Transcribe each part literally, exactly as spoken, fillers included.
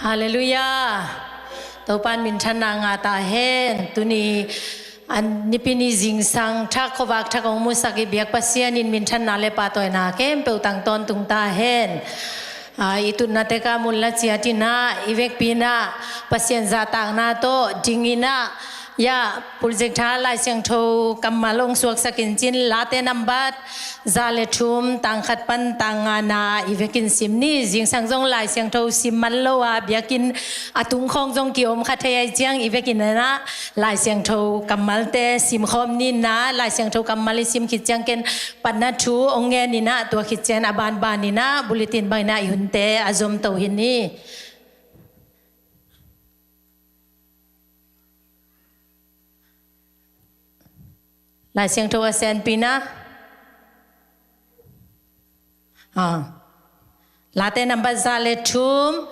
Halleluiah. Topa'n minthanna ngah ta hen. Tuni a Nipi ni zingsang thak, khuavak thak hong musak i biak Pasian in minthanna le pahtawina khempeuh tang tawntung ta hen. A, i tutna tek ah mun la ciat in ah, i vekpi in ah Pasian zahtakna tawh ding in ah, ya, Projector Lai Siangtho kammal hong suaksak in cin, Late nambat za le thum, tang khat pan tang ngana i vekin sim ni. Zingsang zong Lai Siangtho sim man lo a, biakinn a tung khawng zong kiom kha thei ahih ciang, i vekin ah Lai Siangtho kammalte sim khawm ni in ah, Lai Siangtho kammal i sim khit ciang ken patna thu hong ngen in ah, tua khit ciang a banban in ah bulletin bang in ah i hunte a zom to hi ni. Lai Siangtho a senpi na. Ah. Late nambat za le thum.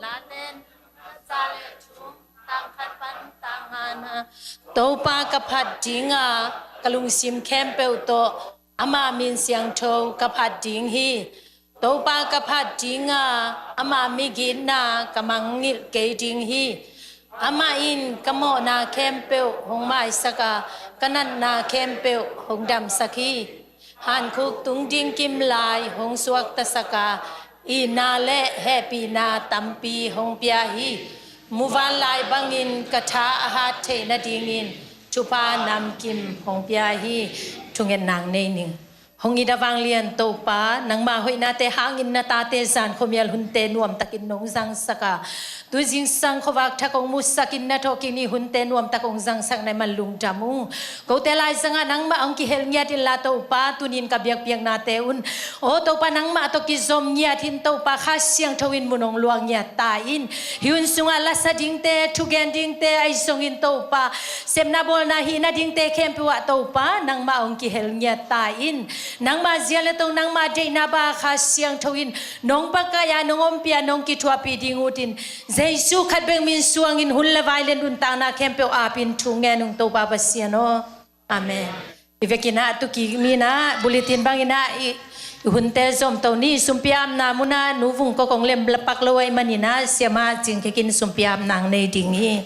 Late nambat za le thum, tang khat pan tang ngana. Topa ka phat ding a, ka lungsim khempeuh tawh ama min siangtho ka phat ding hi. Topa ka phat ding a, ama migitna ka mangngilh kei ding hi. Amah in ka mawhna khempeuh hong maisak a, ka natna khempeuh hong damsak hi. Hankhuk tung ding kimlai hong suaktasak a, itna le hehpihna tampi hong pia hi. Muvanlai bangin ka tha a hat theih nadingin thupha namkim hong pia hi. Thungetna nei ning. Hong it a vanglian Topa, nangma hoihnate hangin na tate zan khuamial hunte nuamtakin nong zangsak a, tu zingsang khuavak thak hong musak in na thawhkik ni hunte nuamtak hong zangsak na hih man lungdam ung. Kote laizangah nangmah hong kihel ngiat inla Topa, tunin ka biakpiaknate un, aw Topa, nangmah tawh kizom ngiat hi in Topa, Kha Siangtho in mun hong luah ngiat ta in. Hih hun sungah lasa dingte, thugen dingte ahi zongin Topa, sepna bawlna hihna dingte khempeuh ah Topa, nangmah hong kihel ngiat ta in. Nangma zia le tong, nangma deihna bang Kha Siangtho in nong pakaih a, nong ompih a, nong kithuahpih ding ut in, Jesu khat bek min suangin hun le vai le nuntakna khempeuh ap in thu ngen ung Topa Pasian aw. Amen. I vekin ah tu kik ni in ah, bulletin bangin ah i, i hunte zom to ni. Sumpi apna mun ah Nu Vung Kok hong lem pak lo ahih manin ah, Siamah Cing Kik in sumpi apna hong nei ding hi.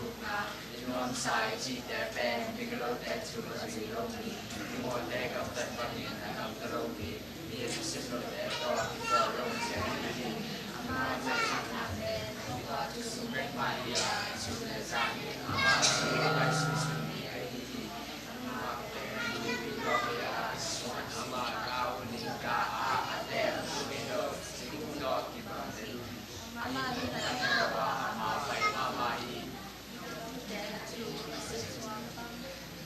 Nuamsa i cihte pen migilote thu a zui lo mi, mawhte gamtat bangin a gamta lo mi, mi a thusim lote tawh kipawl lo mi ahi hi. Amah in a thangna pen Topa thu sung bek mah hi a, sun le zan in amah thu a ngaihsun mi ahi hi. Amah pen lungpui tawh hi a, suan amah ka hun in ka a, a tel lungin lo, singkung tawh kibang le lungin. Amah in a tel a, amah pai mahmah hi.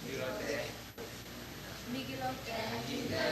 Migilote, migilote, migilote,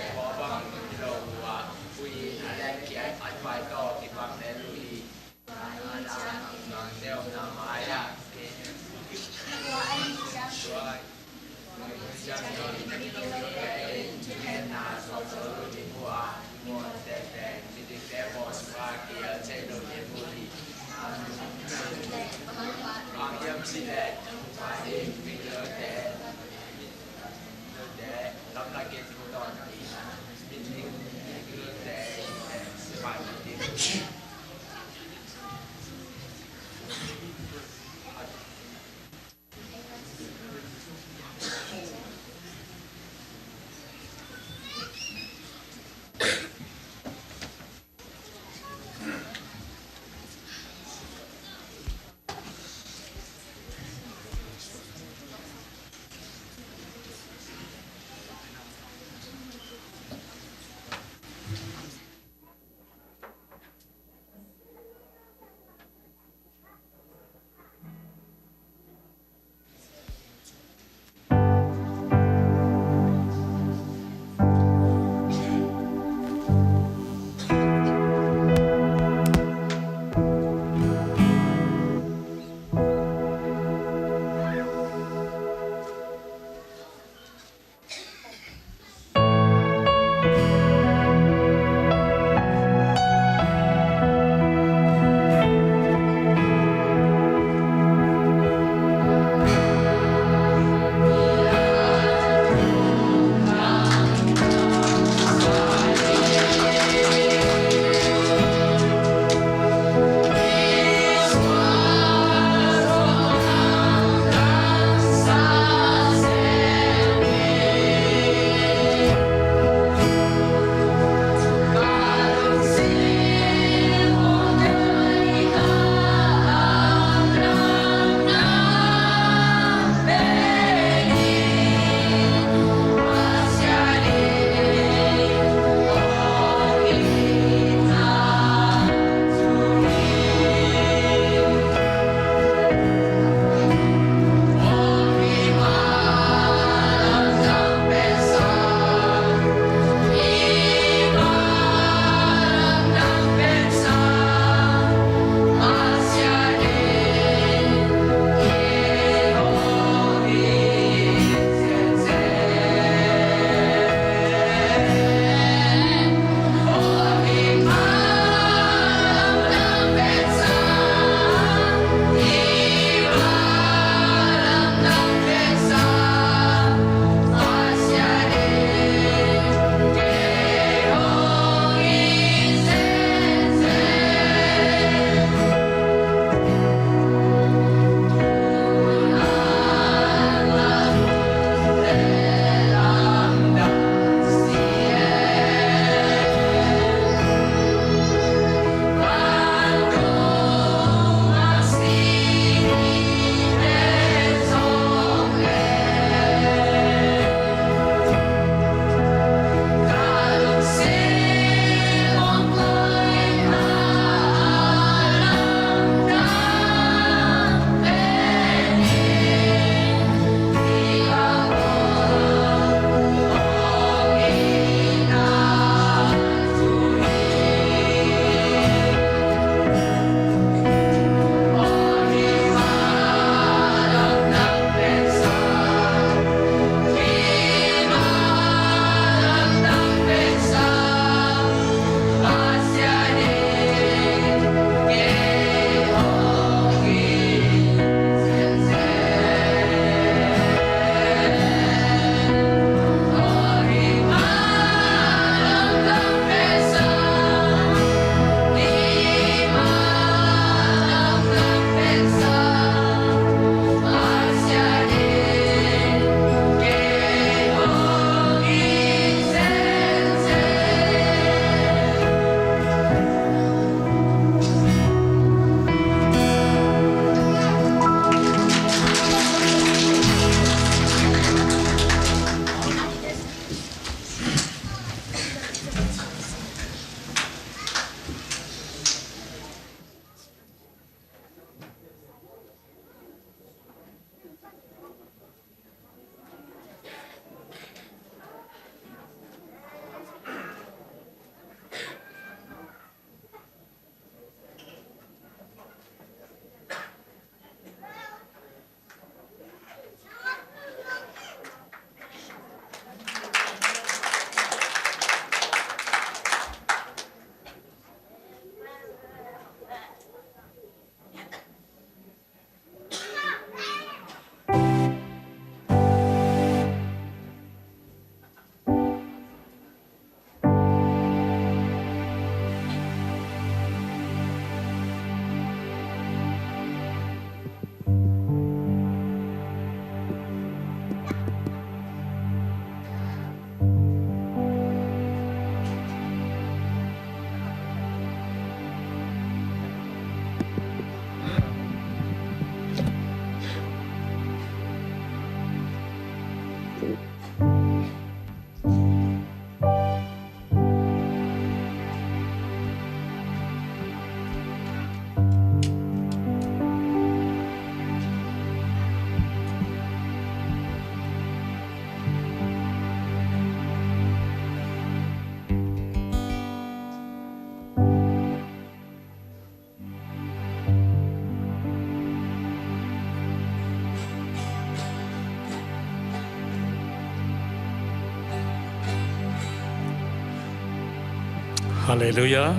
Halleluia.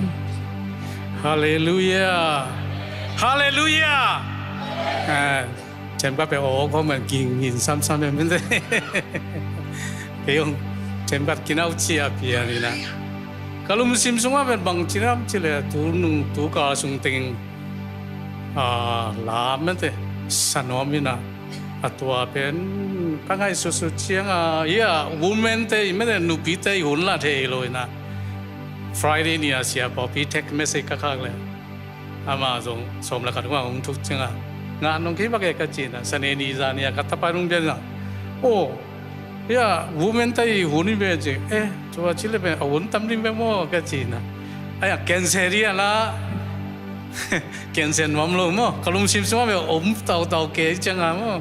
Halleluia. Halleluia. Ah, themkhat pen aw khawng man ging in samsam pen mente. Kei hong themkhat kinau cia pian ina. Ka lungsim sungah pen bang ci nam ci le tu nung tu ka sung teng, ah, la mente sa nuam ina. A tua pen ka ngaihsutsut cianga, ia, women te i mente nupite i hun la thei lo ina. Friday ni a sia pawpi text message ka khak le. Ama zong sawm le khat hong a hong thuk cianga, ngah nong kei bak e ka ci ina, Sane ni zan ni a ka tapa nong bian ina. Oh, ia, women te i hun i ve ci, eh, tua ci le pen a hun tam ding ve maw ka ci ina. Aia, cancel dia la. Cancel nuam lo maw, ka lungsim sungah ve om tautau kei cianga maw.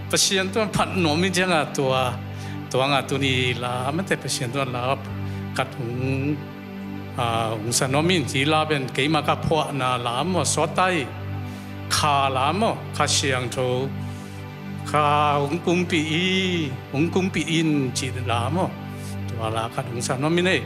Pasian tuan phat nuam i cianga tua, tua nga tuni la, mente Pasian tuan la, khat hong, ah, hong sa nuam in ci la pen keima ka phuahna la maw, sawtai, kha la maw, kha siangtho, kha hong kumpih i, hong kumpih in ci la maw, tua la khat hong sa nuam in ei.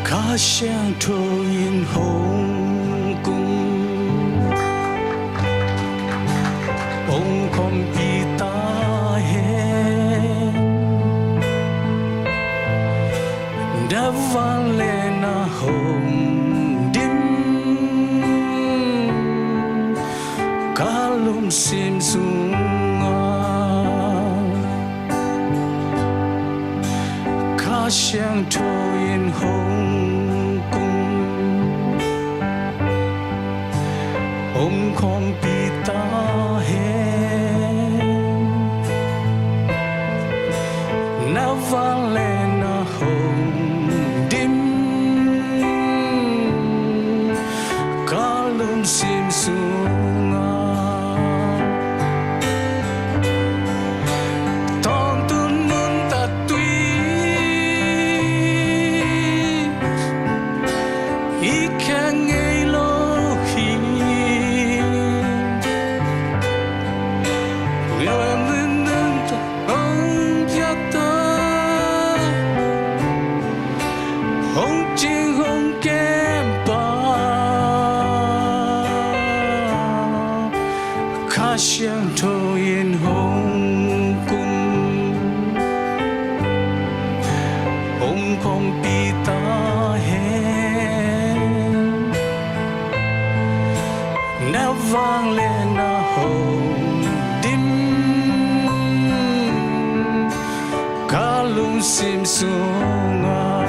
Kha Siangtho in hong kum, hong khawmpih ta hen. Na vangliatna hong dim ka lungsim sungah. Kha Siangtho in hong kum, hong khawmpih ta hen. Na vangliatna hong dim ka lungsim sungah. Tawntung nuntak tui i kheng ngei lo hi. Hong piak ta, hong cing hong kem pa, Kha Siangtho in hong kum, hong khawmpih ta hen. Na vangliatna hong dim ka lungsim sungah.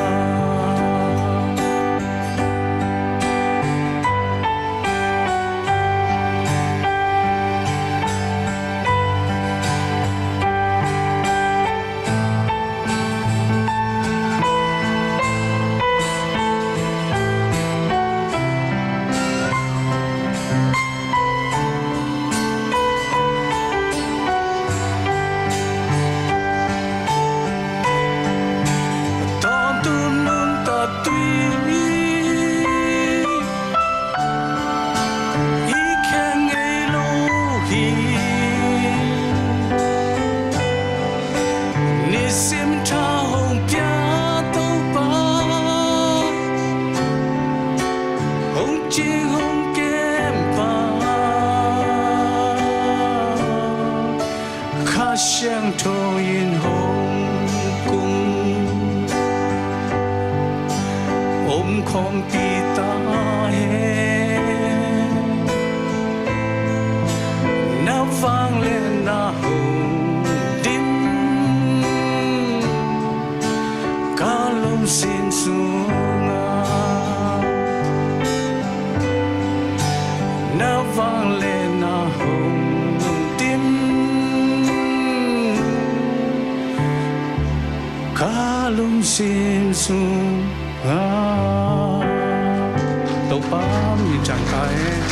Tawntung nuntak tui i kheng ngei lo hi. Nisim tha hong pia Topa, hong cing hong kem pa, Siangtho in hong kum om khawmpi ta hen. Na vangliatna hong dim ka lungsim sungah. Na vangliatna hong dim ka lungsim sungah. Topa min thang ta hen.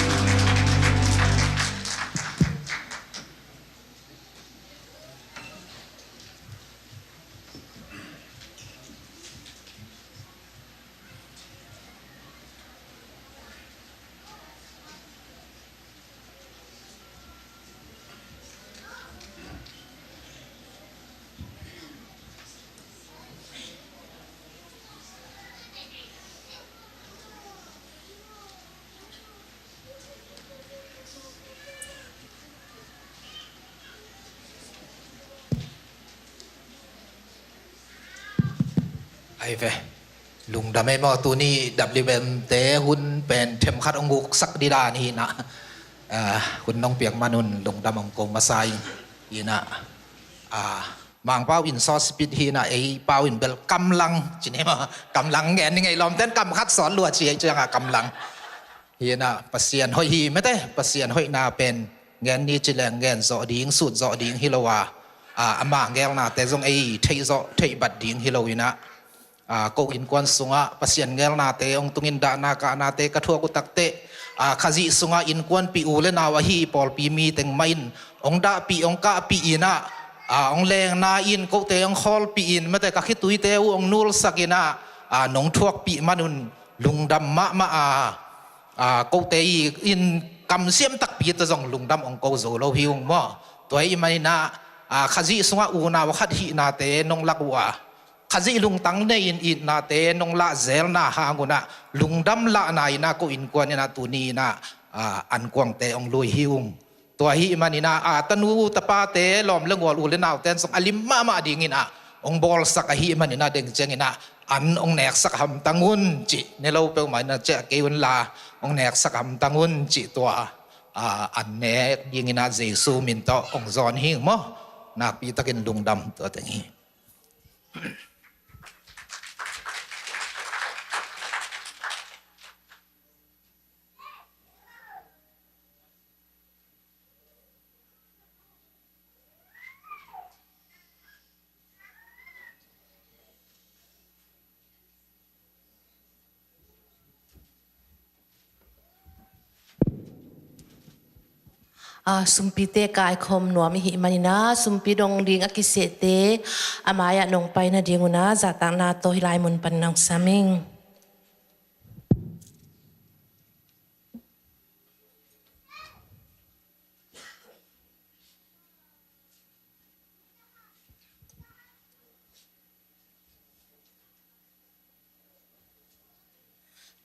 Ai ve. Lungdam ei maw, tuni W M te hun pen themkhat hong guksak ding dan hi na. Ah, hun nong piak man un lungdam hong ko masa ing. Hi na. Ah, Mangpau in sawt sipit hi na, ei pau in bel kamlang ci ni maw. Kamlang ngen ni ngei lawmten kam khat sawt lua ci ei ciang a kamlang. Hi na, Pasian hoih hi mete, Pasian hoihna pen ngen ni ci leng ngen zawh ding, sut zawh ding hi lo a, a, ama ngelnate zong ei theih zawh, theih bat ding hi lo hi na. A, ko innkuan sungah Pasian ngelnate hong tungin dahna kahnate ka thuak uh takteh, a, Khazih sungah innkuanpih u le nau ahi pawlpi mi teng mah in hong dahpih, hong kahpih in a, a, hong lengna in kote hong khawlpih in mete ka khituite uh hong nulsak in a, a, nong thuakpih man un lungdam mahmah a, a, kote i in kamsiam takpi ta zong lungdam hong ko zo lo hi ung maw. Tua ahih manin a, a, Khazih sungah unau khat hihnate nong lak uh a, Khazih lungtang nei in itnate nong lah zelna hang un a, lungdam lahna in a ko innkuan in a tuni in a, a, ankuangte hong lui hi ung. Tua ahih manin a, a, tanu tapate lawm le gual u le naute in zong a lim mahmah dingin a hong bawlsak ahih manin a deng ciangin a an hong neksak hamtang un cih, ne lo peuhmah in a ciah kei un la hong neksak hamtang un cih tua, a, an nek dingin a Jesu min tawh hong zawn hi ing maw. Nakpi takin lungdam tua teng hi. A, sumpite kaikhawm nuam i hih manin a, sumpi dong ding a kisehte a mai-ah nong pai nading un a, zahtakna tawh hih lai mun pan nong sam ing.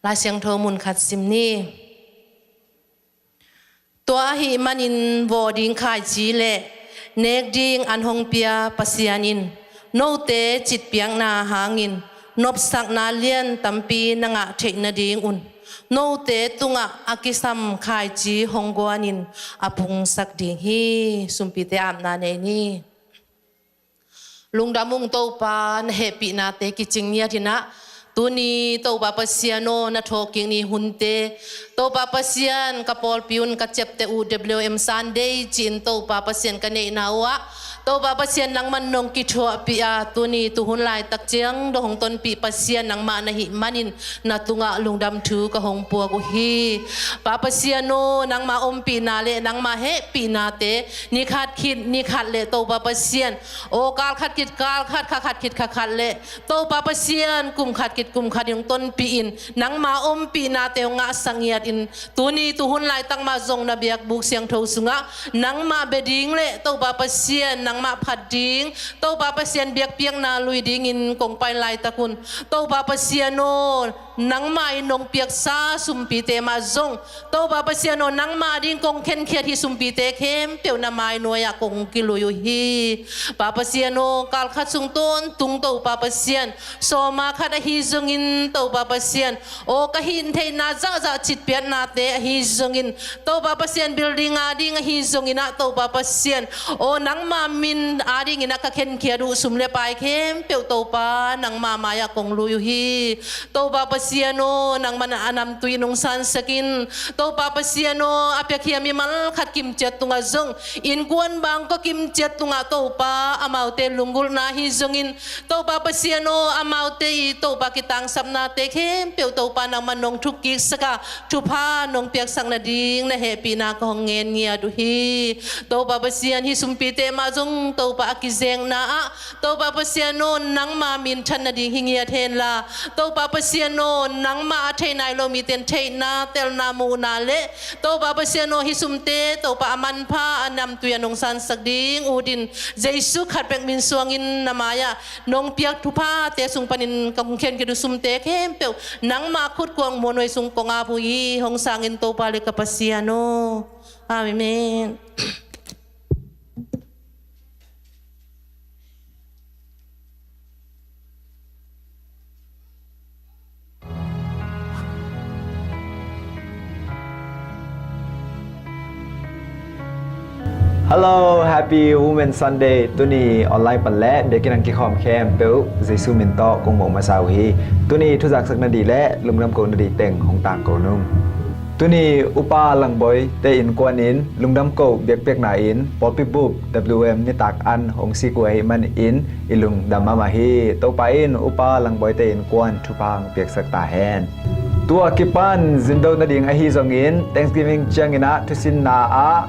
Lai Siangtho mun khat sim ni. Tua ahih manin vawh ding khaici le nek ding an hong pia Pasian in note citpiakna hangin nopsakna lian tampi na ngah theih nadingun note tungah a kisam khaici hong guanin a pungsak ding hi. Sumpite apna nei ni. Lungdam ung Topa, na hehpihnate kicing ngiat in ah, tuni Topa Pasian aw, na thawhkik ni hunte, Topa Pasian, ka pawlpi un ka ciapteh uh W M Sunday ci-in Topa Pasian ka neihna uh ah, Topa Pasian nangman nong kithuahpih a, tuni tuhun laitak ciang dong hong tonpih Pasian nangmah na hih manin, na tungah lungdam thu ka hong puak uh hi. Pa Pasian aw, nangma ompihna le nangma hehpihnate ni khat khit ni khat le Topa Pasian aw, kal khat khit kal khat, kha khat khit kha khat le Topa Pasian kum khat khit kum khat in hong tonpih in, nangma ompihnate hong ngahsak ngiat in, tuni tuhun laitak mah zong na biakbuk siangtho sungah nangmah bia ding le Topa Pasian nangmah phat ding, Topa Pasian biakpiakna lui dingin kong pai laitak un, Topa Pasian aw, nangmah in nong piaksa sumpite mah zong, Topa Pasian aw, nangmah ding kong khenkhiat hih sumpite khempeuh na mai nuai-ah kong kilui uh hi. Pa Pasian aw, kal khat sung tawntung Topa Pasian, sawma khat ahi zongin Topa Pasian aw, ka hintheihna zahzah citpiatnate ahi zongin, Topa Pasian, building ading ahi zongin ah, Topa Pasian aw, nangma min adingin ah ka khenkhiat uh sum le pai khempeuh Topa nangma mai-ah kong lui uh hi. Topa Pasian aw, nangman a namtui nong sansak in, Topa Pasian aw, a piakhia mimal khat kimciat tungah zong, innkuan bangkua kimciat tungah Topa amaute lunggulhna ahi zongin, Topa Pasian aw, amaute i Topa kitangsapnate khempeuh Topa nangman nong thukkiksak a, thupha nong piaksak nading na hehpihna ka hong ngen ngiat uh hi. Topa Pasian, hih sumpite mah zong Topa a kizekna ah, Topa Pasian aw, nangma minthan nading hi ngiat henla, Topa Pasian aw, nangma a thei nai lo mite in theihna, telna, muhna le, Topa Pasian aw, hih sumte Topa a manpha a namtui a nong sansak ding ut in, Jesu khat bek min suangin na mai-ah nong piak thuphate sung panin ka hong khenkhiat uh sumte khempeuh nangma khut kuang muanhuai sung kong ap uh hi. Hong sangin Topa le ka Pasian aw. Amen. Hello, happy Women's Sunday. Tuni online pan le biakinn ah kikhawm khempeuh Jesu min tawh kong muang masa uh hi. Tuni thuzaksak nading le lungdam ko nading teng hong tangko nung. Tuni Upa Langbawite innkuan in lungdam ko biakpiakna in pawlpi bup W M nitak an hong sik uh ahih manin i lungdam mahmah hi. Topa in Upa Langbawite innkuan thupha hong piaksak ta hen. Tua kipan zindo nading ahi zongin Thanksgiving ciangin ah thusinna ah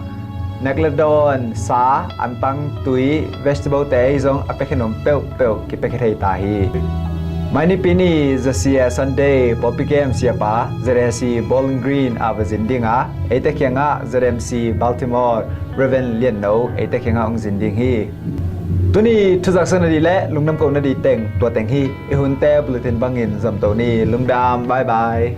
nek le dawn, sa, antang, tui, vegetable te ahi zong a piakhia nuam peuhpeuh kipiakhia thei ta hi. Mai Nipi ni Z C A Sunday pawlpi kem siapa Z A C Bowling Green ah va zin ding a, eite kiangah Z M C Baltimore Reverend Lian No eite kiangah hong zin ding hi. Tuni thuzaksak nading le lungdam ko nading teng tua teng hi. I hunte bulletin bangin zom to ni. Lungdam, bye bye.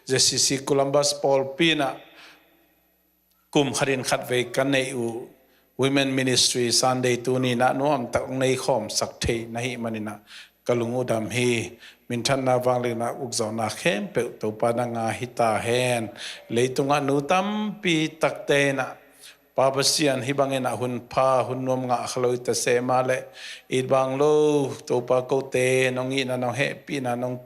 Z C C Columbus pawlpi in ah kum khatin khatvei ka neih uh Women Ministry Sunday tuni in ah nuamtak hong nei khawmsak thei na hih manin ah ka lung uh dam hi. Minthanna, vangliatna, ukzawhna khempeuh Topa nang a hi ta hen. Leitungah nu tampi takte in ah Pa Pasian, hih bangin ah hun pha hun nuam ngah kha lo i ta se mah leh, it bang lo Topa, kote nong itna, nong hehpihna, nong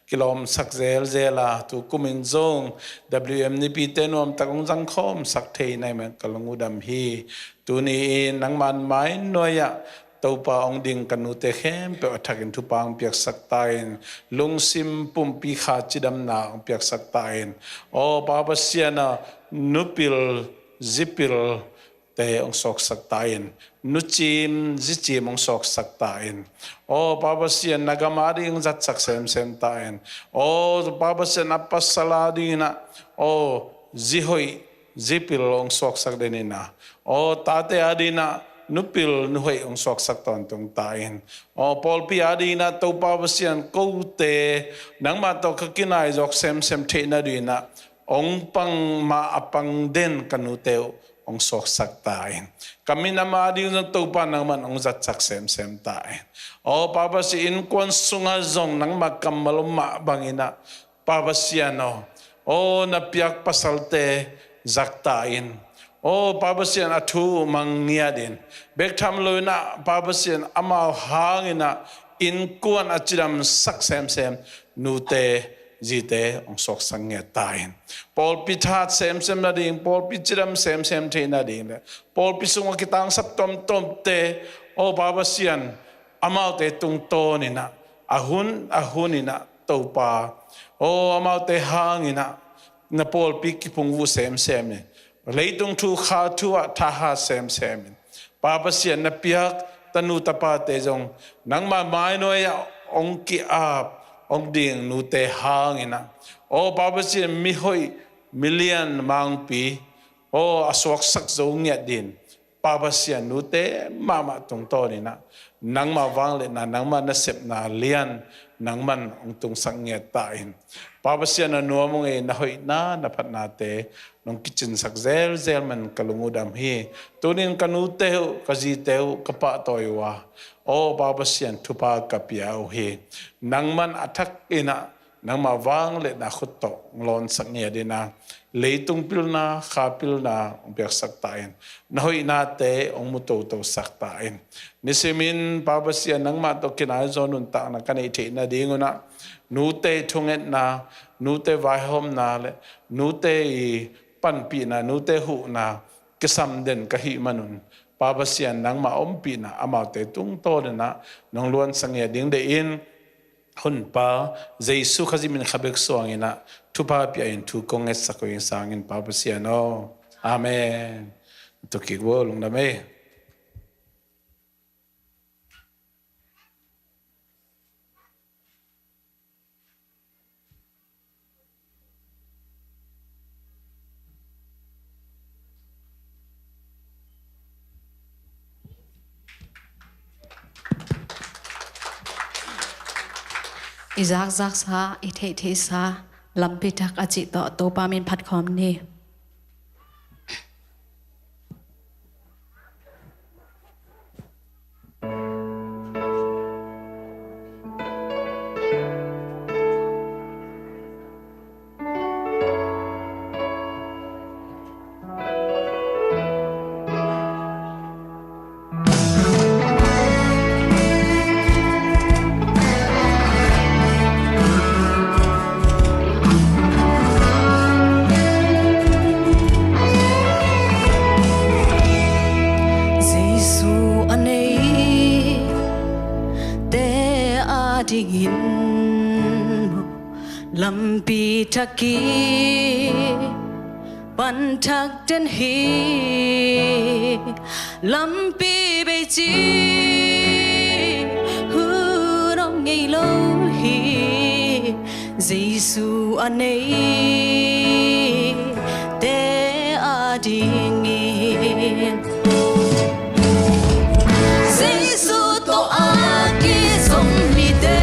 kilawmsak zelzel a, tu kumin zong W M nipite nuamtak hong zangkhawmsak thei na hih manin ka lung uh dam hi. Tuni-in nangma mainuai-ah Topa hong ding ka nute khempeuh a thakin thupha hong piaksak ta in, lungsim pumpi kha cidamna hong piaksak ta in. Aw Pa Pasian aw, nupil zipilte hong suaksak ta in, nucim zicim hong suaksak ta in. Aw Pa Pasian, na gam ading hong zatsak semsem ta in. Aw Pa Pasian, a pasal adingin ah, aw, zihoih zipil hong suaksak den in ah, aw, tate adingin ah nupil nuhoih hong suaksak tawntung ta in. Aw pawlpi adingin ah Topa Pasian, kote nangmah tawh ka kinai zawk semsem theih nadingin ah hong pang mah a pang den ka nute uh hong suaksak ta in. Ka minam ading zong Topa nangman hong zatsak semsem ta in. Aw Pa Pasian, innkuan sungah zong nangma kammal om mah bangin ah Pa Pasian aw, aw na piak pasalte zak ta in. Aw Pa Pasian, a thu mang ngiat in. Bek tham loin ah Pa Pasian, amau hangin ah innkuan a cidamsak semsem nute zite hong suaksak ngiat ta in. Pawlpi that semsem nading, pawlpi cidam semsem theih nading le pawlpi sungah kitangsap tuamtuamte, aw Pa Pasian, amaute tungtawnin ah, a hun a hunin ah Topa, aw amaute hangin ah na pawlpi kiphungvuh semsem in, leitung thu kha thu ah thahat semsem in. Pa Pasian, na piak tanu tapate zong nangma mainuai-ah hong ki-ap hong ding nute hangin ah, aw Pa Pasian, mihoih milian mangpi, aw a suaksak zo ngiat dingin, Pa Pasian, nute mahmah tungtawnin ah nangma vangliatna, nangma nasepna lian nangman hong tungsak ngiat ta in. Pa Pasian, na nuam hong ei, na hoihna na phatnate nong kicinsak zelzel manin ka lung uh dam hi. Tunin ka nute uh, ka zite uh ka pahtawi uh a, aw Pa Pasian, thupha ka pia uh hi. Nangman a thakin ah nangma vangliatna khut tawh hong lawnsak ngiat in ah, leitung pilna, kha pilna hong piaksak ta in. Na hoihnate hong mu totosak ta in. Nisimin Pa Pasian, nangmah tawh kinai zaw nuntakna ka neih theih nadingun ah nute thungetna, nute vaihawmna le nute i panpihna, nute huhna kisam den ka hih manun, Pa Pasian, nangma ompihna amaute tungtawnin ah nong luansak ngiat ding deih in, Honpa Jesu Khazih min kha bek suangin ah thupha pia in thu kong ngetsak uh hi sangin, Pa Pasian aw. Amen. Tu kik bo, lungdam ei. I zakzaksa, i theihtheihsa, lampi thak a cih tawh Topa min phat khawm ni. Jesu a neite adingin lampi thak i pan thak den hi. Lampi bei ci hun om ngei lo hi. Jesu a neite adingin, Jesu tawh a kizom mite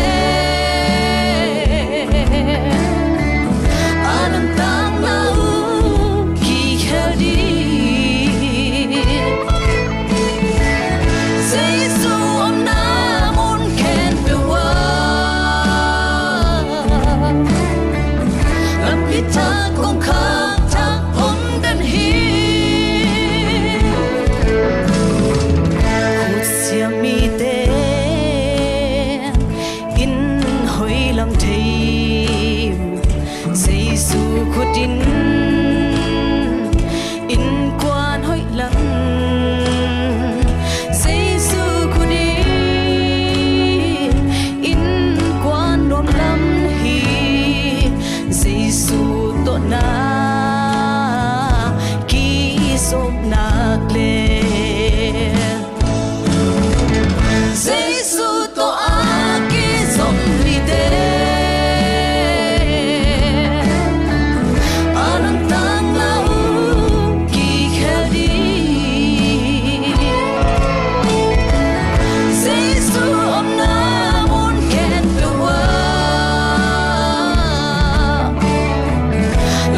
Nak le Jesu tawh a kizom mite a nuntakna uh kikhel ding. Jesu omna mun khempeuh ah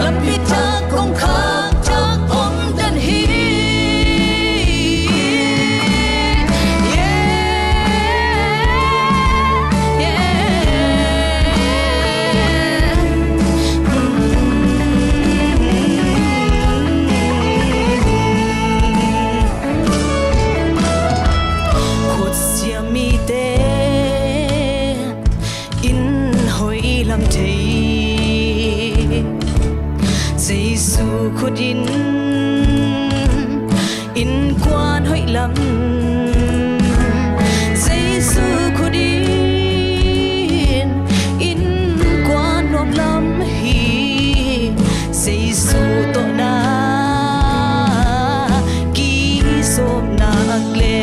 lampi thak kongkhak thak om den hi. Yeah, yeah. Khutsiam mite in hoih lam thei, Jesu khut in innkuan hoih lam, Jesu khut in innkuan nuam lam hi. Jesu tawh na kisawm nak le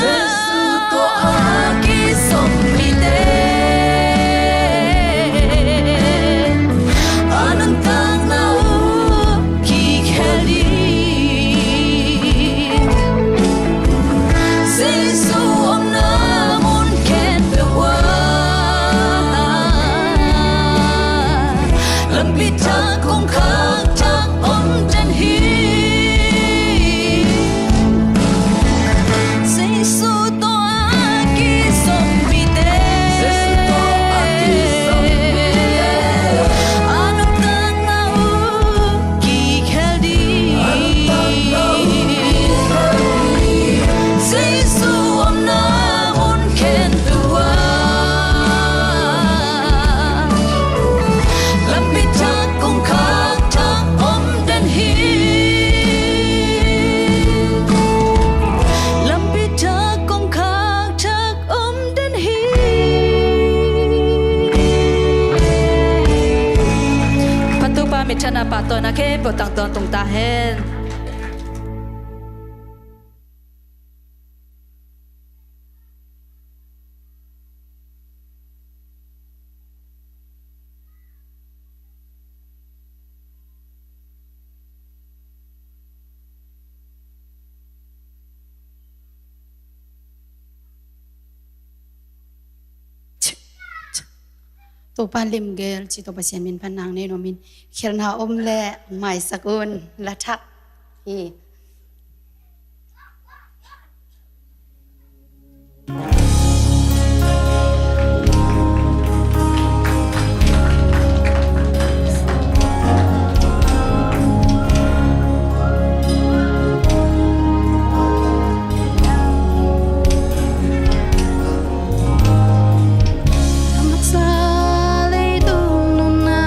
Jesu tawh a kisawm mite a nuntakna uh kikhel ding. Jesu omna mun khempeuh ah lampi thak kongkhak thak om den hi. Jesu tawh a kizom mite a nuntakna uh kikhel ding. Jesu omna mun khempeuh ah lampi thak kongkhak thak om den hi. Lampi thak kongkhak thak om den hi. Patupa mitthana pahtawina khempeuh tangtawn tung ta hen. Topa limgel ci, Topa Pasian min pan nang nei nuam in, khelhna om leh maisak un, la thak hi. Lamsa leitung nunna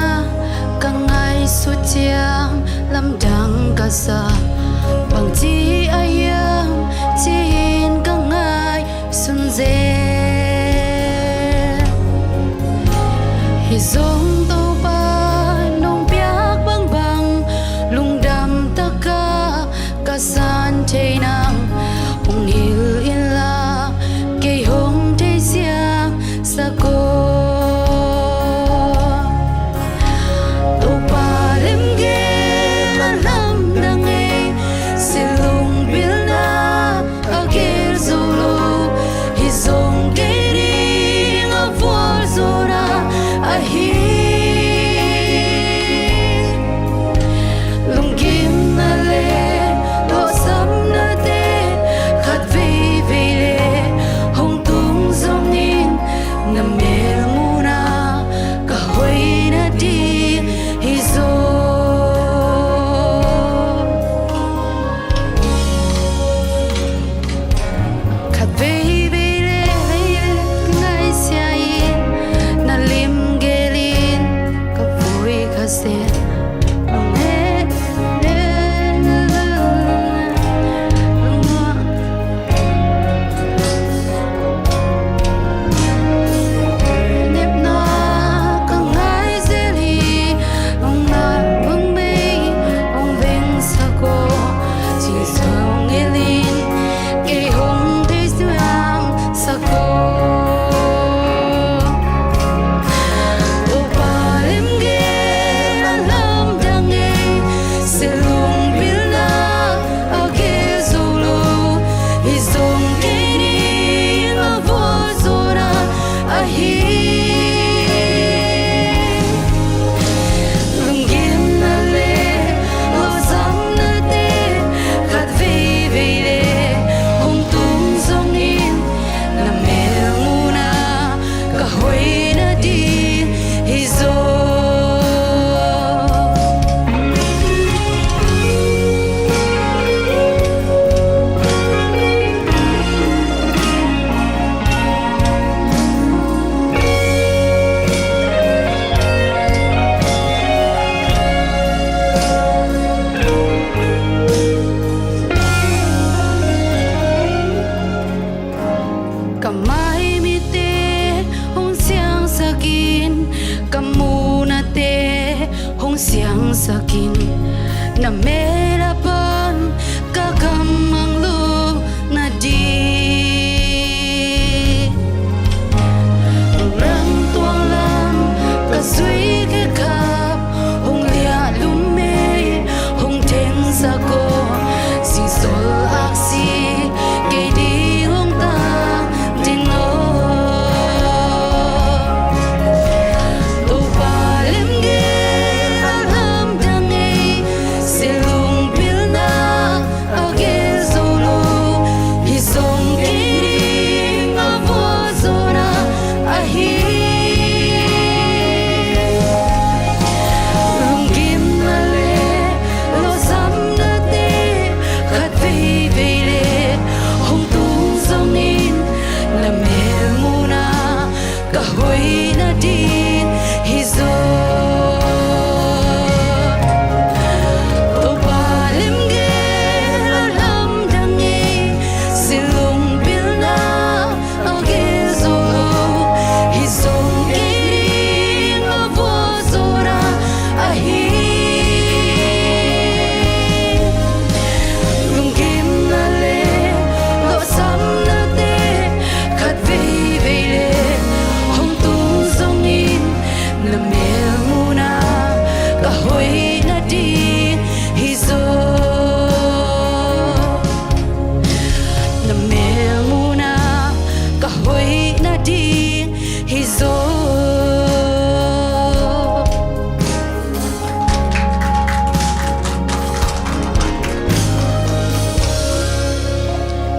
ka ngaihsut ciang lamdang ka sa, bangci a hiam ci-in ka ngaihsun zel. Hih zong Topa nong piak bangbang lungdam taka ka san thei nang hong hilh inla, kei hong thei siang sak aw. Topa lemgel a lamdang ei, Na mel a pan ka kam mang lo na di. Ram tuang lam ka zui khekap, hong liah lum mei, hong theng sa ko, sisol aksi kei di hong tang ding lo. Topa lemgel a lamdang ei, silung pilna a gel zo lo, hi zong kei ding a vua zo na ahi. Lunggimna le lawsamnate khat veivei le hong tung zongin, na melmuna ka hoih nading hi zaw. Topa lemgel a lamdang ei, silung pilna a gel zo lo, hi zong kei ding a vua zo na ahi. Lunggimna le lawsamnate khat veivei le hong tung zongin, na melmuna ka hoih nading hi zaw. Na melmuna ka hoih nading hi zaw.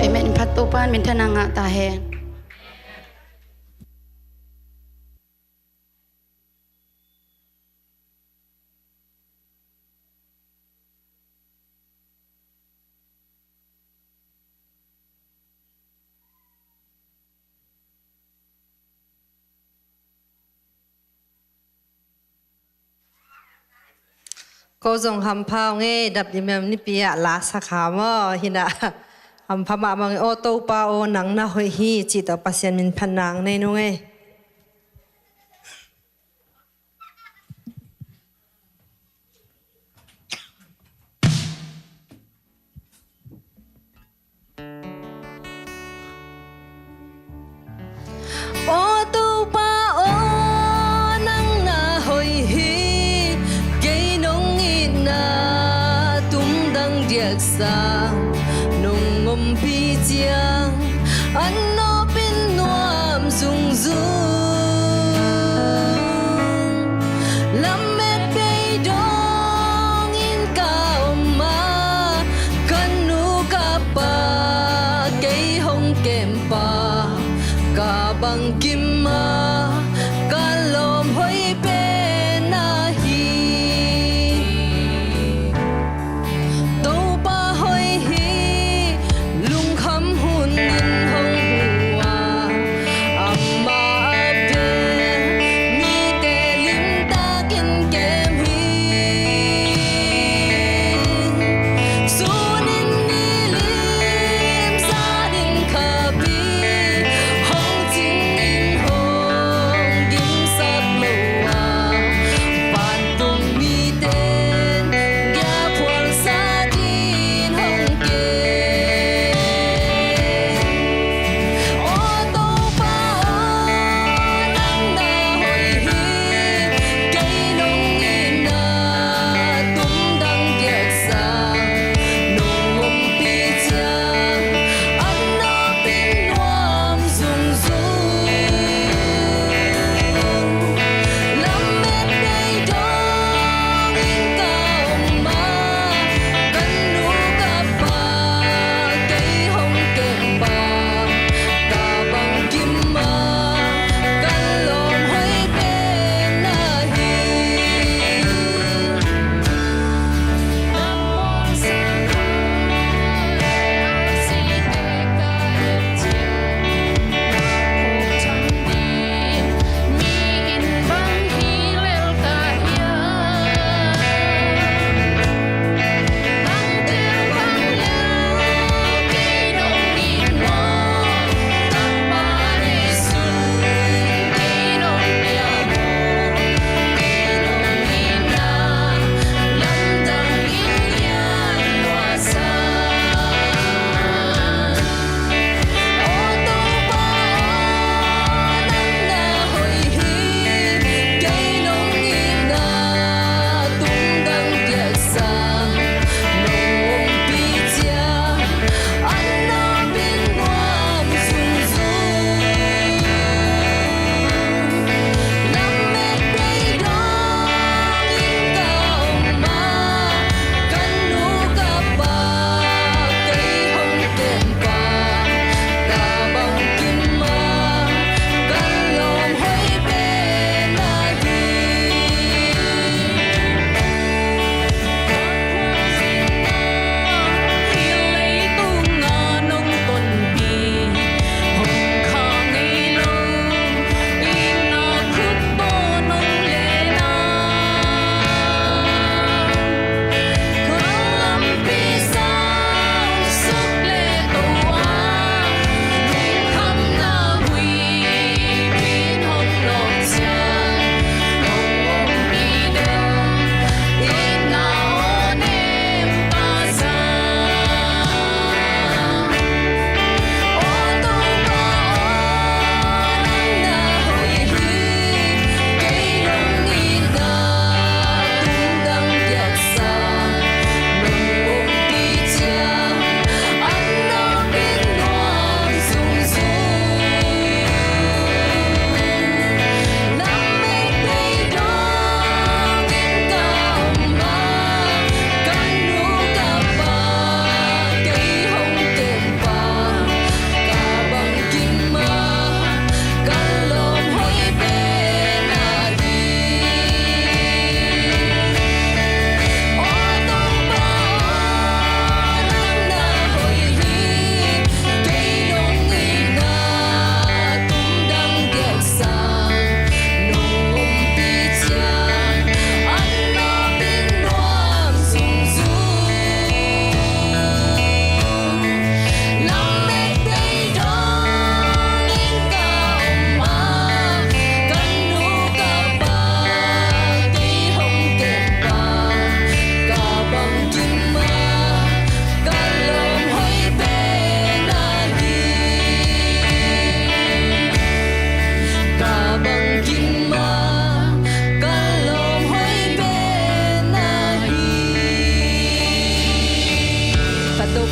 Amen. Phat Topa in minthanna ngah ta hen. Ko zong hampha ung ei, dap i mem nipi ah la sa kha maw, hi na. Hampha mahmah ung ei, aw Topa aw, nang na hoih hi, cih tawh Pasian min phatna nei nung ei. Aw Topa aw, nang na hoih hi, kei nong itna tumdang diaksa nong ompih ciang, an nawpin nuam zungzung. Lamet kei dongin ka om a, ka nu ka pa kei hong kempa, ka bangkim a, ka lawm hoih pen ahi. Topa hoih hi, lungkham hun in hong hu a, amah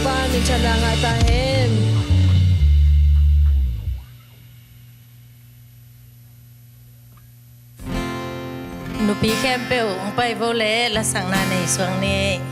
Pa minthanna ngah ta hen. Nupi khempeuh hong pai vo le, lasakna nei suak ni.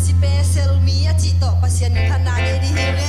Special mi a cih tawh Pasian in phatna nei ding hi ung e.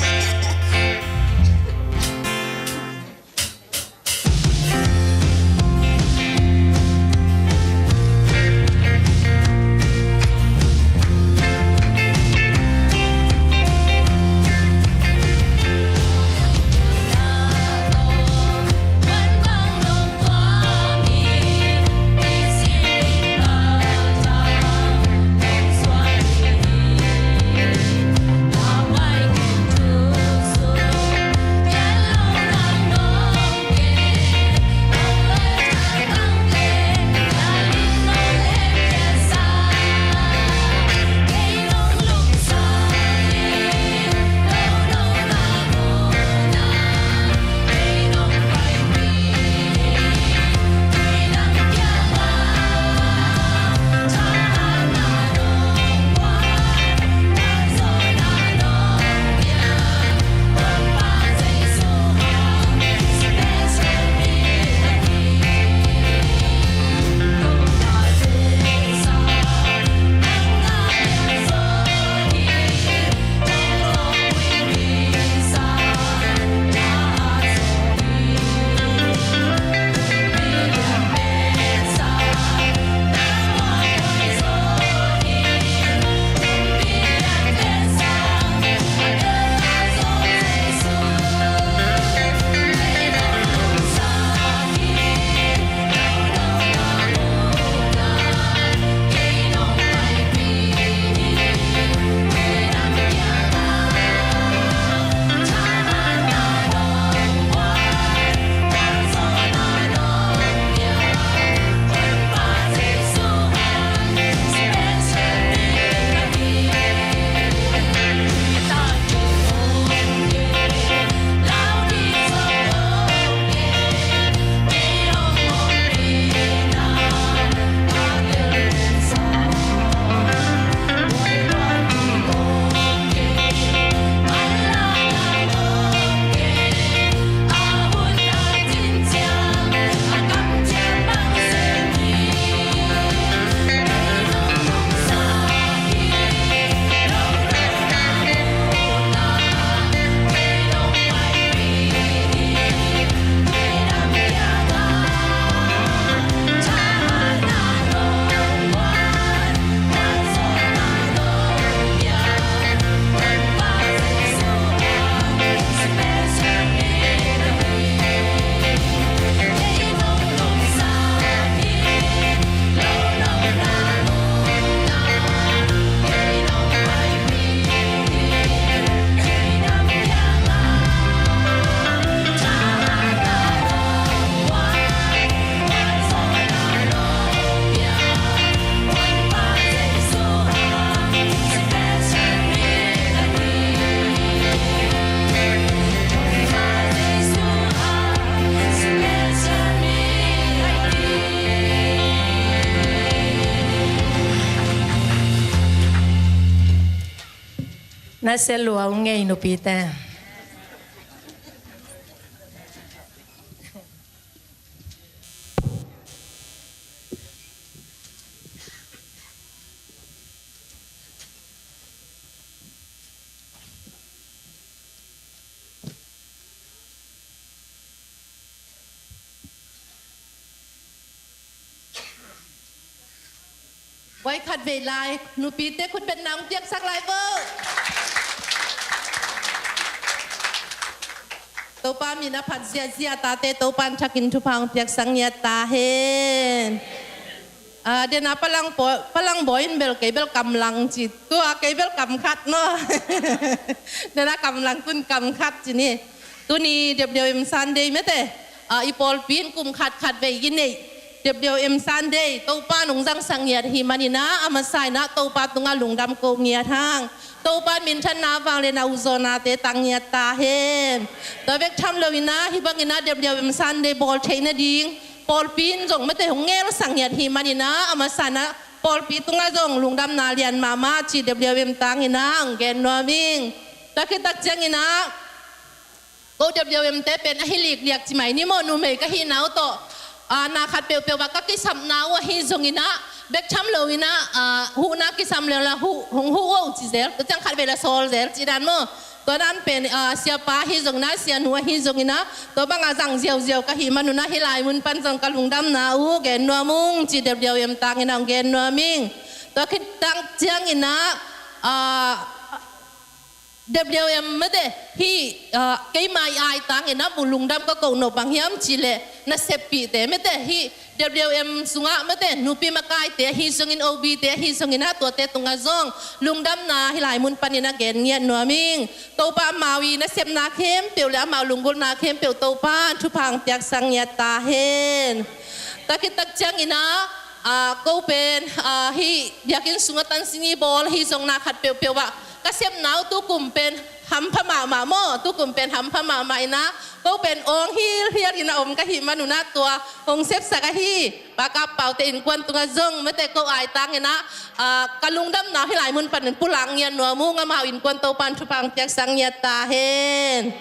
Nasia lua ung ei, nupite. Voi khat vei lai, nupite khutbetna hong piaksak lai vo. Topa min a phat ziahziah, tate Topa in thakin thupha hong piaksak ngiat ta hen. Ah, dena palang po-, palang bawi in bel kei bel kamlang ci, tua kei bel kam khat no. Dena kamlang, tun kam khat ci ni. Tuni W M Sunday mete, ah, i pawlpi in kum khat khat vei i neih W M Sunday, Topa nong zangsak ngiat hi maninah, a masa inah Topa tungah lungdam ko ngiat hang. Topa minthanna vangliatna, uzawnate tang ngiat ta hen. Tua bek tham loinah, hih banginah W M Sunday bawl theih nading pawlpi in zong mete hong ngelsak ngiat hi maninah, a masa inah pawlpi tungah zong lungdamna lian mahmah ci W M tanginah hong gen nuam ing. Tua khit tak cianginah, ko W M te pen ahi likliak ci mai ni maw, numei ka hihna uh tawh, ah, na khat peuhpeuh ah ka kisapna uh ahi zonginah, bek tham loinah, ah, huhna kisam leula huh, hong huh uh ci zel, tua ciang khat vei la sawl zel ci dan maw. Tua dan pen, ah, siapa ahi zonginah, sianu ahi zonginah, tua bangah zang ziauziau ka hih manunah hih lai mun pan zong ka lungdamna uh gen nuam ung ci W M tanginah hong gen nuam ing. Tua khit tak cianginah, ah, W M mete, hih, ah, keima i ai tanginah bu lungdam ka koh nop bang hiam cihleh, naseppihte mete, hih W M sungah mete, nupi makaite ahi zongin, O B te ahi zonginah, tuate tungah zong lungdamna hih lai mun paninah gen ngiat nuam ing. Topa amau i nasepna khempeuh le amau lunggulhna khempeuh Topa thupha hong piaksak ngiat ta hen. Tua khit tak cianginah, ah, ko pen, ah, hih biakinn sungah tansin i bawl ahi zong na khat peuhpeuh ah ka sepna uh tukum pen hampha mahmah maw, tukum pen hampha mahmah inah, ko pen awng hilhial inah om ka hih manunah tua hong sepsak ahi Pa Kap Pau te innkuan tungah zong mete ko ai tanginah, ah, ka lungdamna hih lai mun panin pulak ngiat nuam ung, amau innkuan Topa in thupha hong piaksak ngiat ta hen.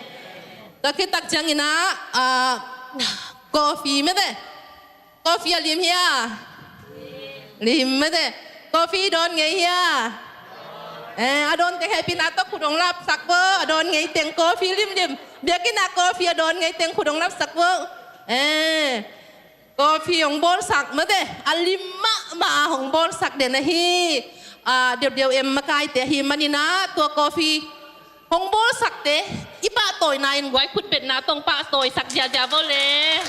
Tua khit tak cianginah, ah, coffee mete. Coffee a lim hia? Lim mete. Coffee dawn ngei hia? Eh, a dawn teng hehpihna tawh khut hong lapsak vo. A dawn ngei teng coffee limlim. Biakinn ah coffee a dawn ngei teng khut hong lapsak vo. Eh, coffee hong bawlsak mete. A lim mahmah a hong bawlsak den ahi, ah, W M makaite ahi maninah tua coffee hong bawlsakte i pahtawina in guai khutbetna tawh hong pahtawisak ziahziah vo le.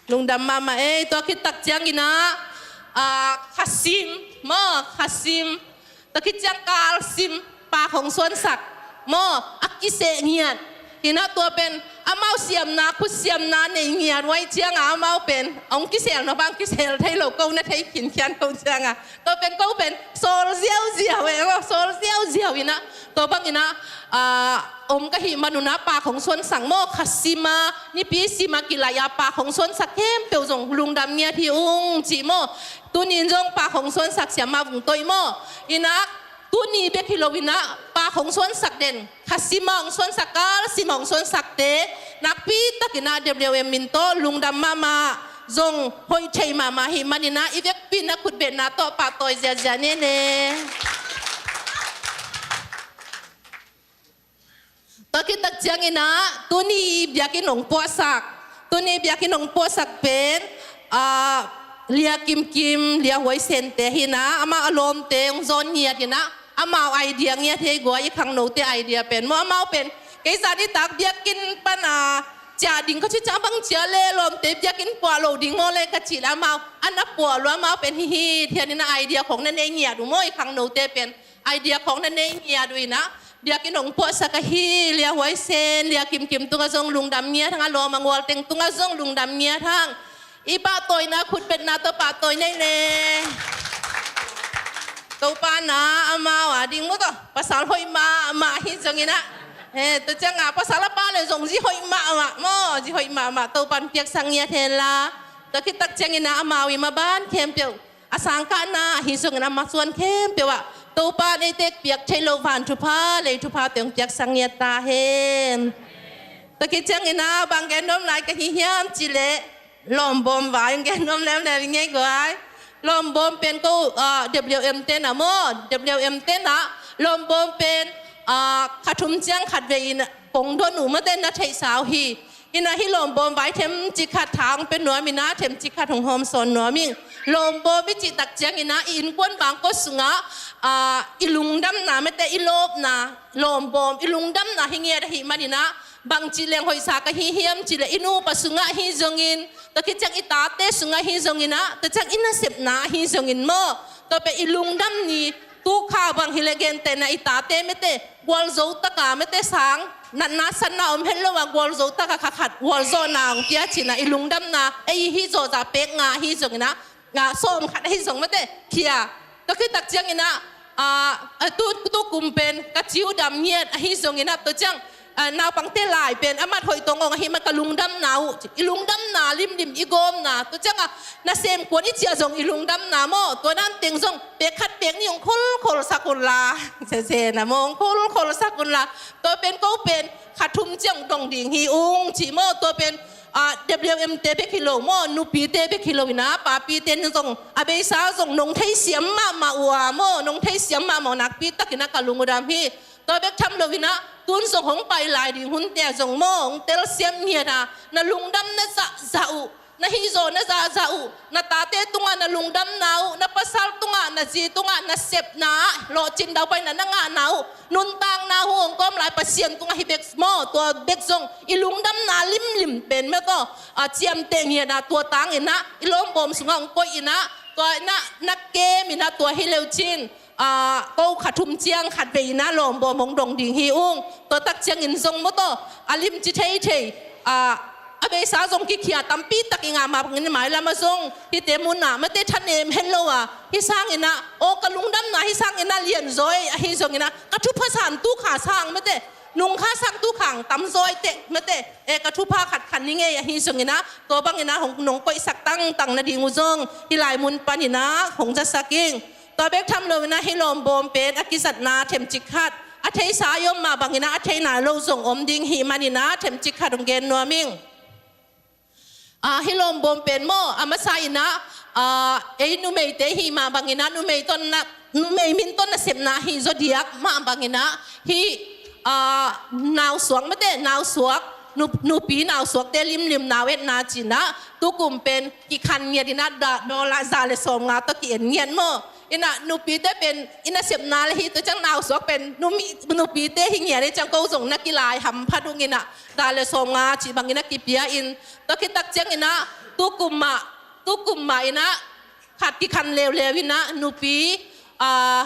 Lungdam mahmah ei. Tua khit tak cianginah, ah, khasim maw, khasim. Tua khit ciang kalsim, pak hong suansak maw, a kiseh ngiat. Hinah tua pen amau siamna, khut siamna nei ngiat uh ahih ciangah amau pen hong kisel nop bang kisel thei lo, ko na thei khinkhian ko ciangah. Tua pen ko pen sawl ziauziau e maw, sawl ziauziau inah. Tua banginah, ah, om ka hih manunah pak hong suansak maw, khasim a, nipi sim a kilaih a pak hong suansak khempeuh zong lungdam ngiat hi ung ci maw. Tuni in zong pak hong suansak siamah Vung Toih maw. Inah tuni bek hi loinah pak hong suansak den, khasim a hong suansak, kalsim a hong suansakte nakpi takinah W M min tawh lungdam mahmah, zong hoih thei mahmah hi maninah i vekpi inah khutbetna tawh pahtawi ziahziah ni le. Tua khit tak cianginah tuni biakinn hong puahsak, tuni biakinn hong puahsak pen, ah, Lia Kim Kim, Lia Huai Sen te hinah, amau a lawmte hong zawn ngiat hinah, amau idea ngiat hi ei guai, i khangnote idea pen maw. Amau pen kei zan i tak biakinn pana ciah ding ka cih ciang bang ciah le lawmte biakinn puah lo ding maw le ka cih le amau an a puah lua, amau pen hihit hian inah idea khong na nei ngiat uh maw, i khangnote pen idea khong na nei ngiat uh inah. Biakinn hong puahsak ahi Lia Huai Sen, Lia Kim Kim tungah zong lungdam ngiat hang, a lawm a ngual teng tungah zong lungdam ngiat hang. I pahtawina khutbetna tawh pahtawi nei le. Topa na amau a ding maw tawh pasal hoih mahmah hi zonginah. He, tua ciangah pasal a pa le zong zi hoih mahmah maw, zi hoih mahmah, Topa in piaksak ngiat henla. Tua khit tak cianginah amau i maban khempeuh, a sangkahna ahi zongin a masuan khempeuh ah Topa in eite piak theih loh van thupha, lei thupha teng piaksak ngiat ta hen. Tua khit cianginah bang gen nuam lai ka hi hiam cihleh, lawmbawm vai hong gen nuam lemlem ing ei guai. Lawmbawm pen ko, ah, W M tenah maw, W M tenah lawmbawm pen, ah, kha thum ciang khat vei in kong don uh mate na theihsa uh hi. Ina hih lawmbawm vai themcik khat thang pe nuam ina themcik khat hong hawmsawn nuam ing. Lawmbawm i cih tak ciang ina i innkuan bangkua sungah, ah, i lungdamna mete i lawpna, lawmbawm i lungdamna hi ngiat ahih man ina, bangci leng hoihsa ka hi hiam cih leh i nupa sungah hi zongin, tua khit ciang i tate sungah hi zongin ah, tua ciang i nasepna hi zongin maw, tua pen i lungdam ni. Tu kha bang hi leh gentehna i tate mete gualzo taka mete sang, natna satna om het lo a gualzo taka kha khat gualzawhna hong pia cihna i lungdamna, ei i hih zawh zah pek nga hi zongin ah, nga sawm khat ahi zong mete khia. Tua khit tak ciang ina, ah, ah, tu, tu kum pen ka ciu dam ngiat ahi zong ina, tua ciang, ah, naupangte lai pen a mat hoih tong ong ahi man ka lungdamna uh, i lungdamna limlim i gawmna, tua ciang a nasem kuan i ciah zong i lungdamna maw, tua nan teng zong pek khat pek nih ong khol khol sak un la, sese na maw ong khol khol sak un la, tua pen ko pen kha thum ciang dong ding hi ung ci maw, tua pen, ah, W M te bek hi lo maw, nupite bek hi lo ina, papite ni zong, a beisa zong nong theisiam mahmah uh a maw, nong theisiam mahmah uh nakpi tak ina ka lung uh dam hi. Tua bek tham lo ina, tun zong hong pai lai ding hunte ah zong maw, hong telsiam ngiat a, na lungdam na zahzah uh, na hih zawh na zahzah uh, na tate tungah na lungdamna uh, na pasal tungah, na zi tungah, na sepna ah, lawhcin daupaina na ngahna uh, nuntakna uh hong kawm lai Pasian tungah hi bek maw, tua bek zong i lungdamna limlim pen mete, ah, ciamteh ngiat a, tua tang ina i lawmbawm sungah hong koih ina, tua ina na kem ina, tua hi leu cin, ah, ko kha thum ciang khat vei ina lawmbawm hong dong ding hi ung. Tua tak ciangin zong mete a limci theithei, ah, a beisa zong kikhia tampi tak i ngah mah bangin mailam ah zong hihte munah mete thanem het lo a, hih sang ina, aw ka lungdamna hih sang ina lianzaw ei ahi zong ina, ka thupha sang tu kha sang mete, nung kha sang tu kha hong tamzaw ei teh mete, e ka thupha khat khan ning ei ahi zong ina, tua bang ina hong nong koihsak tangtang nading uh zong hih lai mun pan ina hong zasak ing. Tua bek tham lo ina hih lawmbawm pen a kizatna themcik khat, a theisa i om mah bang ina a thei nai lo zong om ding hih man ina themcik khat hong gen nuam ing. Ah, hih lawmbawm pen maw, a masa ina, ah, ei numeite hih mah bang ina numei tawh na, numei min tawh nasepna hih zaw diak mah bang ina hih, ah, nausuak mete, nausuak, nu, nupi nausuakte limlim nau etna ci ina, tu kum pen kikhan ngiat ina da, dollar za le sawmnga tawh ki-en ngiat maw. Ina nupite pen i nasepna le hi, tua ciang nausuak pen numi, nupite hi ngiat ei ciang ko zong na kilai hampha dung ina, za le sawmnga cih bang ina kipia in, tua khit tak ciang ina tu kum mah, tu kum mah ina khat kikhan leuleu ina nupi, ah,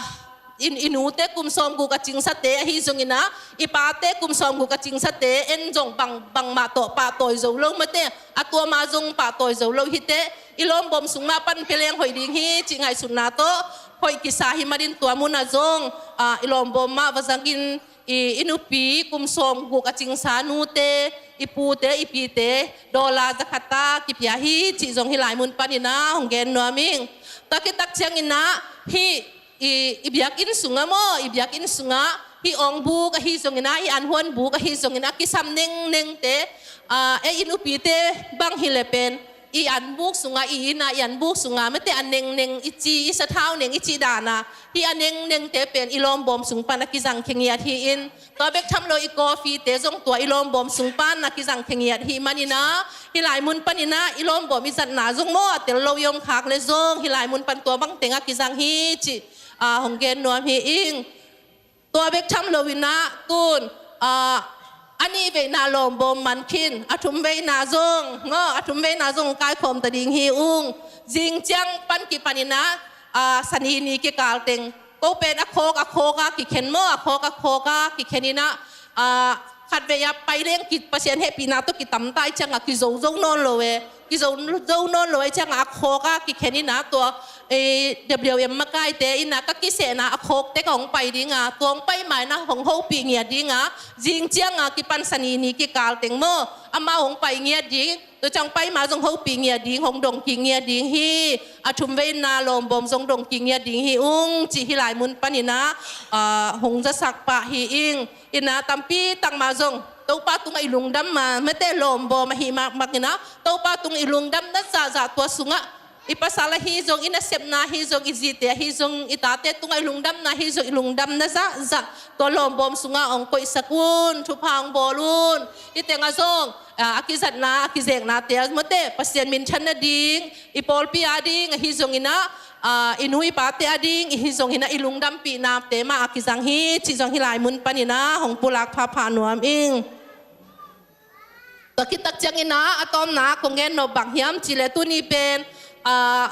i, i nute kum sawmguk a cingsate ahi zong ina, i pate kum sawmguk a cingsate en zong bang, bangmah tawh pahtawi zo lo mete, a tua mah zong pahtawi zo lo hi teh, i lawmbawm sung mah pan pia leng hoih ding hi cih ngaihsutna tawh hoih kisa hi manin tua munah zong, ah, i lawmbawm mah va zangin i, i nupi kum sawmguk a cingsa nute, i pute, i pite, dollar za khat a kipia hi cih zong hih lai mun pan ina hong gen nuam ing. Tua khit tak ciang ina hih i, i biakinn sungah maw, i biakinn sungah hih awngbuk ahi zong ina, hih anhuanbuk ahi zong ina kisam nengnengte, ah, ei i nupite bang hi leh pen i anbuk sungah, i inn ah i anbuk sungah mete a nengneng i ci, i sathau neng i cih dan a, hih a nengnengte pen i lawmbawm sung pan a kizangkhia ngiat hi in. Tua bek tham lo i coffee-te zong tua i lawmbawm sung pan a kizangkhia ngiat hi man ina, hih lai mun pan ina i lawmbawm i zatna zong maw a tel lo i om khak leh zong hih lai mun pan tua bang teng a kizang hi cih, ah, hong gen nuam hi ing. Tua bek tham lo ina tun, ah, a nih veina lawmbawm man khin, a thum veina zong, ngo, a thum veina zong kaikhawm ta ding hi ung. Zing ciang pan kipan ina, ah, Sani ni kikal teng ko pen a khawk, a khawk a kikhen maw, a khawk, a khawk a kikhen ina, ah, khat vei a pai leng ki, Pasian hehpihna tawh kitam ta i ciang a kizo zo nawn lo e. Kizo zo nawn lo ahih ciangin a khawk a kikhen ina tua, eh, W M makaite ina ka kisehna a khawk tek a hong pai ding a, tua hong pai ma ina hong hopih ngiat ding a, zing ciang a kipan Sani ni kikal teng maw amau hong pai ngiat ding, tua ciang pai ma zong hopih ngiat ding, hong dong kik ngiat ding hi, a thum veina lawmbawm zong dong kik ngiat ding hi ung cih hih lai mun pan ina, ah, hong zasak pah hi ing. Ina tampi tak ma zong Topa tungah i lungdam ma mete lawmbawm ahi mak, mak ina Topa tung i lungdam na zahzah tua sungah i pasal ahi zong, i nasepna ahi zong, i zite ahi zong, i tate tungah i lungdamna ahi zong, i lungdamna zahzah tua lawmbawm sungah hong koihsak un, thupha hong bawl un. Hih tengah zong, ah, a kizatna, a kizeknate ah mawte, Pasian minthan nading, i pawlpi ading ahi zongin ah, ah, i nu i pate ading ahi zongin ah, i lungdampihnate mah a kizang hi cih zong hih lai mun panin ah hong pulak phapha nuam ing. Tua khit tak ciangin ah, a tawpna kong gen nop bang hiam cih leh tuni pen, ah,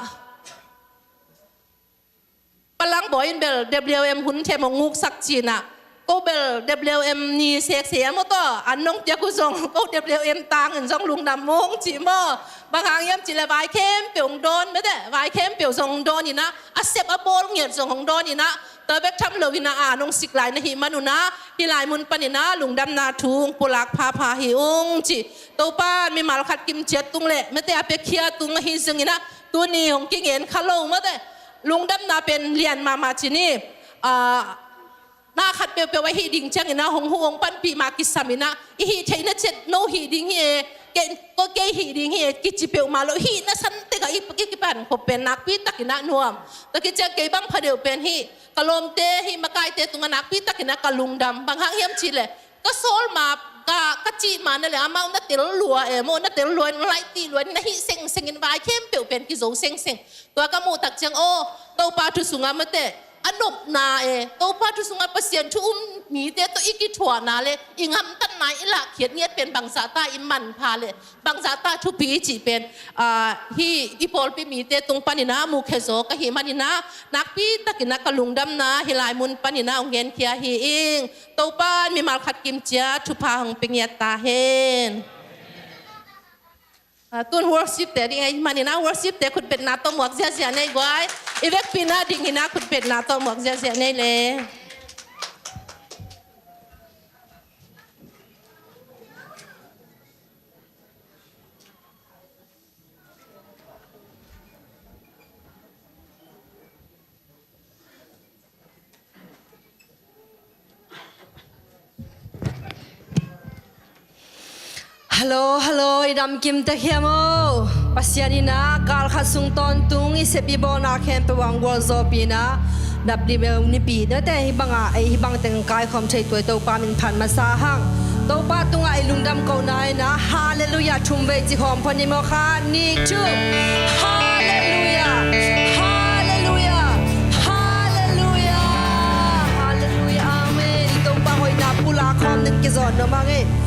Palang bawi in bel W M hun them hong nguksak ci-in ah, ko bel W M ni seksek a maw, tua an nong piak uh zong ko W M tangin zong lungdam ung ci maw. Bang hang hiam cih leh vai khempeuh hong dawn, mete, vai khempeuh zong hong dawn in ah, a sep a bawl ngiat zong hong dawn in ah, tua bek tham lo in ah, an hong sik lai na hih manun ah, hih lai mun panin ah lungdamna thu hong pulak phapha hi ung ci. Topa in mimal khat kim ciat tung leh, mete, a piakhia tung ahi zongin ah, tuni hong kingen kha lo, mete, lungdamna pen lian mahmah ci ni. Ah, na khat peuhpeuh ahih ding ciangin ah, hong huh hong panpih mah kisam in ah, i hih theihna ciat no hih ding hi e, kei, ko kei hih ding hi e kici peuhmah lo, hihna san tek ah i, i kipan khop pen nakpi takin ah nuam. Tua khit ciang kei bang phadeuh pen hih ka lawmte, hih makaite tungah nakpi takin ah ka lungdam. Bang hang hiam cih leh, ka sawl ma, ka, ka cih ma na leh amau na tel lua e maw, na tel lua in, laih tih lua in, na hih sengseng in, vai khempeuh pen kizo sengseng. Tua ka muh tak ciang, aw, Topa thu sungah, mete, a nopna e, Topa thu sungah Pasian thu um mite tawh i kithuahna leh i ngamtatna i lahkhiat ngiat pen bangzah ta i manpha leh bangzah ta thupi i cih pen, ah, hih i pawlpi mite tung panin ah mukhia zaw ka hih manin ah, nakpi takin ah ka lungdamna hih lai mun panin ah hong genkhia hi ing. Topa in mimal khat kim ciat thupha hong pia ngiat ta hen. Ah, tun worship te ding ahih manin ah, worship te khutbetna tawh muak ziahziah nei guai. I vekpi nadingin ah khutbetna tawh muak ziahziah nei le. Hallo, hallo, i damkim tek hiam aw? Pasian in ah kal khat sung tawntung i sep i bawlna khempeuh ah hong gualzawhpih in ah, W M nipi, nate, hih bangah ei hih bang teng kaikhawm thei tuai Topa min phat masa hang. Topa tungah i lungdam kohna in ah, Halleluiah thum vei ci khawm phot ni maw, khat, nih, thum. Halleluiah, Halleluiah, Halleluiah, Halleluiah, Amen. I Topa hoihna pulak khawm ding kizawh nuam ing e.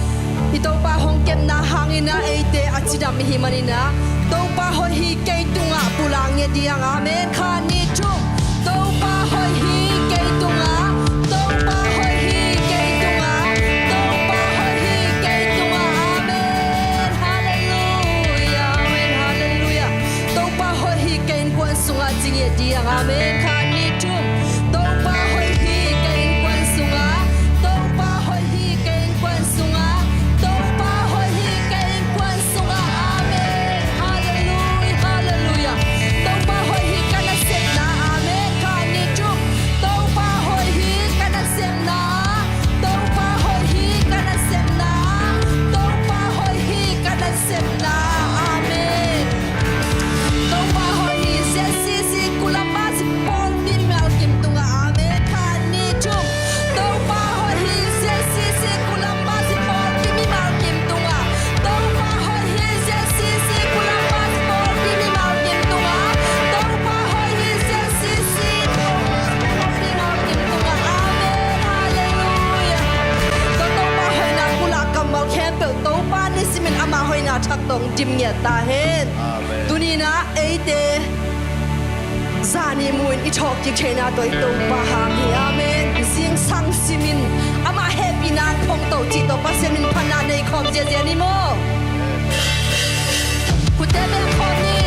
I Topa hong kepna hangin ah eite a cidam i hih manin ah, Topa hoih hi kei tungah pulak ngiat ding, Amen. Khat, nih, thum. Topa hoih hi kei tungah, Topa hoih hi kei tungah, Topa hoih hi kei tungah, Amen. Halleluiah, Amen, Halleluiah. Topa hoih hi kei innkuan sungah ci ngiat ding, Amen. Khat, nih, thum. Topa hoih hi kei innkuan sungah, Topa hoih hi kei innkuan sungah, Topa hoih hi kei innkuan sungah, Amen. Halleluiah, Halleluiah. Topa hoih hi ka nasepna, Amen. Khat, nih, thum. Topa hoih hi ka nasepna, Topa hoih hi ka nasepna, Topa hoih hi ka nasepna, Amen. Topa hoih hi, Z C C Kulamba si pawlpi mimal kim tungah, Amen. Khat, nih, thum. Topa hoih hi, Z C C Kulamba si pawlpi mimal kim tungah. Topa hoih hi, Z C C Kulamba si pawlpi mimal kim tungah. Topa hoih hi, Z C C pawlpi mimal kim tungah. Amen. Halleluiah. Tua Topa hoihna pulak kammal khempeuh Topa nisimin ama hoihna thak tawh dim ngiat ta hen. Amen. Tuni-in ah eite zani mu-in i thawhkik theihna tawh i Topa hang hi. Amen. Zingsang simin amah hehpihna hong phong to cih tawh Pasian min phatna nei khawm ziahziah ni maw. Khutte beng khawm ni.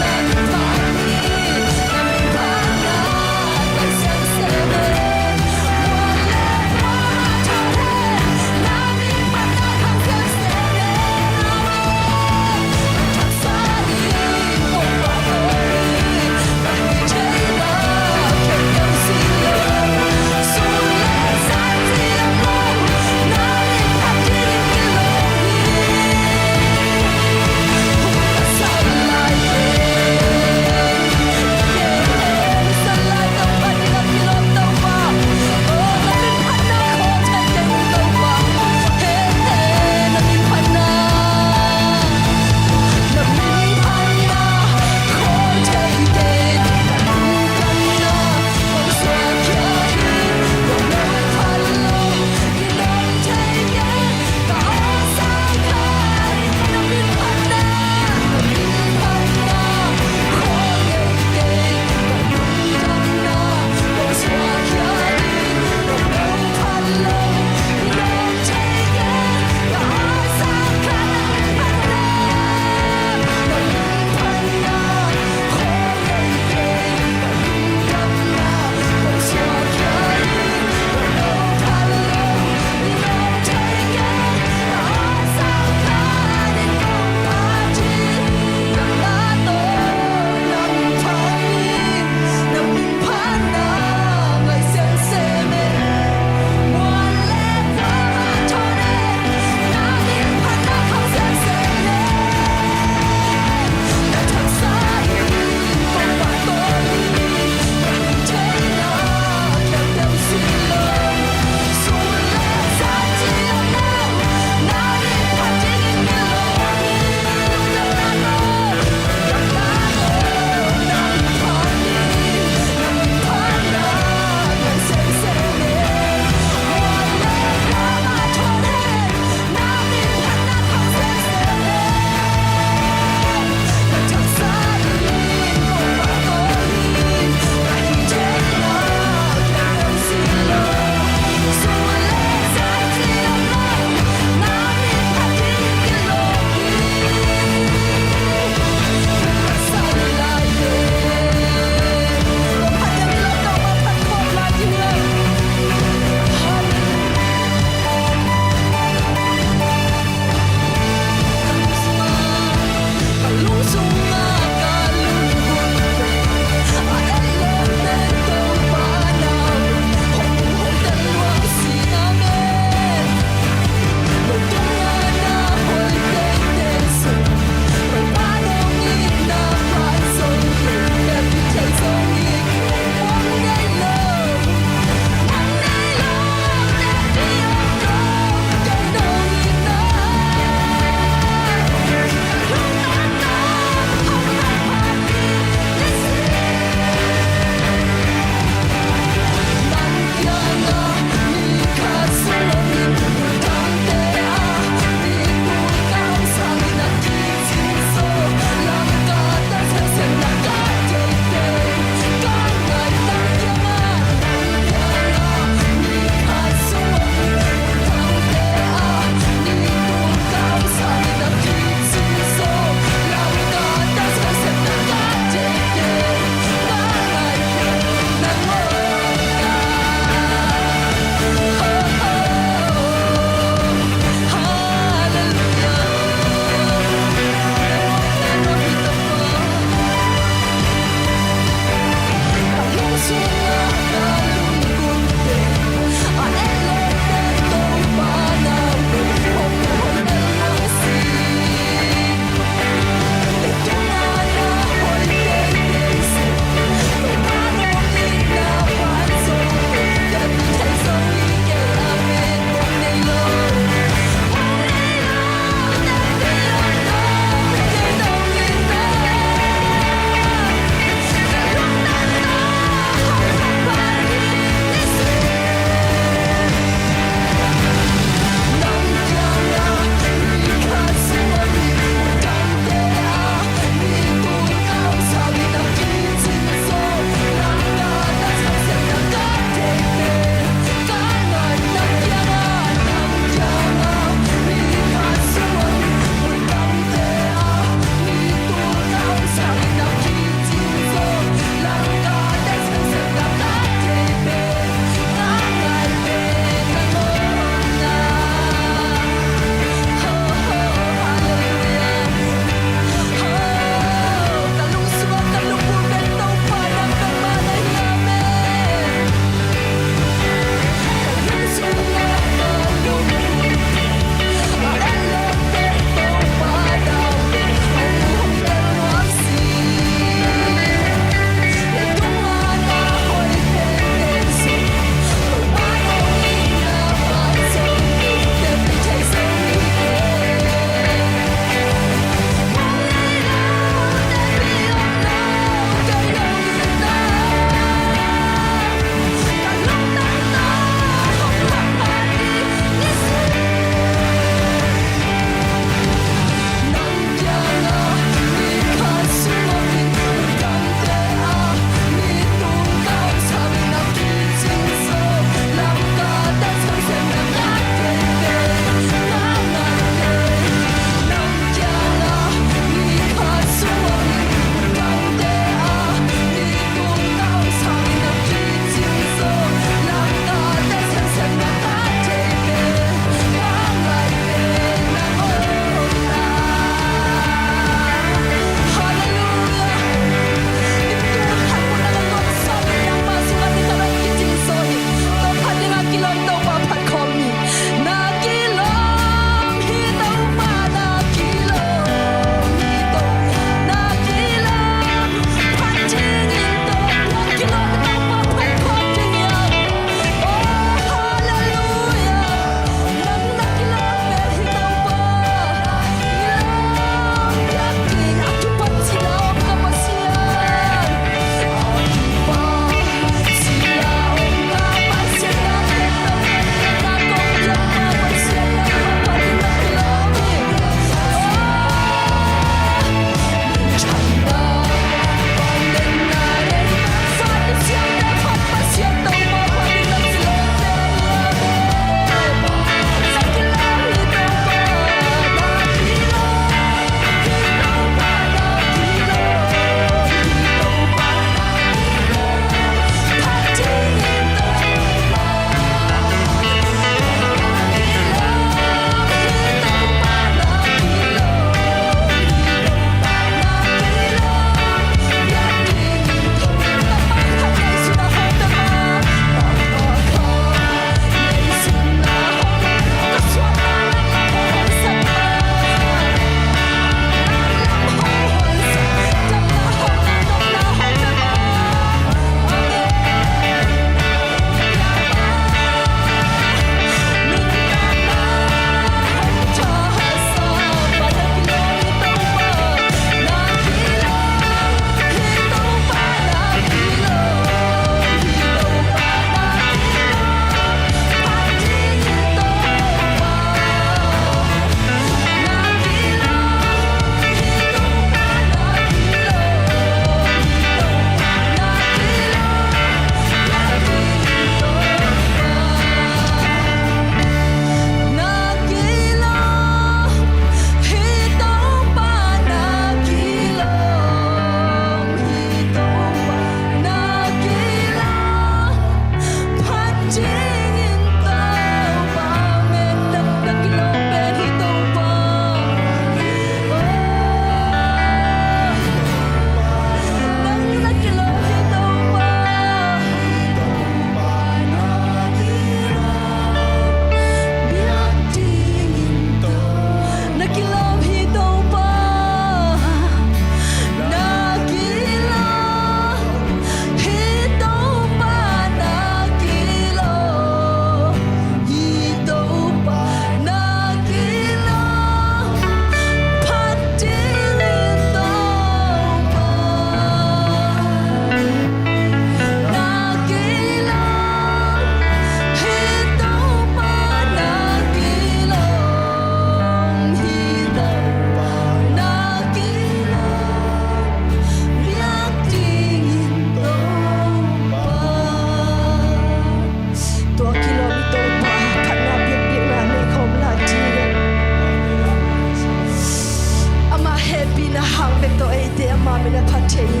thei hi.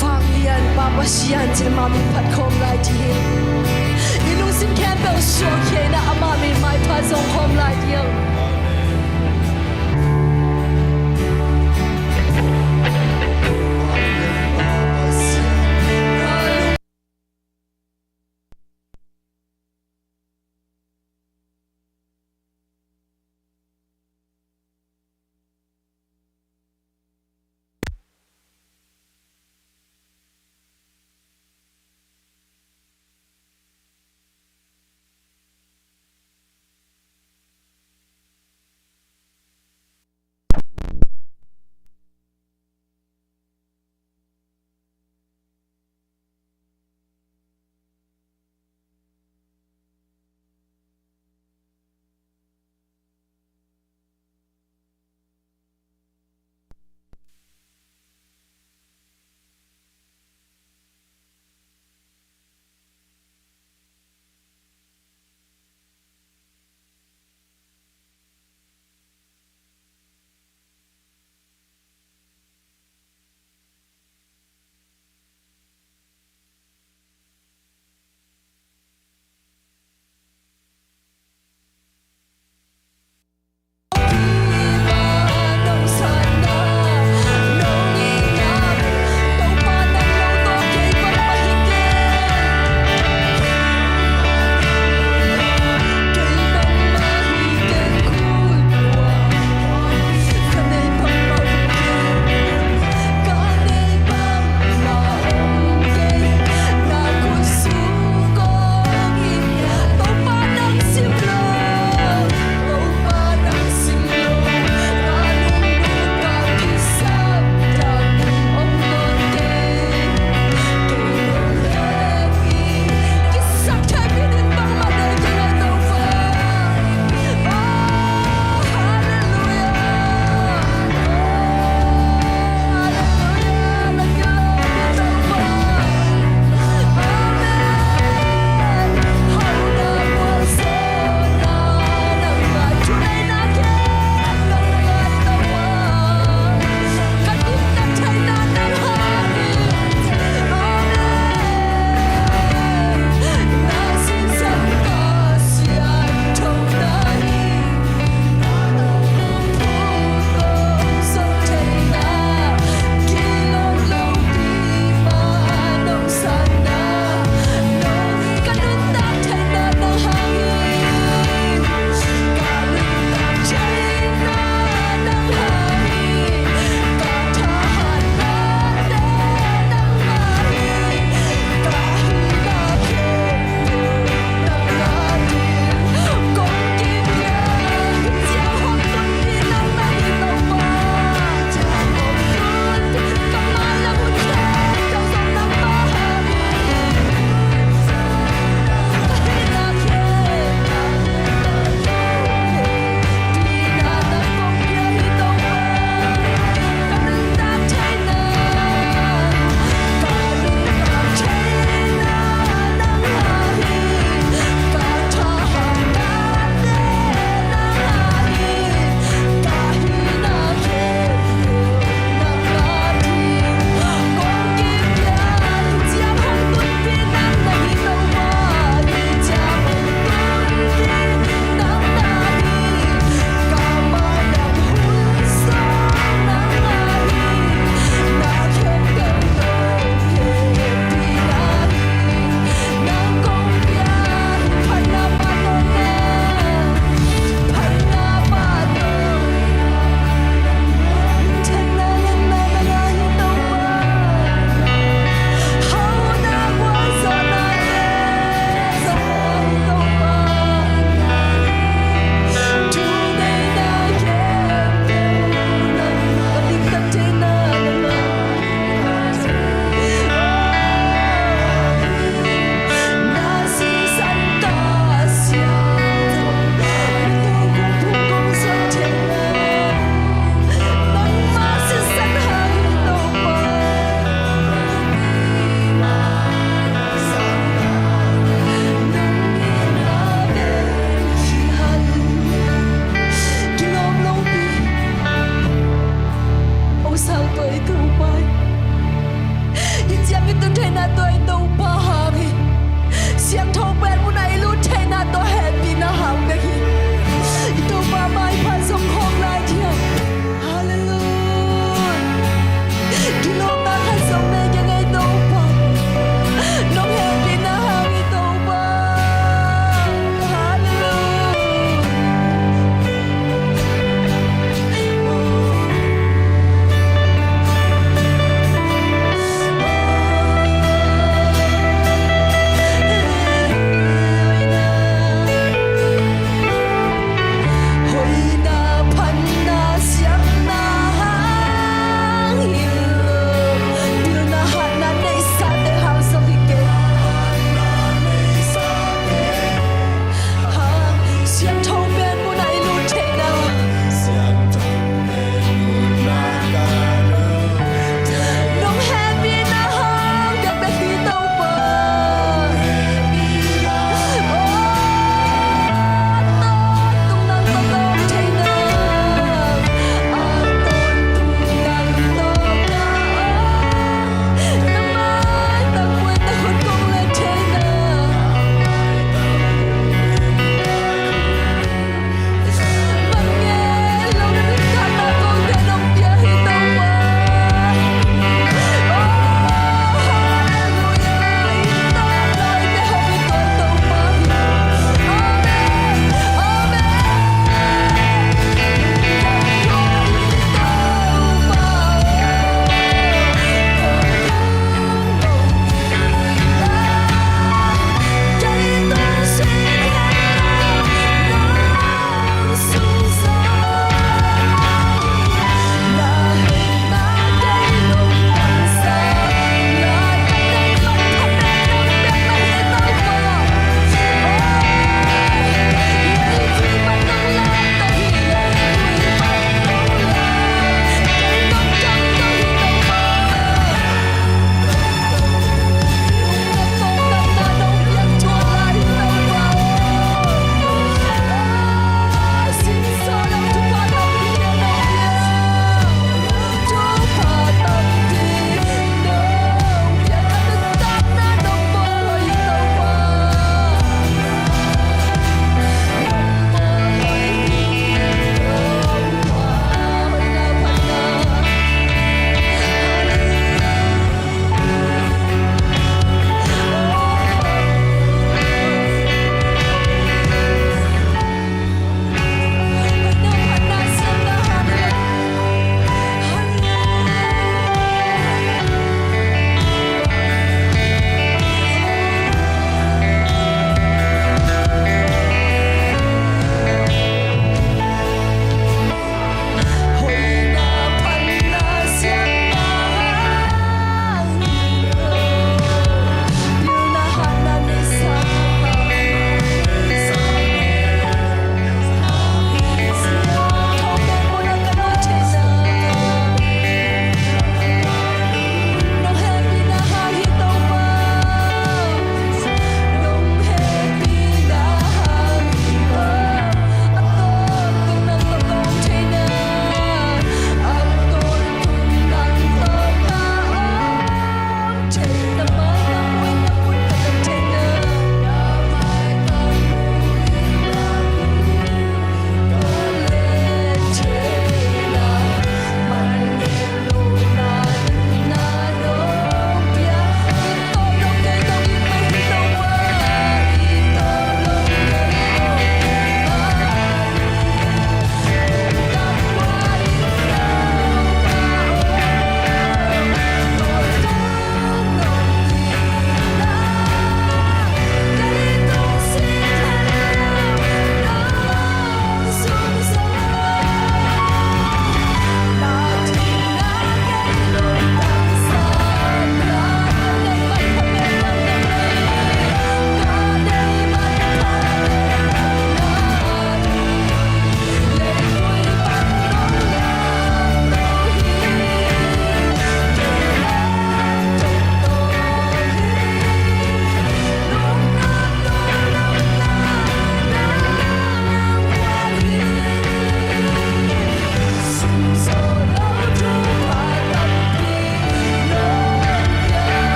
Vanglian Pa Pasian cin ama min phat khawm lai ding hi. I lungsim khempeuh suak khia in, ama min maipha zong khawm lai ding hi.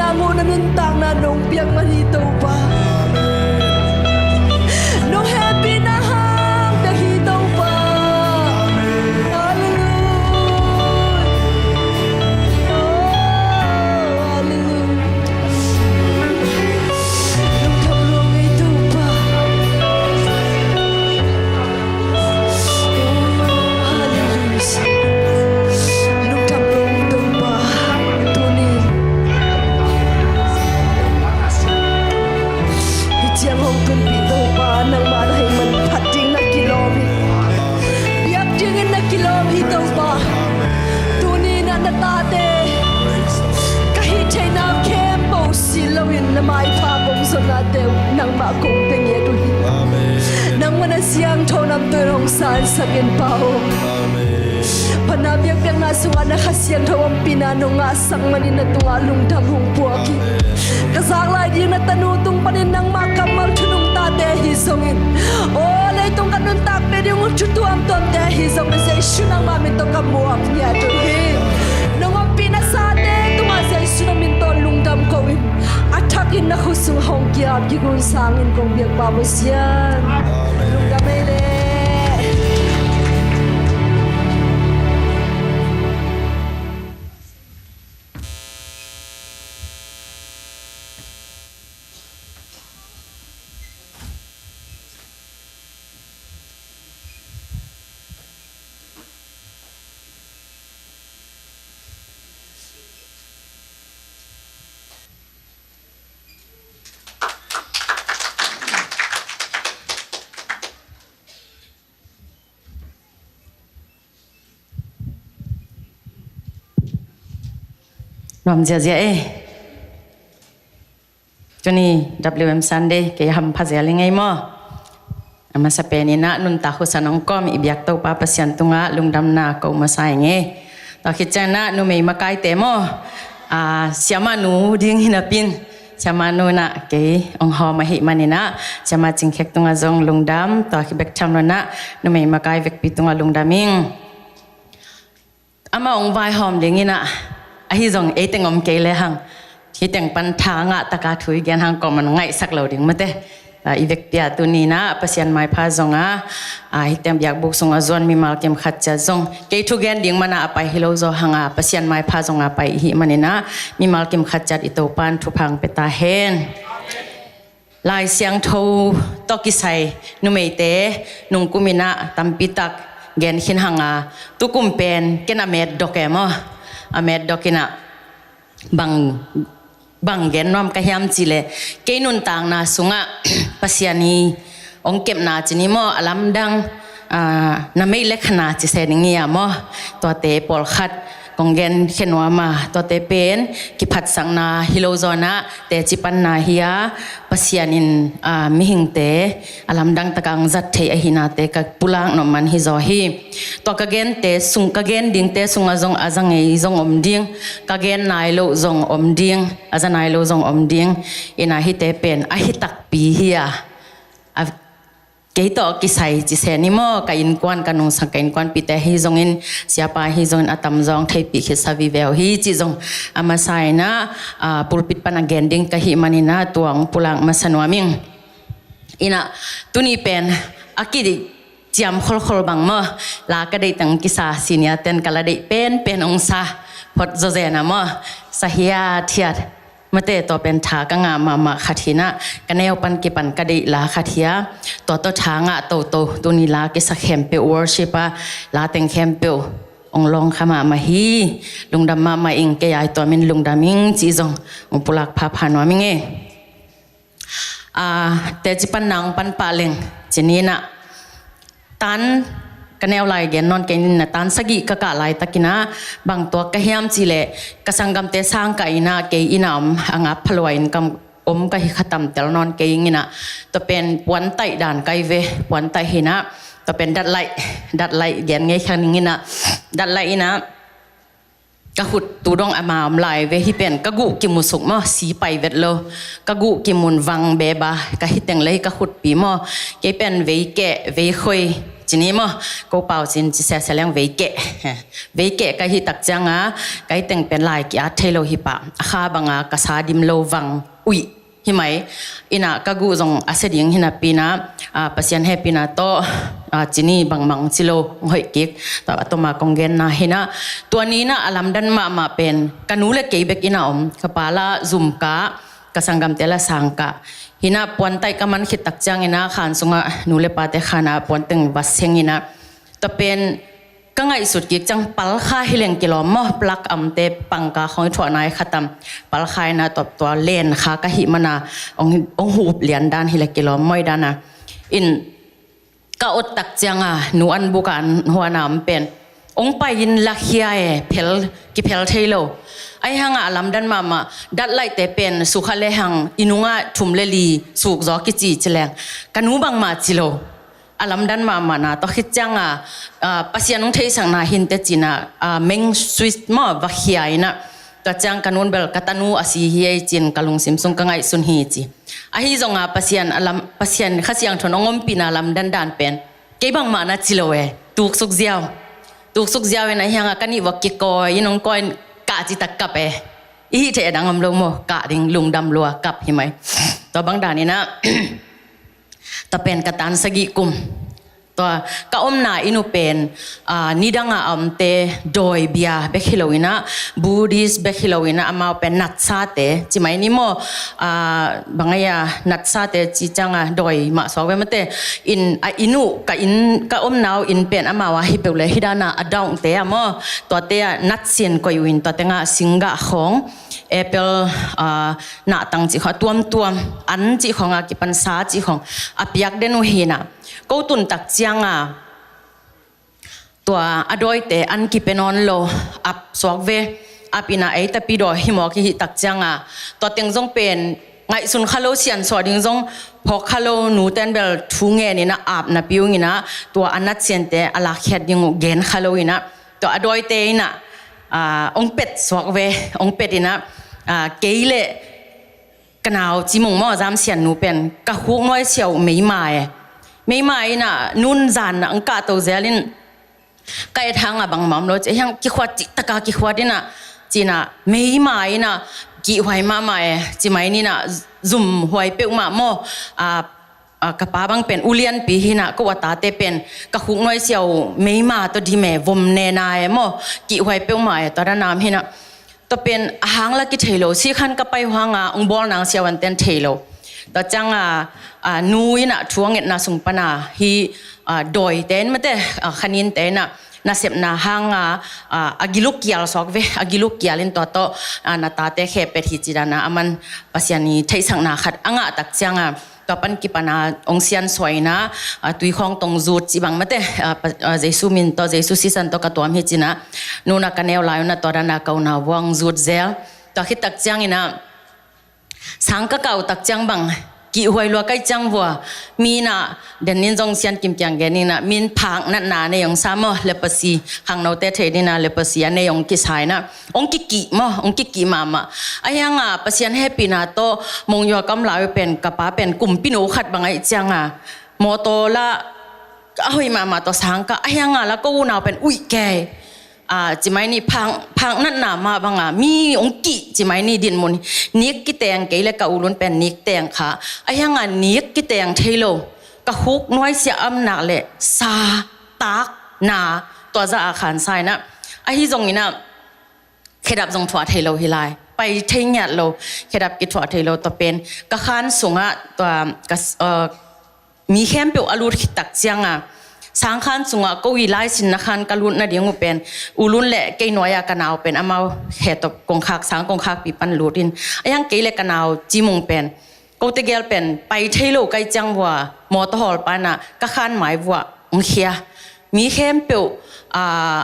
Nang uh na nuntakna nong piak man hi Topa. Nong hehpihna hang bek hi Topa. Halleluia. Oh, halleluia. Lungdam lua ing ei Topa. Halleluia. Lungdam lua ing Topa. Tuni hih ciang hong tunpih Topa, nangmah na hih manphat ding na kilawm hi. Biak dingin na kilawm hi Topa. Tuni na na tate ka hih theihna khempeuh si loin na maipha kong zonnate uh nangmah kong te ngiat uh hi. Nangmah na siangtho namtui hong sansak in Pa aw. Phatna biakpiakna sungah na Kha Siangtho ompihna nong ngahsak manin na tungah lungdam hong puak hi. Ka zak lai ding na tanu tung panin nangmah kammal thunung tate ahi zongin, aw leitung ka nuntak pia ding uh thu tuamtuamte ahi zongin Jesu nangmah min tawh ka muak ngiat uh hi. Nong ompihna sate tungah Jesu na min tawh lungdam ko in, a thakin na khut sung hong kiap kigun sangin kong biak Pa Pasian. Lungdam ei leh. Nuam ziazia e. Tuni W M Sunday kei hampha zel ing ei maw. A masa pen in ah nuntak husa nong kawm i biak Topa Pasian tungah lungdamna ko masa ing ei. Tua khit ciangin ah numei makaite maw, a, siamah nu ding hi napi in, siamah nu in ah kei hong hawm ahih manin ah siamah Cing Khek tungah zong lungdam. Tua khit bek tham lo in ah numei makai vekpi tungah lungdam ing. Amah hong vaihawm ding in ah, ahi zong ei teng om kei lehang hih teng pan tha ngah taka thu i gen hang kawm a ngaihsak lo ding mate. A, i vekpi ah tuni in ah Pasian maipha zong a, a, hih teng biakbuk sungah zuan mimal kim khat ciat zong kei thu gen ding man ah a pai hi lo zaw hang a, Pasian maipha zong a pai i hih manin ah mimal kim khat ciat i Topa in thupha hong pia ta hen. Lai Siangtho tawh kisai numeite nungkum in ah tampi tak gen khin hang a, tukum pen ken a metdok e maw. A metdok in ah bang, bang gen nuam ka hiam cih leh, kei nuntakna sungah Pasian i hong kepna ci ni maw, a lamdang, a, na meih le khana ci se ning hi a maw. Tuate pawlkhat kong gen khe nuam a, tuate pen kiphatsakna hi lo zaw in ah teci panna hi a, Pasian in, a, mihingte a lamdang takah hong zat theih ahihnate ka pulak nop man hi zaw hi. Tua ka gente sung, ka gen dingte sungah zong a za ngei zong om ding, ka gen nai loh zong om ding, a za nai lo zong om ding. In ah hihte pen a hi takpi hi a, a kei tawh kisai ci se ni maw, ka innkuan, ka nungsang, ka innkuanpihte ahi zongin, siapa ahi zongin a tamzaw hong theihpih khitsa vive uh hi cih zong a masa in ah, a, pulpit pan a gen ding ka hih manin ah tua hong pulak masa nuam ing. In ah tuni pen a kiciam kholkhol bang maw, la ka deih teng kisa senior ten ka la deih penpen hong sa phot zawzen a maw, sa hiathiat. Mate, tua pen tha ka ngah mahmah khat hi in ah, ka neu pan kipan ka deih la khat hi a, tua tawh tha ngah toto, tuni la kisa khempeuh, worship a la teng khempeuh hong lawng kha mahmah hi. Lungdam mahmah ing, kei a i tuam in lungdam ing cih zong hong pulak phapha nuam ing e. A, teci panna hong pan pah leng ci ni in ah, tan, ka neu lai gen nawn kei ning in ah, tan sagih ka kah laitakin ah bang tuak ka hiam cih leh, ka sanggamte sang kah in ah kei inn ah om, a ngap phalua in ka om ka hi kha, tamtel nawn kei ing in ah, tua pen puantaih dan kai ve, puantaih hi in ah, tua pen datlaih, datlaih gen ngei kha ning in ah, datlaih in ah ka khut tu dong a ma om lai ve, hih pen ka guh kimu suk maw, si pai vet lo. Ka guh kimun vang beba, ka hih teng lei ka khutpi maw. Kei pen vei keh, vei khoi, Cini maw, ko pau cin ci sese leng veikeh. Veikeh ka hih tak cianga, kai teng pen lai ki-at thei lo hi pah. A kha banga ka sa dim lo vang uih hi mai. Ina ka guh zong a sia ding hi napi ina, a, Pasian hehpihna tawh, a, cini bangmang ci lo, hong hoih kik. Tua a toma kong genna hi ina, tua ni ina a lamdang mahmah pen, ka nu le kei bek ina om, ka pa la zum kah, ka sanggamte la sang kah. Hi ina puantaih ka man khit tak ciang ina khan sungah nu le pate khan a puan teng va seng ina. Tua pen ka ngaihsut kik ciang palkha hi leng kilawm maw, plak amte pangka khong i thuah nai khatam. Palkha ina tua, tua len kha ka hih mana hong, hong hup lian dan hi le kilawm mawi dana. In ka ot tak cianga nu an buka an huana om pen hong pai in lakhia e, phel, kiphel thei lo. Ahi hanga a lamdang mahmah, dat laihte pen sukha le hang i nunga thum le li suk zaw kici ci leng, ka nu bangmah ci lo. A lamdang mahmahna tawh khit cianga, a, Pasian hong theihsakna hinte cina, a, meng switch maw va khia ina. Tua ciang ka nun bel ka tanu a si hi ei cin ka lungsim sung ka ngaihsun hi ci. Ahi zonga Pasian a lam, Pasian Kha Siangtho in hong ompihna lamdang dan pen kei bangmah na ci lo e, tuksuk ziau. Tuksuk ziau ina ahi hanga ka nih vok kikawi in hong kawi in kah citak kap e. I hih theih a dang om lo maw, kah ding lungdam lua kap hi mai. Tua bang dan ina, tua pen ka tan sagih kum. Tua ka omna inn uh pen, a, nidanga a omte dawi bia bek hi lo ina, Buddhist bek hi lo ina, amau pen natsate ci mai ni maw, a, bang a ia natsate ci cianga dawi mah suak ve mate. In, a, inn uh, ka inn, ka omna uh inn pen amau a hi peuh le hi dana a daungte a maw, tuate a natsin koih uh in tua tenga singgah khong, apple, a, nahtang cih khong, a tuamtuam an cih khong a kipan sa cih khong a piak den uh hi ina. Ko tun tak cianga tua a dawite an kipia nawn lo, ap suak ve, ap ina ei tapi dawi hi mawk i hih tak cianga tua teng zong pen ngaihsun kha lo, siansuah ding zong phawk kha lo, nuten bel thu ngen ina ap napi ung ina tua a natsiante a lakkhiat ding uh gen kha lo ina tua a dawite ina, a, hong pet suak ve, hong pet ina, a, kei le ka nau ci mung maw, Zam Sian nu pen ka khuk nuai siau meima e. Meima ina nun zan na ang kah to zel in ka et hanga bangmah om lo ci, hiang kikhuat cih taka kikhuat ina cina meima ina kihhuai mahmah e, ci mai ni ina zum huai peuhmah maw, a, a, ka pa bang pen ulianpi hi ina ko a tate pen ka khuk nuai siau meima tawh dim e, vom nena e maw, kihhuai peuhmah e, tua dana om hi ina. Tua pen a hang la kithei lo, sikhan ka pai huanga hong bawl nang siavuanten thei lo. Tua cianga, a, nu ina thu a ngetna sung pana hi, a, dawite in mate, a, khaninte ina nasepna hanga, a, a giluk kial suak ve, a giluk kial in tua tawh, a, na tate khepet hi ci dana aman Pasian i theihsakna khat a ngah tak cianga, tua pan kipana hong siansuah ina, a, tuikhawng tong zut cih bang mate, a, pa, a, Jesu min tawh, Jesu sisan tawh ka tuam hi cina, nuna ka neu lai una tua dana ka unau vua hong zut zel. Tua khit tak ciang ina sang ka kah uh tak ciang bang kihhuai lua kai ciang vua, mi ina den in zong sian kim kiang gen ina min phak natna nei hong sa maw, leprosy, khangnote thei dina leprosy a nei hong kisa ina. Hong kikih maw, hong kikih mahmah. Ahi hanga Pasian hehpihna tawh mong yua kam lai uh pen ka pa pen kumpi no khat bang ahi cianga mawtaw la a hoih mahmah tawh sang kah, ahi hanga la ko unau pen uih kei. A, ci mai ni phak, phak natna mah banga mi hong kih ci mai ni dinmun. Nik kiteng kei le ka ulun pen nik teng kha. Ahi hanga nik kiteng thei lo. Ka khuk nuai siah amnak le sa tak na tua za a khan sa ina. Ahi zong ina khedap zong thuah thei lo hi lai. Pai thei ngiat lo, khedap kithuah thei lo tua pen. Ka khan sungah tua, ka s-, uh, mi khempeuh a lut khit tak cianga sang khan sungah ko i laisinna khan ka lut nading uh pen ulun le kei nuai-a ka nau pen amau khe tawh kongkhak, sang kongkhakpi pan lut in. A hiang kei le ka nau ci mung pen ko tegel pen pai thei lo kai ciang vua mawtaw hawl pana ka khan mai vua hong khia. Mi khempeuh, ah,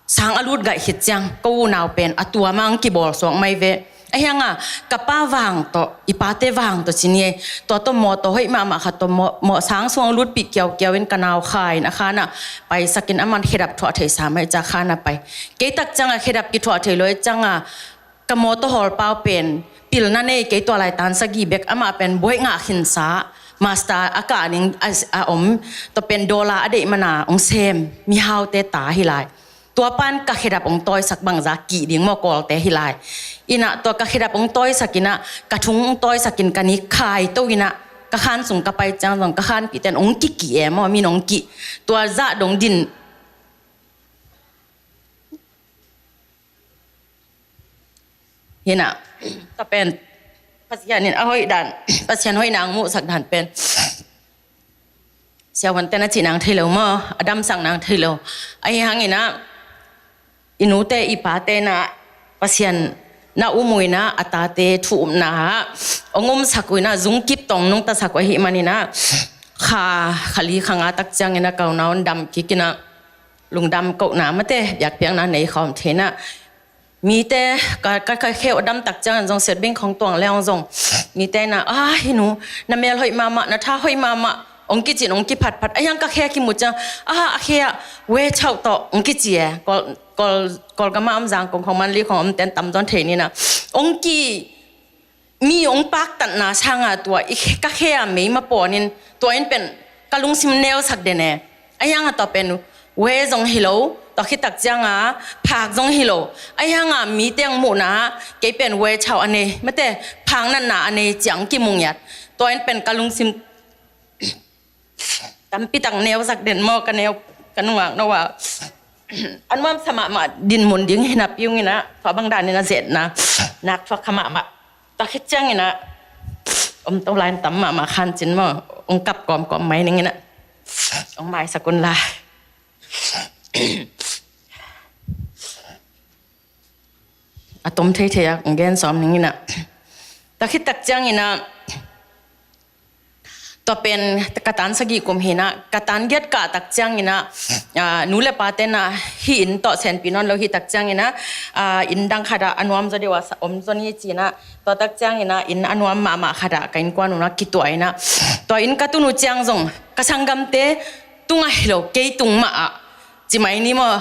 sang a lut gaih khit ciang ko unau pen a tua mang kibawl suak mai ve. A hianga ka pa vang tawh, i pate vang tawh ci ni ei. Tua tawh mawtaw hoih mahmah khat tawh maw, maw sang suang lutpih kiaukiau in ka nau kha in a khanah paisakin aman khedap thuah thei sa mai ca khanah pai. Kei tak cianga khedap kithuah thei lo ei cianga ka mawtaw hawlpau pen pilna nei kei tua lai tan sagih bek amah pen buaih ngah khinsa. master a kah ding a, a om, tua pen dollar a deih mana hong sem mihaute ta hi lai. Tua pan ka khedap hong tawisak bangzah kih ding maw, Kawlte hi lai. Inah tua ka khedap hong tawisak inah, ka thung hong tawisak in ka ni khai to inah, ka khan sung ka pai ciang zong ka khanpihte in hong kikih e maw, min hong kih. Tua zah dong din hinah, tua pen Pasian in a hoih dan, Pasian hoihna hong muhsak dan pen siavuante na cih nang thei lo maw, a damsak nang thei lo. Ahi hanginah i nute i pate inah Pasian na um uh inah a tate thu upna ah hong umsak uh inah zungkip tawh nungtasak uh ahih maninah kha, kha li kha nga tak cianginah ka unau in dam kik inah lungdam kohna mate biakpiakna nei khawm thei inah mite ka, ka, ka khe uh a dam tak ciangin zong siatbing khong tuang le hong zong mite inah, a, hi nu, na mel hoih mahmah, na tha hoih mahmah, hong kici in hong kiphatphat. A hiang ka khe kimu ciang, a, a khe ah wechauh tawh hong kici e. Kawl, Kawl, Kawlgam ah om, Zangkong khong, Mandalay khong om ten tam zawn thei ninah hong ki, mi hong paktatna sanga tua i khe, ka khe a mei ma pawnin tua in pen ka lungsim neusak den e. A hiang a tua pen we zong hi lo, tua khit tak cianga phak zong hi lo. A hianga mite hong muhna ah kei pen wechauh a nei mate, phak natna a nei ciang kimu ngiat. Tua in pen ka lungsim tampi tak neusak den maw, ka neu, ka nungak no a a nuamsa mahmah dinmun ding hi napi ung inah, tua bang danin a zetna nak thuak kha mahmah. Tua khit cianginah om to lai in tam mahmah khan cin maw, hong kap kawmkawm mai ning inah hong maisak un la. A tom theithei a kong gen sawm ning inah, tua khit tak cianginah tua pen ka tan sagih kum hinah, ka tan giat kah tak cianginah, a, nu le pate inah hih inn tawh senpi nawn lo hih tak cianginah, a, inn dang khatah a nuam zaw deuh a sa-, om zaw ni cinah, tua tak cianginah inn a nuam mahmah khatah ka innkuan unah kituah inah, tua inn ka tun uh ciang zong ka sanggamte tungah hi lo, kei tung mah ah ci mai ni maw.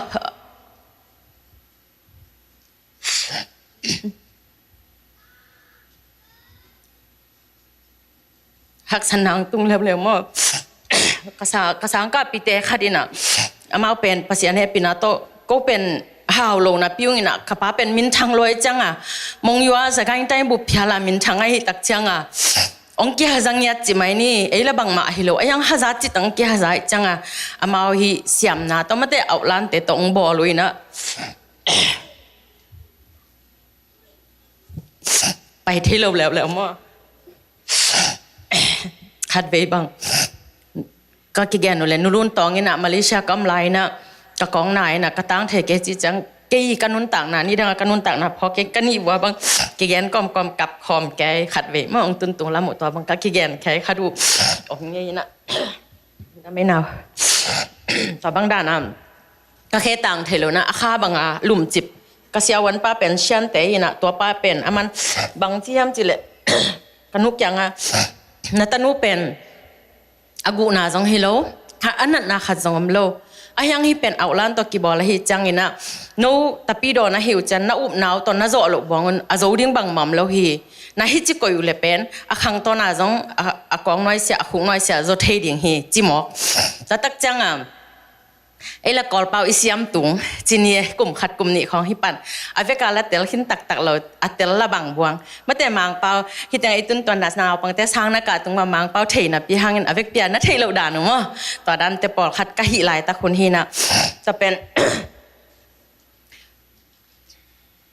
Haksatna hong tung leuleu maw. Ka sa-, ka sangkahpihte khat inah, amau pen Pasian hehpihna tawh ko pen hau lo napi ung inah, ka pa pen minthang lua cianga mong yua sa kain tai bu phiala minthang ahi tak cianga hong kihaza ngiat ci mai ni, ei la bangmah hi lo, a hiang haza citang hong kihaza ih cianga amau hih siamna tawh mate auhlante tawh hong bawl uh inah pai thei lo leuleu maw. Khatvei bang ka kigen uh le, Nu Lun Tawng inah Malaysia ka om lai inah ka kawng na inah ka tang thei kei ci ciang, kei ka nuntakna, nidanga ka nuntakna phawk kei, ka nih vua bang kigen kawmkawm kap khawm kei, khatvei maw hong tuntung lam uh tua bang ka kigen kei khat uh om ngei inah. Na mei nau. Tua bang dana ka khe tang thei lo na, a kha banga lumcip. Ka siavuanpa pen Siante inah, tuapa pen a man bang ci hiam cih leh, ka nu kianga, na tanu pen a guhna zong hi lo, a, a natna khat zong om lo. A hiang hih pen auhlan tawh kibawl ahi cianginah, no tapidaw na hi uh ciang na upna uh tawh na zawh loh buangun a zo ding bangmah om lo hi. Na hih ci koih uh le pen a khangtawna zong a, a kawng nuaisiah, a khuk nuaisiah zaw thei ding hi ci mawk. Tua tak cianga ei la Kawlpau i siam tung ci ni e, kum khat kum nih khawng hi pan. A veka la tel khin taktak lo, a tel la bang buang. Mate Mangpau, hih teng ei tuntuanna naupangte sang na kah tung mah Mangpau thei napi hangin a vekpi a na theih loh dan uh maw. Tua dante pawlkhat ka hih laitak hun hinah. Tua pen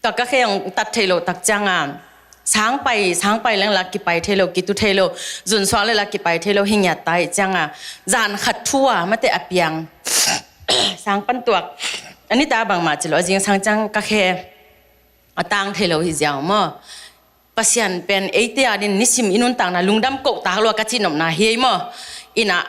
Tua ka khe hong tat thei loh tak cianga, sang pai, sang pai leng la kipai thei lo, kitu thei lo, zunsuak le la kipai thei lo, hi ngiat ta ih cianga, zan khat thu a mate a piang. Sang pan tuak. A nita bangmah ci lo, a zingsang ciang ka khe a tang thei lo hi ziau maw. Pasian pen eite adin nisim i nuntakna lungdam kohtak lua ka cihnopna hi ei maw. Inah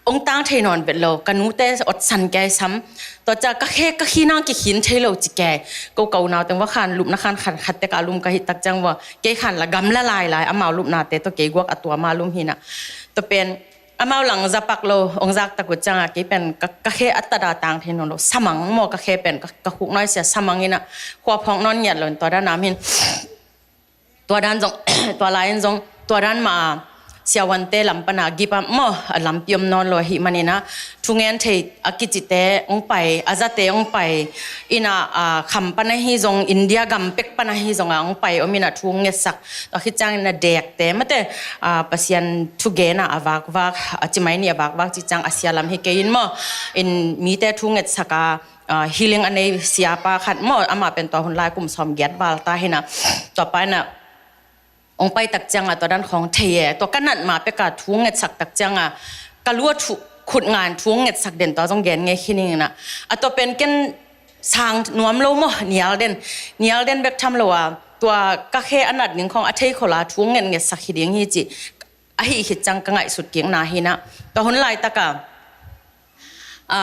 hong tang thei nawn vet lo, ka nute otsan kei sam. Tua ciah ka khe, ka khinang kikhin thei lo ci kei. Ko ka unau teng va khan lupna khan khan khat tek a lum ka hih tak ciang va, kei khan la gam la lai lai, amau lupnate tawh kei guak a tua ma lum hinah. Tua pen amau lang zapak lo hong zak tak uh cianga kei pen ka, ka khe a tada tang thei nawn lo, samang maw ka khe pen ka, ka khuk nuaisiah samang inah, khua phawk nawn ngiat lo in tua dan am hin. Tua dan zong, tua lai-in zong tua dan mah a siavuante lam pana gip a maw, a lampi om nawn lo ahih manin ah, thungen thei a kicite hong pai, a zate hong pai, in ah, a, kham pan ahi zong, India gam pek pan ahi zong a hong pai om in ah thu hong ngetsak. Tua khit ciangin a dekte mate, a, Pasian thugen ah a vakvak, a, ci mai ni, a vakvak cih ciang a sia lam hi kei in maw. In mite thu ngetsak a, a, healing a nei siapa khat maw, amah pen tua hun lai kum sawmgiat val ta hi in ah, tua pa in ah hong pai tak ciang a tua dan khawng thei e, tua ka nat ma pek a thu ngetsak tak ciang a ka lu a thu, khut nga in thu ngetsak den, tua zong gen ngei khin ing in ah. A tua pen ken sang nuam lo maw, nial den, nial den bek tham lo a, tua ka khe a nat ning khawng a thei khol a thu nget ngetsak hi ding hi cih ahi khit ciang ka ngaihsut kikna hi in ah. Tua hun laitak a, a,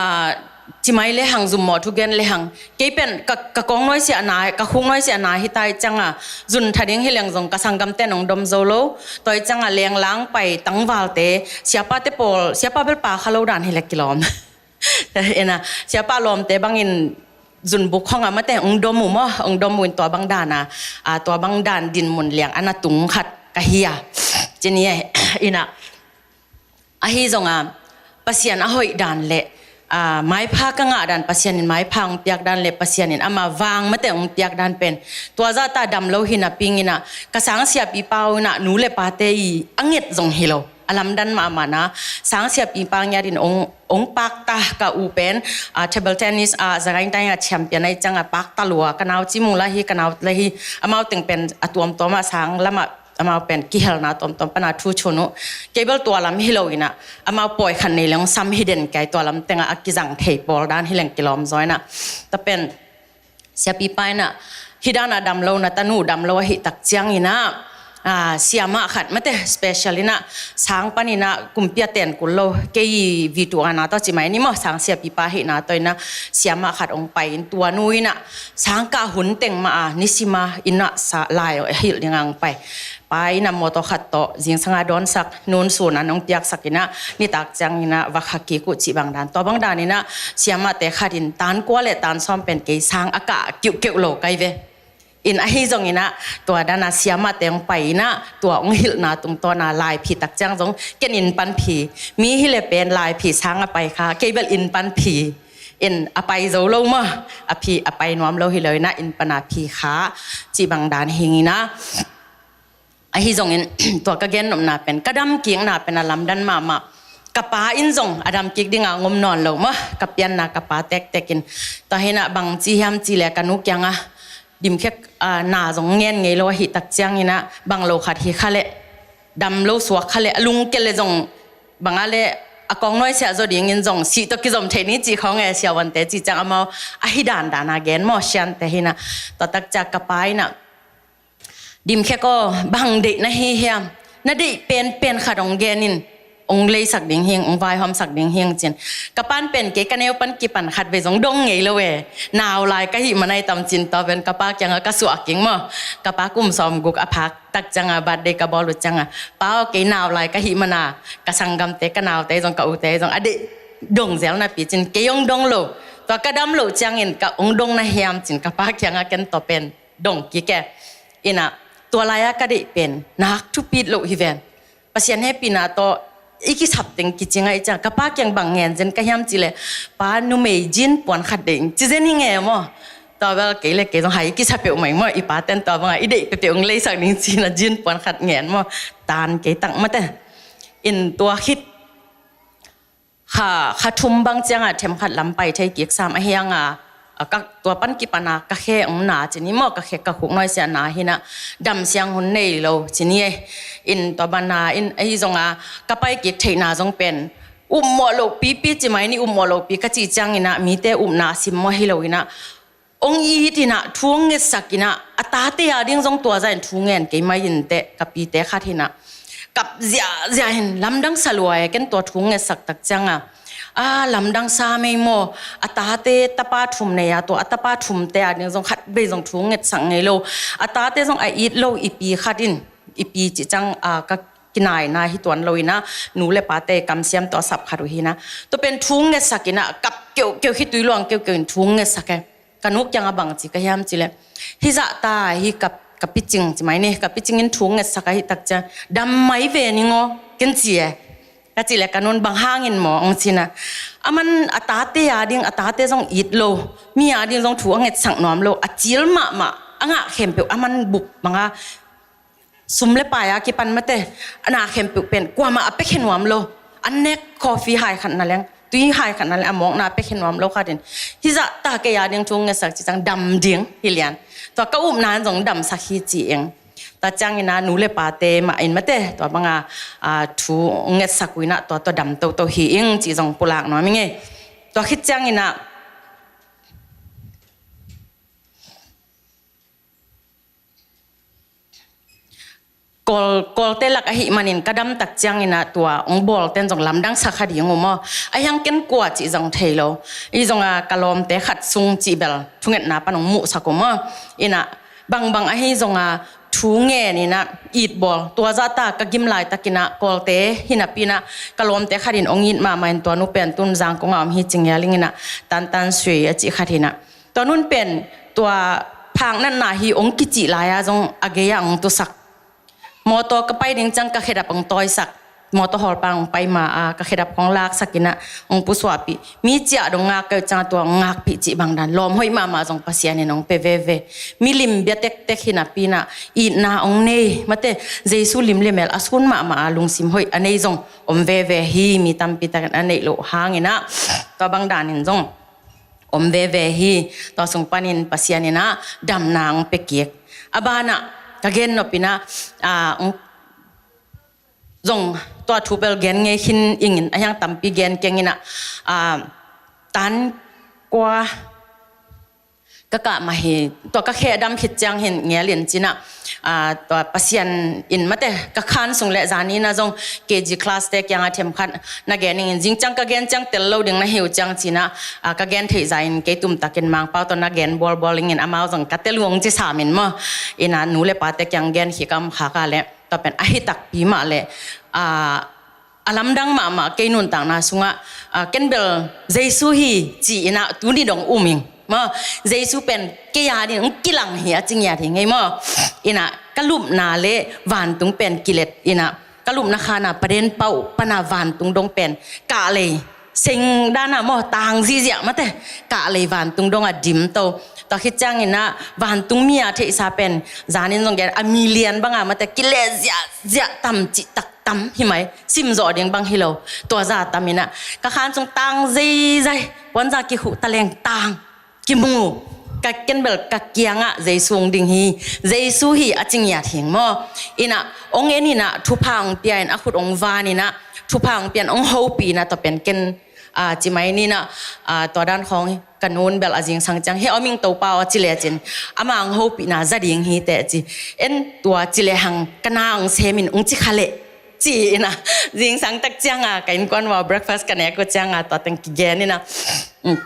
ci mai le hang, zum maw, thugen le hang, kei pen ka, ka kawng nuaisiahna, ka khuk nuaisiahna hi ta ahih ciang a, zun tha ding hi leng zong ka sanggamte in hong dom zo lo. Tua ahih ciang a lenglang pai tangvalte, siapate pawl, siapa bel pa kha lo dan hi leh kilawm. In ah, siapa lawmte bangin zunbuk khawng a mate hong dom uh maw, hong dom uh in tua bang dan a, a, tua bang dan dinmun liang a na tung khat ka hi a. Ci ni e, in ah, ahi zong a, Pasian a hoih dan le, a, maipha ka ngah dan, Pasian in maipha hong piak dan le Pasian in ama vang mate hong piak dan pen, tua zah ta dam lo hi napi ing in ah, ka sang siapipa uh in ah nu le pate i a nget zong hi lo. A lamdang mahmah na, sang siapipa ngiat in hong, hong pakta, ka u pen, a, table tennis a, Zagaintaing a champion ahih ciang a pakta lua, ka nau ci mu la hi, ka nau la hi, amau teng pen a tuamtuam a sang lam a amau pen kihelna tuamtuam pan a thu chun uh. Kei bel tua lam hi lo in ah, amau pawi khat nei leng sam hi den kei, tua lam teng a a kizang thei pawl dan hi leng kilawm zaw in ah. Tua pen siapipa in ah, hi dan a dam lo, na tanu dam lo ahih tak ciang in ah, a, siamah khat mate, special in ah, sang pan in ah kumpi a ten kul lo, kei vitu ana tawh ci mai ni maw, sang siapipa ahihna tawh in ah, siamah khat hong pai in, tua nu in ah sang kah hun teng mah a, nisim a in ah sa lai a hilh ding a hong pai. Pa in ah mawtaw khat tawh zingsang a dawnsak, noon sun an hong piaksak in ah, nitak ciang in ah va kha kik uh cih bang dan. Tua bang dan in ah, siamahte khat in tan kua le tan sawm pen kei sang a kah kiuhkeuh lo ka hi ve. In ahi zong in ah, tua dan a siamahte hong pai in ah, tua hong hilhna tungtawn a lai phi tak ciang zong, ken inn pan phi. Mi hi leh pen lai phi sang a pai kha, kei bel inn pan phi. In a pai zo lo maw, a phi, a pai nuam lo hi lo in ah, inn pan a phi kha, cih bang dan hi ing in ah. Ahi zongin, tua ka gennopna pen, ka damkikna pen a lamdang mahmah. Ka pa in zong a damkik ding a hong om nawn lo maw, ka pianna ka pa tektek in. Tua hi in ah bang ci hiam cih leh ka nu kiang a, dimkhek, a, na zong ngen ngei lo ahih tak ciang in ah, bang lo khat hi kha leh, dam lo suak kha leh, a lungkia leh zong, bang a leh, a kawng nuaisiah zaw ding in zong, sih tawh kizom thei ni cih khawng e, siavuante cih ciang amau, ahi dandan a gen maw, siante hi in ah. Tua tak ciang ka pa in ah, dimkhek aw, bang deih na hi hiam? Na deih penpen khat hong gen in, hong leisak ding hi ing, hong vaihawmsak ding hi ing ci in. Ka pa'n pen kei ka neu pan kipan khat vei zong dong ngei lo e. Nau lai ka hih man ahi tam ci in, tua pen ka pa kiang a ka suah kik maw. Ka pa kum sawmguk a phak tak ciang a, birthday ka bawl uh ciang a, pa aw, kei nau lai ka hih man a, ka sanggamte, ka naute zong, ka ute zong a deih dong zel napi ci in, kei hong dong lo. Tua ka dam loh ciangin ka hong dong na hiam ci in, ka pa kiang a ken tua pen dong kik e. In ah, tua lai a ka deih pen nak thupit loh hi ven. Pasian hehpihna tawh i kisap teng kicing ahih ciang, ka pa kiang bang ngen zen ka hiam cih leh, pa, numei jean puan khat deih ing ci zen hi ing e maw. Tua bel kei leh kei zong hai kisa peuhmah ing maw, i pate'n tua bang a i deih peuhpeuh hong leisak ding ci in ah jean puan khat ngen maw. Tan kei tak mate. In tua khit kha, kha thum bang ciang a themkhat lam pai thei kik sam ahih hang a, a, ka, tua pan kipan a ka khe hong na ci ni maw, ka khe, ka khuk nuaisiah na hi in ah, dam siang hun nei lo ci ni e. In tua bang a, in ahi zong a, ka pai kik theihna zong pen, upmawh loh pipi ci mai ni, upmawh loh pi ka cih ciang in ah, mite upna a simmawh hi lo in ah, hong it in ah, thu hong ngetsak in ah, a tate a ding zong tua zah in thu ngen kei mai inteh, ka pite khat hi in ah, kap ziahziah in, lamdang sa lua e, ken tua thu hong ngetsak tak ciang a, a, lamdang sa mei maw, a tate tapa thum nei a, tua a tapa thumte a ding zong khat vei zong thu hong ngetsak ngei lo, a tate zong a it lo i pi khat in, i pi cih ciang a, ka kinaina hi tuan lo in ah, nu le pate kamsiam tawh a sap khat uh hi in ah, tua pen thu hong ngetsak in ah, kap keuhkeuh, khitui luang keuhkeuh in thu hong ngetsak e. Ka nu kiang a bang ci ka hiam cih leh, hih zah ta hi ka, ka picing ci mai ni, ka picing in thu hong ngetsak ahih tak ciang, dam mai ve ning aw. ken ci e. Ka cih leh ka nun bang hangin maw hong ci-in ah, aman a tate a ding, a tate zong it lo, mi a ding zong thu a ngetsak nuam lo, a cil mahmah, a ngah khempeuh aman bup banga sum le pai a kipan mate, a na khempeuh pen kuamah a piakhia nuam lo. An nek coffee hai khat na leng, tui hai khat na leng, a mawkna a piakhia nuam lo khat in, hih zahta kei a ding thu ngetsak ci ciang dam ding hi lian. Tua ka upna in zong damsak hi ci ing. Tua ciangin ah nu le pate mah in mate, tua banga, a, thu ngetsak uh in ah tua, tua dam toto hi ing ci zong pulak nuam ing e. Tua khit ciangin ah Kawl, Kawlte lak ahih manin ka dam tak ciangin ah tua hong bawlten zong lamdangsak kha ding uh maw. A hiang ken kua cih zong thei lo. Ahi zongin ah ka lawmte khat sung cih bel thungetna pan hong muhsak uh maw. In ah bangbang ahi zongin ah thu ngen in ah it bawl. Tua zahta ka gim laitakin ah Kawlte hi napi in ah ka lawmte khat in hong it mahmah in tua nu pen tun Zangkong ah om hi ci ngial ing in ah Tantan Sui a cih khat hi in ah. Tua nu pen tua phak natna hi hong kicih lai-a zong a gei-ah hong tusak. Mawtaw ka pai ding ciang ka khedap hong tawisak. Mawtaw hawlpa hong pai ma-a ka khedap hong laksak in ah hong pusuahpih. Mi ciah dong ngak ka hih ciang tua hong ngakpih cih bang dan lawm hoih mahmah zong Pasian in hong pia veve. Milim bia tektek hi napi in ah itna hong nei mate, Jesu lim le mel a sun mahmah a lungsim hoih a nei zong om veve hi. Mi tampi takin a neih loh hangin ah tua bang danin zong om veve hi. Tua sung panin Pasian in ah damna hong pia kik. A banah ka gen nop in ah, a, zong tua thu bel gen ngei khin ing in, a hiang tampi gen keng in ah, a, tan kua ka kah mah hi. Tua ka khe a dam khit ciang hin ngial in ci in ah, a, tua Pasian in mate ka khan sung le zani in ah zong K G class te kiangah themkhat na gen ing in, zing ciang ka gen ciang tel lo ding na hi uh ciang ci in ah, a, ka gen theih zah in kei tum takin Mangpau tawh na gen bualbual ing in, amau zong ka tel uh hong ci sam in maw. In ah nu le pate kiang gen khik a om kha ka leh tua pen ahi takpi mah leh, a, a lamdang mahmah kei nuntakna sungah, a, ken bel Jesu hi ci in ah tuni dong um ing maw. Jesu pen kei a ding hong kilang hi a ci ngiat hi ing ei maw. In ah ka lupna le vantung pen kilet in ah ka lupna khan a paden pau pan a vantung dong pen kahlei seng dan a maw, tang ziahziah mate, kahlei vantung dong a dim to. Tua khit ciangin ah vantung mi a theihsa pen zanin zong gen a mi lian bang a mate, kilet ziahziah tam cihtak tam hi mai, sim zawh ding bang hi lo. Tua zah tam in ah ka khan sung tang zeizai, puanza kikhuh taleng tang kimu. Ka ken bel ka kiangah Jesu hong ding hi, Jesu hi a ci ngiat hi ing maw. In ah hong en in ah thupha hong pia in a khut hong van in ah thupha hong pia in hong hopih in ah tua pen ken, a, ci mai ni in ah, a, tua dan khawng hi. Ka nun bel a zingsang ciang heh om ing Topa aw ci lecin ama hong hopihna za ding hi teh ci. En tua ci lehang ka na hong sem in hong ci kha leh ci in ah zingsang tak ciang a ka innkuan ua breakfast ka nek uh ciang a tua teng kigen in ah, um,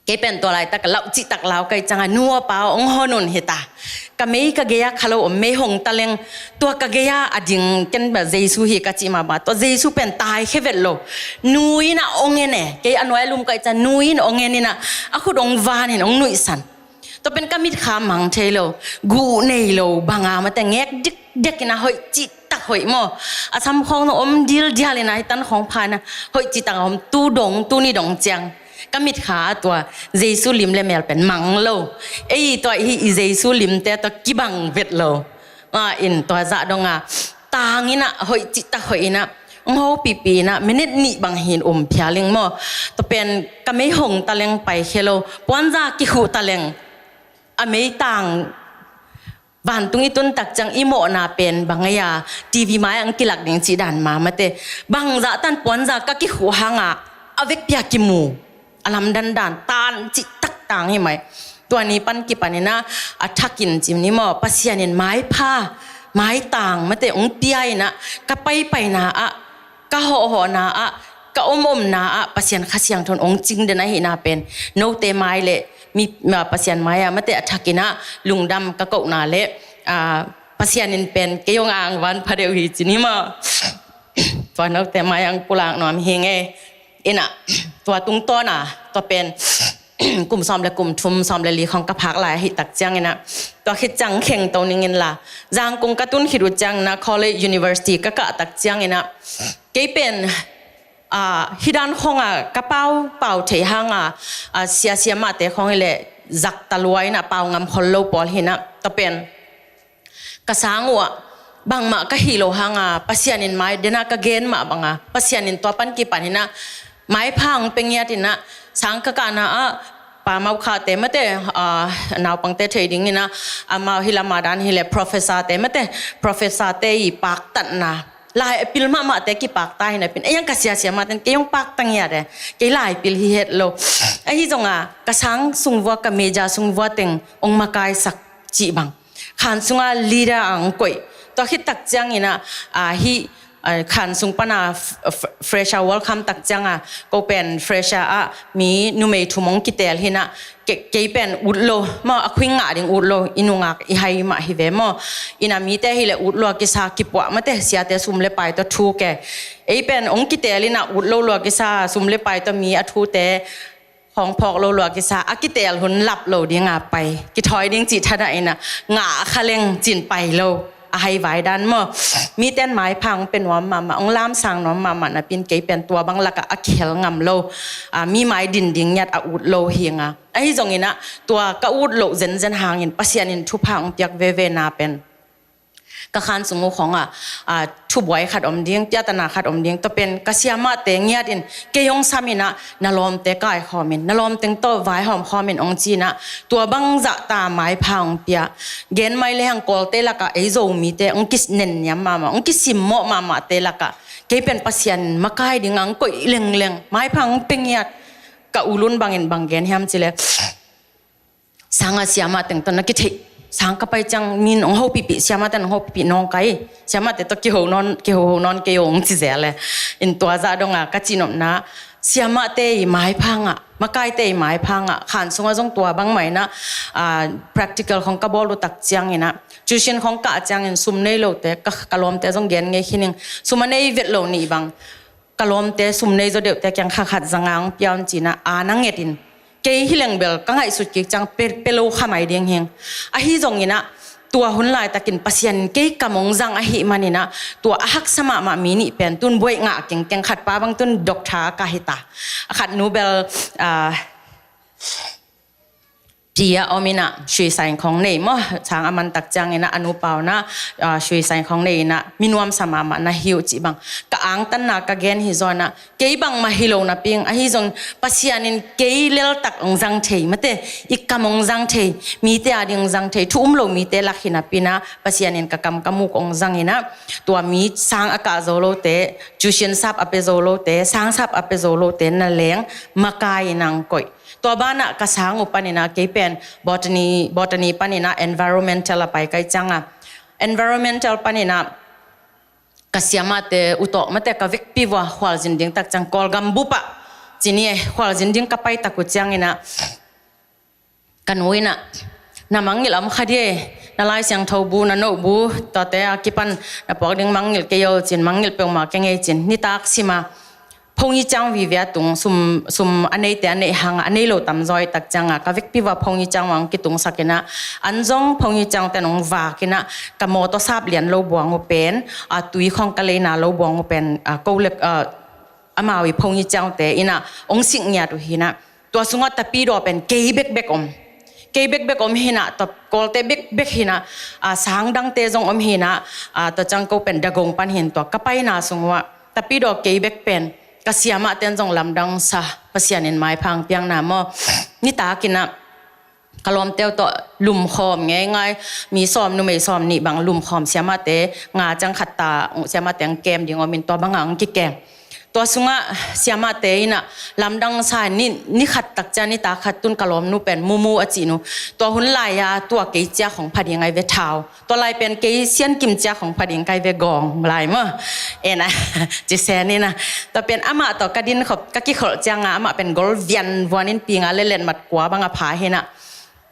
kei pen tua laitak lau cihtak lau ka hih ciang a nu aw pa aw hong hon un hi ta. Ka mei ka gei-a kha lo om, mei hong taleng tua ka gei-a a ding ken bel Jesu hi ka cih mahmah. Tua Jesu pen taikhia vet lo. Nu in ah hong en e, kei a nuai lum ka hih ciang nu in hong en in ah a khut hong van in hong nuihsan. Tua pen ka mitkha mang thei lo, guh nei lo bang a mate, ngek dikdek in ah hoih cihtak hoih maw. A sam khawng zong om dildial in ah hih tan khawng pha in ah hoih cihtak a om, tu dong tuni dong ciang. Ka mitkha ah tua Jesu lim le mel pen mang lo. Ei tua hi i Jesu limte tua kibang vet lo. A, in tua zah dong a tang in ah hoih cihtak hoih in ah hong hopihpih in ah minit nih bang hin um phial ing maw. Tua pen ka mei hong taleng paikhia lo, puanza kikhuh taleng a meitang vantung i tun tak ciang i mawhna pen bang ei a T V mai ah hong kilak ding cih dan mah mate. Bangzah tan puanza ka kikhuh hang a a vekpi a kimu. A lamdang dan tan cihtak tang hi mai. Tua ni pan kipan in ah a thakin ci ni maw, Pasian in maipha maitang mate hong pia in ah ka paipaina ah, ka hawhhawhna ah, ka omomna ah Pasian Kha Siangtho in hong cing den ahihna pen note mai le mi, ma, Pasian mai ah mate a thakin ah lungdam ka kohna le, a, Pasian in pen kei hong angvan pha deuh hi ci ni maw. Tua note mai ah hong pulak nuam hi ing e. In ah tua tungtawn a tua pen kum sawm le kum thum, sawm le li khawng ka phak lai ahih tak ciangin ah, tua khit ciang khengto ning inla, Zangkong ka tun khit uh ciangin ah, college, university ka kah tak ciangin ah, kei pen, ah, hih dan khawng ah ka pau, pau thei hang ah, ah, sia, siamahte khawng hi leh zak ta lua in ah, pau ngam khol lo pawl hi in ah, tua pen ka sang uh ah bangmah ka hih loh hang ah, Pasian in mai, den ah ka gen mah bang ah, Pasian in tua pan kipan hi in ah, maipha hong pia ngiat in ah, sang ka kahna ah, Pa Maukhate mate, ah, naupangte thei ding in ah, amau hih lam ah dan hi leh professor te mate, professor te i paktatna, lai a pil mahmahte kipakta hi napi in, ei ang ka sia, siamahte in kei hong pakta ngiat e, kei lai pil hi het lo. Ahi zong ah, ka sang sung vua, ka meja sung vua teng hong makaisak cih bang, khan sung ah leader a hong koih. Tua khit tak ciangin ah, ah, hih, ah, khan sung pan ah f-, f-, fresher welcome tak ciang ah, ko pen fresher ah mi numei thum hong kiteel hi in ah, ke-, kei pen ut lo maw, a khuing ngah ding ut lo, i nungak i hai mah hi ve maw. In ah mite hi leh ut lo a kisa, kipuah mate, siate sum le pai tawh thuk e. Ei pen hong kiteel in ah ut lo lo a kisa, sum le pai tawh mi a thute hong phawk lo lo a kisa, a kiteel hun lap lo ding a pai, kithawi ding cih thadah in ah, ngah kha leng cin pai lo, a haivai dan maw. Mite in maipha hong pia nuam mahmah, hong lamsang nuam mahmah napi in kei pen tua bang lak ah a kihel ngam lo, ah, mi mai din ding ngiat a ut lo hi ing a. Ahi zongin ah, tua ka ut loh zenzen hangin Pasian in thupha hong piak veve na pen, ka khan sung uh khawng ah, ah, thubuai khat om ding, piatana khat om ding, tua pen ka siamahte ngiat in kei hong sam in ah, na lawmte kaikhawm in, na lawmte tawh vaihawm khawm in hong ci in ah, tua bang zahta maipha hong pia. Gen mai le hang, Kawlte lak ah ei Zomite hong kinen niam mahmah, hong kisimmawh mahmahte lak ah kei pen Pasian in makai ding a hong koih lengleng, maipha hong pia ngiat. Ka u Lun bangin bang gen hiam cih leh, sang ah siamahte tawh na kitheih, sang ka pai ciang min hong hopihpih, siamahte in hong hopihpih nawngkai, siamahte tawh kiho nawn, kiho ho nawn kei o hong ci zel e. In tua zah dong ah ka cihnopna, siamahte i maipha ngah, makaite i maipha ngah, khan sung ah zong tua bang mah in ah, ah, practical khawng ka bawl uh tak ciangin ah, tuition khawng kah ciangin sum nei lote, ka, ka lawmte zong gen ngei khin ing, sum a nei vet lo nih bang, ka lawmte sum nei zaw deuhte kiang kha khat za nga hong pia un ci in ah, a na nget in, kei hi leng bel ka ngaihsut kik ciang pia, pia lo kha mai ding hi ing. Ahi zongin ah, tua hun laitakin Pasian in kei kam hong zang ahih manin ah, tua a haksa mahmah mi nih pen tun buaih ngah kengkeng, khat pa bang tun doctor ka hi ta. A khat nu bel, ah, pi a om in ah, suicide khawng nei maw, sang a man tak ciangin ah, a nupa un ah, ah, suicide khawng nei in ah, mi nuamsa mahmah na hi uh cih bang, ka angtanna ka gen hi zaw in ah, kei bangmah hi lo napi in, ahi zong Pasian in kei leltak hong zang thei, mate, i kam hong zang thei, mite a ding hong zang thei, thu um lo mite lak hi napi in ah, Pasian in ka kam ka muk hong zang in ah, tua mi sang a kah zo lote, tuition sap a pia zo lote, sang sap a pia zo lote na leng makai in ah hong koih. Tua banah ka sang uh panin ah, kei pen botany, botany panin ah environmental a pai ka hih ciang ah, environmental panin ah ka siamahte uh tawh, mate, ka vekpi vua khualzin ding tak ciang, Kawlgam bup ah ci ni e, khualzin ding ka pai tak uh ciangin ah, ka nu in ah, na mangngilh a om kha dia, na Lai Siangtho bu, na note bu, tuate a kipan na puak ding mangngilh kei o cin, mangngilh peuhmah kei ing ei cin, nitak sim a, phone hi ciang vive a tung, sum, sum a neite a neih hang a, a nei lo tamzaw ahih tak ciang ah, ka vekpi vua phone hi ciang hong kitungsak in ah, an zong phone hi ciang ten hong vak in ah, ka mawtaw sap lian lo buang uh pen, a, tui khawng ka leina lo buang uh pen, a, ko lek, a, amau i phone hi ciangte in ah hong sik ngiat uh hi in ah, tua sungah tapidaw pen kei bekbek om. Kei bekbek om hi in ah, tua Kawlte bekbek hi in ah, a, sang dangte zong om hi in ah, a, tua ciang ko pen Dagong pan hi in, tua ka paina sung uah tapidaw kei bek pen, ka siamahte in zong lamdang sa, Pasian in maipha hong piakna maw. Nitak in ah ka lawmte uh tawh lumkhawm ngeingai, mi sawm, numei sawm nih bang lumkhawm, siamahte nga ciang khat ta, siamahte hong kem ding om in, tua bang ah hong kikem. Tua sungah siamahte in ah lamdang sa in, ni, ni khat tak ciang, nitak khat tun ka lawmnu pen Mumu a cih nu, tua hun lai-a tua kei ciak hong pha ding ai ve, thau. Tua lai pen kei siankim ciak hong pha ding kai ve, gawng lai maw. En ah, ci sen in ah. Tua pen amah tawh ka din khop, ka kikholh ciang ah, amah pen gol vianvuan in, ping a le letmat kua bang a pha hi in ah.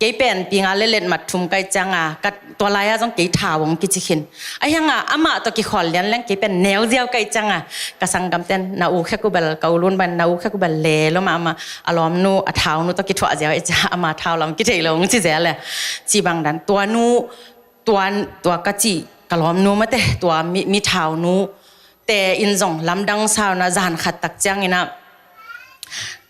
Kei pen pi nga le letmat thum ka hih cianga, ka tua lai-a zong kei thau hong kici khin. Ahih hanga amah tawh kikholh lian leng kei pen neu ziau ka hih cianga, ka sanggamten na u khek uh bel, ka u Lun bang na u khek uh bel le lo mahmah, a lawmnu, a thaunu tawh kithuah ziau ahih cianga ama thau lam kithei lo hong ci zel e. Cih bang dan tua nu, tua, tua ka cih ka lawmnu mate, tua mi, mi thaunu te in zong lamdang sa uh a, zan khat tak ciangin ah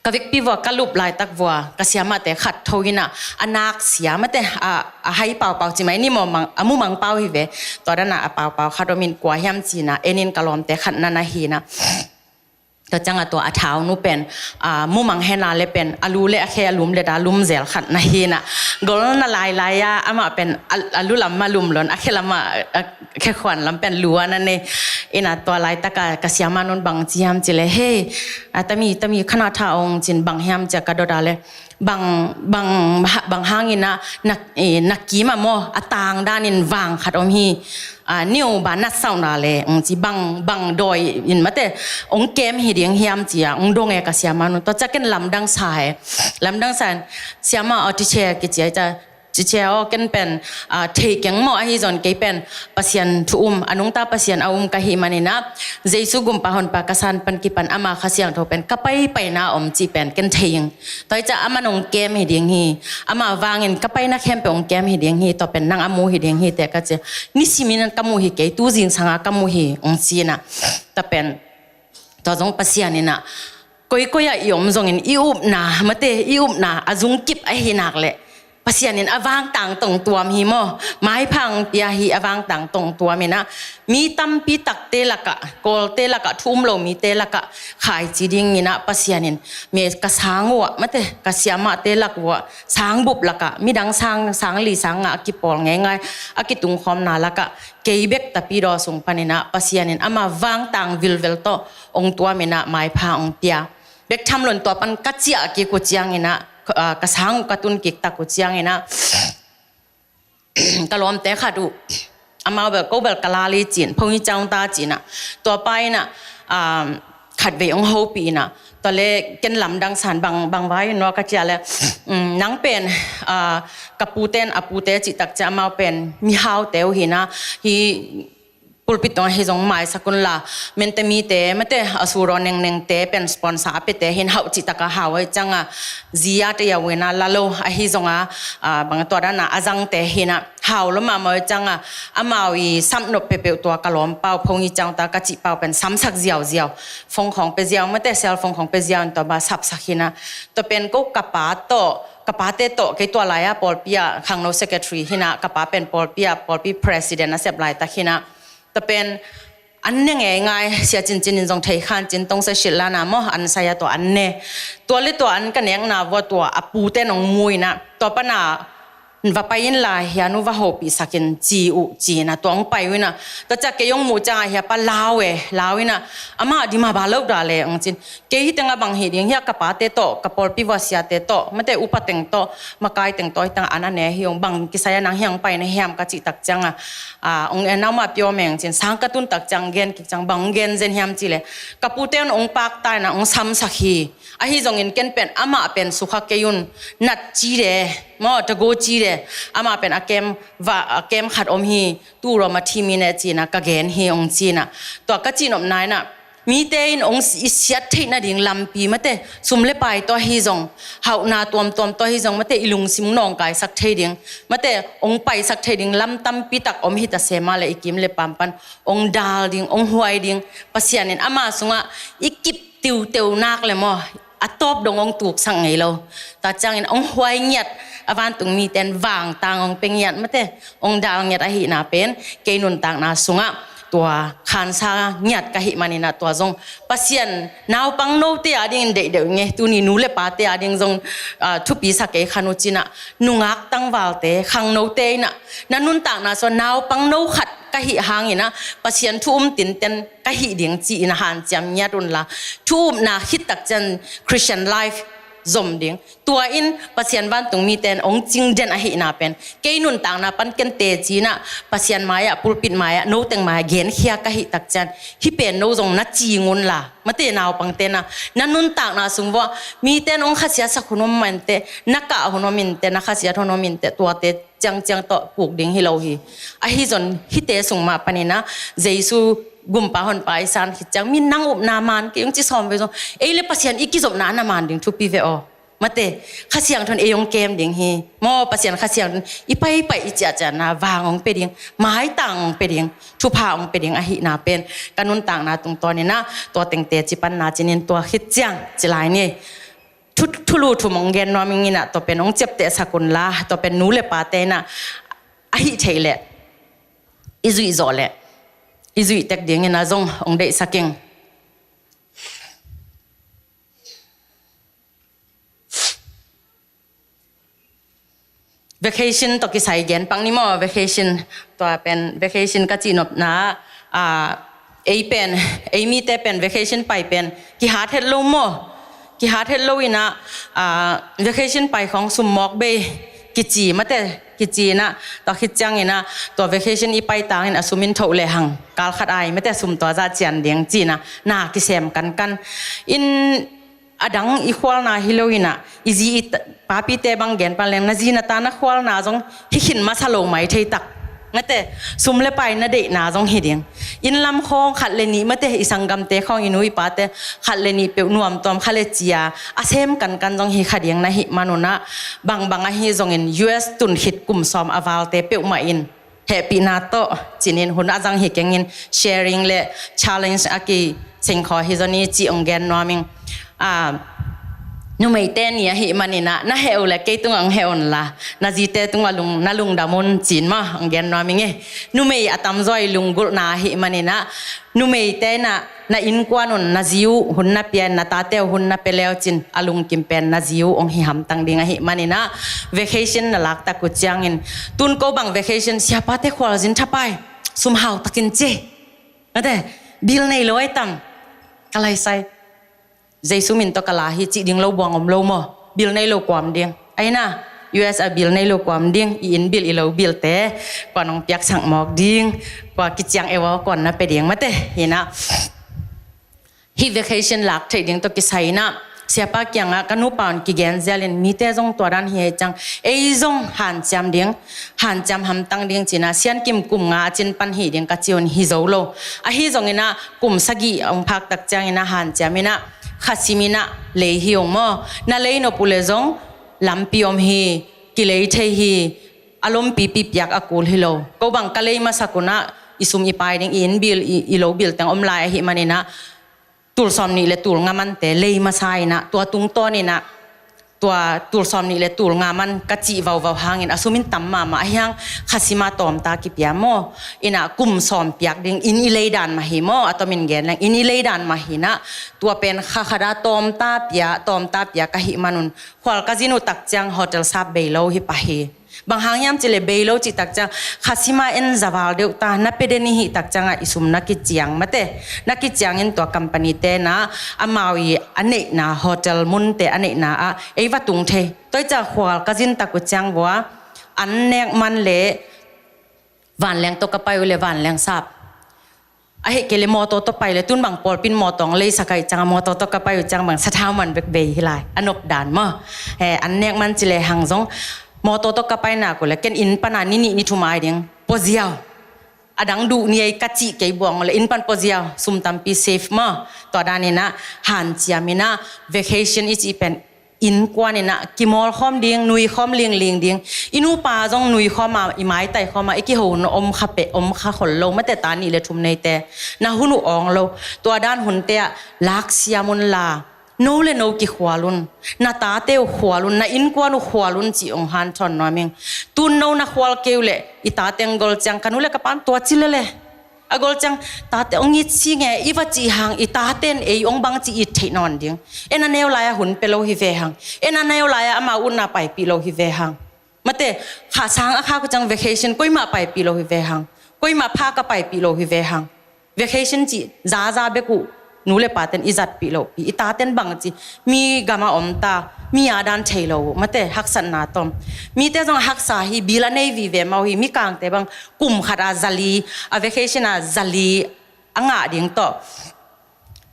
ka vekpi vua ka lup laitak vua ka siamahte khat tho in ah, a nak sia mate, a, a hai paupau ci mai ni maw, mang, a mumang pau hi ve. Tua dan a paupau khat om in, kua hiam ci-in ah en in, ka lawmte khat na na hi in ah. Tua ciangah tua a thaunu pen, a, mumang hen a le pen a lu le a khe a lum le da lum zel khat na hi in ah, gol na lailai a, amah pen a, a lu lam mah lum lo in, a khe lam mah, a, khe khuan lam pen lu a na nei. In ah tua laitak a ka siamah nun bang ci hiam cih leh, "Hei, a, tami, tami, khana tha ong," ci-in, "Bang hiam?" ci-a ka dot a leh, "Bang, bang, bang hangin ah na, eh, na kim ah maw, a tang danin vang khat om hi. A, niu ba na sau na leh," ong ci, "Bang, bang dawi in mate, ong kem hi ding hiam?" ci-a ong dong e ka siamah nun. Tua ciang ken lamdang sa e. Lamdang sa in, "Siamah aw, teacher," kici a, "Teacher aw, ken pen, a, thei keng maw, ahi zong kei pen Pasian thu um, a nungta Pasian a um ka hih manin ah, Jesu gumpa honpa ka san pan kipan ama Kha Siangtho pen ka paipaina om cih pen ken thei ing. Tua hi ciang aman ong kem hi ding hi. Ama vangin ka paina khempeuh ong kem hi ding hi. Tua pen nang a mu hi ding hi teh," ka ci. "Nisimin ka mu hi kei, tu zingsanga ka mu hi," ong ci in ah. Tua pen, tua zong Pasian in ah, koikoi ah i om zongin i upna mate, i upna a zungkip ahi nak leh, Pasian in a vangtang tong tuam hi maw, maipha ong pia hi, a vangtang tong tuam in ah, mi tampi takte lakah, Kawlte lakah, thu um lo mite lakah khaici dingin ah Pasian in mi ka sang uh ah mate, ka siamahte lak uh ah, sangbup lakah, midang sang, sang li sang nga a kipawl ngeingai a kitungkhawmna lakah, kei bek Tapidaw sung panin ah Pasian in ama vangtang vilvel tawh ong tuam in ah maipha ong pia. Bek tham lo in tua pan ka ciah kik uh ciangin ah, ka, a, ka sang uh ka tun kik tak uh ciangin ah, ka lawmte khat uh, amau bel, ko bel ka lal hi ci-in, Pho Ngi Ciang ta ci-in ah, tua pa in ah, um, khatvei ong hopih in ah, tua leh ken lamdang sa in, "Bang, bang vai un aw?" ka ci a leh, "Um, nang pen, a, ka pute in, a pute cih tak ciang amau pen mihaute uh hi in ah, hih pulpit tungah hih zong maisak un la, Myanmar mite mate, a, suraw nengnengte pen sponsor a piate hi in, hauh cih tak a hau ahih ciangah, zi a te a uh in ah la lo, ahi zongah, a, bang tua dan a a zangte hi in ah, hau lo mahmah ahih ciangah, amau i samnop peuhpeuh tua ka lawmpa uh, Pho Ngi Ciang ta ka cihpa uh pen samsak ziauziau, phone khawng pia ziau mate, cell phone khawng pia ziau in tua bang sapsak hi in ah. Tua pen ko ka pa tawh, ka pate tawh, kei tua lai-a pawlpi ah khangno secretary hi in ah, ka pa pen pawlpi ah, pawlpi president a sep laitak hi in ah. Tua pen an ne ngeingai, Sia Cin Cin in zong thei kha in, Cin Tong Sa Shit Lan a maw, an sai a tua an ne. Tua leh tua an ka nekna vua tua a pute in ong mu in ah, tua pan a va pai in la, hih a nu va hopihsak in ci uh ci in ah, tua ong pai uh in ah. Tua ciang kei ong muh ciangah hih a pa lau e, lau in ah, "Amah dim a ba lo da leh?" ong ci-in. "Kei hih tengah bang hi ding hia, ka pate tawh, ka pawlpi vua siate tawh mate, upa teng tawh, makai teng tawh hih tengah an a ne hi ung, bang kisai a nang hiah ong pai na hiam?" ka cih tak ciangah, a, "Ong en, naumah pia aw meng," ci-in, sang ka tun tak ciang gen kik ciang, "Bang ong gen zen hiam?" cih leh, "Ka pute un ong pakta in ah ong samsak hi. Ahi zongin ken pen amah pen sukha kei un, nat ci de maw, tago ci de, amah pen a kem va, a kem khat om hi, tu rawm a thim hi ne," ci in ah ka gen hi, ong ci in ah. Tua ka cihnopna in ah, mite in ong si-, i siat theih nading lampi mate, sum le pai tawh ahi zong, hauhna tuamtuam tawh ahi zong mate, i lungsim nawngkaisak thei ding mate, ong paisak thei ding lam tampi tak om hi ta se mah leh, i kim le pam pan ong dal ding, ong huai ding, Pasian in ama sungah i kip tiuteu nak leh maw, a tawp dong ong tuksak ngei lo. Tua ciangin ong huai ngiat, a vantung mite in vangtang ong pia ngiat mate, ong dal ngiat ahihna pen kei nuntakna sungah tua khansa ngiat ka hih manin ah, tua zong Pasian naupang note a dingin deih deuh ing e, tuni nu le pate a ding zong, a, thupi sa kei khan uh cin ah, nungak tangvalte, khangnote in ah, na nuntakna sungah naupang no khat ka hih hangin ah, Pasian thu um tinten ka hih ding ci-in ah hanciam ngiat un la, thu upna khit tak ciang Christian life zom ding. Tua in Pasian vantung mite in hong cing den ahihna pen, kei nuntakna pan ken teci in ah Pasian mai-ah, pulpit mai-ah, noteng mai-ah genkhia ka hih tak ciang, hih pen no zong na cing un la, mate, naupangte na, na nuntakna sung vua mite in hong khasiatsak hun om inteh, na kah hun om inteh, na khasiat hun om inteh, tuate ciangciang tawh puk ding hi lo hi. Ahi zong hihte sung mah panin ah Jesu gumpa honpa i san khit ciang, mi nang upna man kei ung ci sawm ve zong, ei le Pasian i kizopna na man ding thupi ve aw. Mate, Kha Siangtho in ei hong kem ding hi. Maw, Pasian Kha Siangtho in i paipai i ciahciahna vang hong pia ding, maitang hong pia ding, thupha hong pia ding ahihna pen ka nuntakna tungtawn in ah tua teng teci panna cin in tua khit ciang ci lai ni. Thu, thulu thum hong gen nuam ing in ah, tua pen hong ciaptehsak un la, tua pen nu le pate in ah ahih theih leh i zuih zawh leh i zuih tek ding in ah zong hong deihsak ing. Vacation tawh kisai gen pak ni maw, vacation, tua pen vacation ka cihnopna ah, ei pen, ei mite pen vacation pai pen kihat het lo maw, kihat het lo in ah, ah, vacation pai khawng sum mawk bei kici, mate, kici in ah, tua khit ciang in ah tua vacation i pai tang in a sum in thoh lehang kal khat ai, mate, sum tua zah cian ding ci in ah na kisem kankan in, a dang i khualna hi lo in ah, i zi i ta-, papite bang gen pan leng, na zi na ta na khualna zong hi khin masa lo mai thei tak, mate, sum le pai na deihna zong hi ding. Inn lam khawng khat le nih, mate, i sanggamte khawng, i nu i pate khat le nih peuh nuamtuam kha le cia a sem kankan zong hi kha ding na hih man un ah, bangbang ahi zongin U S tun khit kum sawm a valte peuhmah in hehpihna tawh cin in hun a zang hi keng in, sharing le challenge a kisengkhaw hi zaw ni ci hong gen nuam ing. Ah, numeite ni ahih man in ah, na heh uh leh kei tungah hong heh un la, na zite tungah lung, na lungdam un cin maw, hong gen nuam ing e. Numei a tamzaw i lunggulhna ahih man in ah, numeite in ah na innkuan un na zi uh hun na pia in, na tate uh hun na pia le uh cin, a lungkim pen na zi uh hong hi hamtang ding ahih man in ah, vacation na lak tak uh ciangin, tun ko bang vacation, siapate khualzin thapai, sum hau takin ci, mate, bill nei lo ai tam, ka lai sai, Jesu min tawh ka la hi cih ding lo buang om lo maw? Bill nei lo kua om ding? Ai na, U S a bill nei lo kua om ding? I inn bill, i lo bill te kua nong piaksak mawk ding? Kua kiciang e aw, kua na pia ding, mate, hi na. Hih vacation lak theih ding tawh kisai in ah, siapa kiangah ka nupa un kigen zialin, mite zong tua dan hi ahih ciang, ei zong hanciam ding, hanciam hamtang ding ci in ah, siankim kum nga a cin pan hih ding ka ci un, hi zo lo. Ahi zongin ah kum sagih hong phak tak ciangin ah hanciam in ah, khasim in ah lei hi ung maw. Na lei nop uh leh zong lampi om hi, kilei thei hi, a lompipi piak a kul hi lo. Ko bang ka lei masak un ah i sum i pai ding, i inn bill, i, i lo bill teng om lai ahih man in ah, tul sawm nih le tul nga mante lei masa in ah, tua tungtawn in ah, tua tul sawm nih le tul nga man ka cih vauvau hangin a sum in tam mahmah ahi hang, khasim a tawmta kipia maw. In ah kum sawm piak ding, inn i lei dan mah hi maw, a tomin gen leng, inn i lei dan mah hi in ah, tua pen kha khat a tawmta pia, tawmta pia ka hih man un, khual ka zin uh tak ciang hotel sap bei lo hi pah hi. Bang hang hiam cih leh bei lo cih tak ciang, khasim a en zaval deuh ta, na pia den i hih tak ciangah i sum na kiciang, mate, na kiciang in tua company te in ah amau i a neihna hotel munte a neihna ah ei va tung thei. Tua ahih ciang khual ka zin tak uh ciang vua, an nek man le vanleng tawh ka pai uh leh vanleng sap, ahih kei leh mawtaw tawh pai leh, tun bang pawlpi in mawtaw hong leisak ahih ciang, mawtaw tawh ka pai uh ciang bang sathau man bek bei hi lai, a nop dan maw. He, an nek man ci lehang zong, mawtaw tawh ka pai nak uh leh, ken inn pan a ni nih ni thum ai ding, pua ziau. A dang duh ni ei ka cih kei buang uh leh, inn pan pua ziau, sum tampi save maw. Tua dan in ah, hanciam in ah, vacation i cih pen, innkuan in ah kimawlkhawm ding, nuikhawm lingling ding. I nupa zong nuikhawm a, i maitaikhawm a, i kiho hun om kha peh, om kha khol lo, mate, ta nih le thum neite. Na hun uh awng lo. Tua dan hunte ah laksiam un la, no le no kikhual un. Na tate uh khual un, na innkuan uh khual un cih hong hanthawn nuam ing. Tun no na khual kei uh leh, i tate hong gol ciang, ka nu le ka pa in tua ci lele. A gol ciang, tate hong it sing e, i va cih hang, i tate in ei hong bangci it theih nawn ding. En a neu lai-a hun pia lo hi ve hang. En a neu lai-a amau utna paipih lo hi ve hang. Mate, kha sang a khak uh ciang vacation, koimah paipih lo hi ve hang. Koimah phak a paipih lo hi ve hang. Vacation cih zaza bek uh Nu le paten i zatpih lohpi, i taten bangci mi gama om ta, mi a dan thei lo uh, mate, haksatna tom. Mite zong haksa hi, bil a nei vive mah uh hi, mikangte bang kum khat a zali, a vacation a zali a ngah ding tawh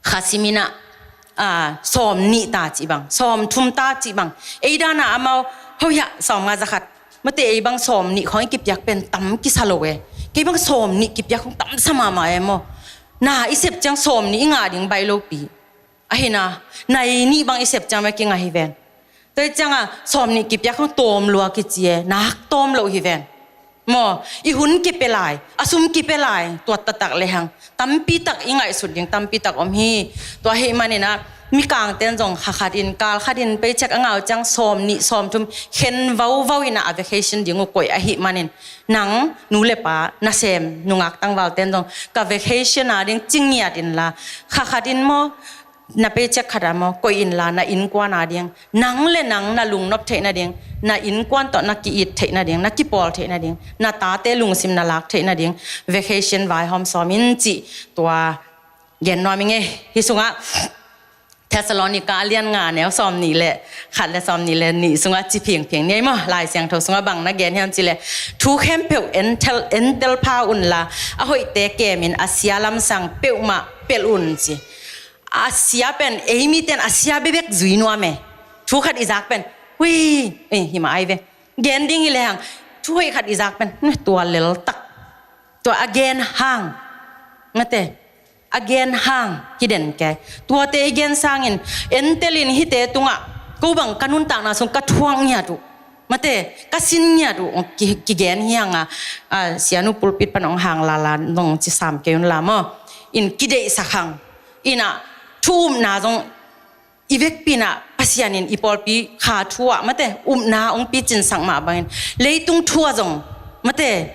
kha simin ah, ah, sawm nih ta cih bang, sawm thum ta cih bang, ei dan a amau, hoiah, sawm nga za khat, mate, ei bang sawm nih khawng i kipiak pen tam kisa lo e. Kei bang sawm nih kipiak khawng tamsa mahmah e maw. Na i sep ciang sawm nih i ngah ding baih lopi. Ahi na, nai nih bang i sep ciang bek i ngah hi ven. Tua hi ciangah sawm nih kipiak khawng tawm lua kici e, nak tawm loh hi ven. Maw, i hun kipia lai, a sum kipia lai, tua taktak lehang tampi tak i ngaihsut ding tampi tak om hi. Tua ahih manin ah, mikangten zong kha khatin, kal khatin paycheck a ngah uh ciang sawm nih, sawm thum, khen vauvau in ah a vacation ding uh koih ahih manin, nang nu le pa, nasem nungak tangvalten zong ka vacation a ding ci ngiat inla, kha khatin maw, na paycheck khat a maw, koih inla, na innkuan a ding, nang le nang na lungnop theih nading, na innkuan tawh na ki-it theih nading, na kipawl theih nading, na tate lungsim na lak theih nading vacation vaihawm sawm in cih, tua gen nuam ing ei. Hih sungah Thessalonica a lian nga neu sawm nih le khat le sawm nih le nih sungah ci phingphing ni ei maw. Lai Siangtho sungah bang na gen hiam cih leh, thu khempeuh entel, entel pha unla, a hoihte kemin a sia lamsang peuhmah pelh un ci. A sia pen, ei miten a sia bekbek zui nuam e. Thu khat i zak pen, ui, eh, himah ai ve. Gen ding hi lehang, thu hoih khat i zak pen, tua lel tak. Tua a gen hang, mate, a gen hang hi den kei. Tuate i gen sangin, entelin hihte tungah, ko bang ka nuntakna sung ka thuak ngiat uh, mate, ka sin ngiat uh, ki, kigen hi hang a, a, sianu pulpit pan hong hang lala, nong ci sam kei un la maw. In kideihsak hang. In ah, thu upna zong i vekpi in ah, Pasian in i pawlpi kha thu ah, mate, upna hong picinsak mah bangin, leitung thu ah zong, mate,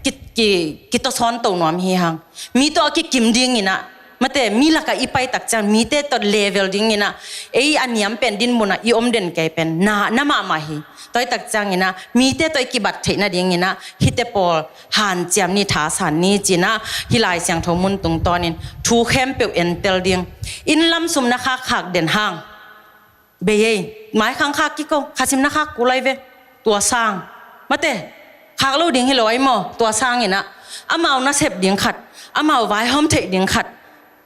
ki, ki, kitawsawn to nuam hi hang. Mi tawh a kikim dingin ah, mate, mi lakah i pai tak ciang, mite tawh level dingin ah, ei a niam pen din mun ah i om den kei pen, na, na mahmah hi. Tua hi tak ciangin ah, mite tawh i kibat theih nadingin ah, hihte pawl hanciam ni, thasan ni ci-in ah, hih Lai Siangtho mun tungtawnin, thu khempeuh entel ding. Inn lam sum na khakkhak den hang. Bei ei, maikhang khak kik o, khasim na khak kul ai ve. Tua sang. Mate, khak lo ding hi lo ai maw, tua sangin ah. Amau nasep ding khat, amau vaihawm theih ding khat,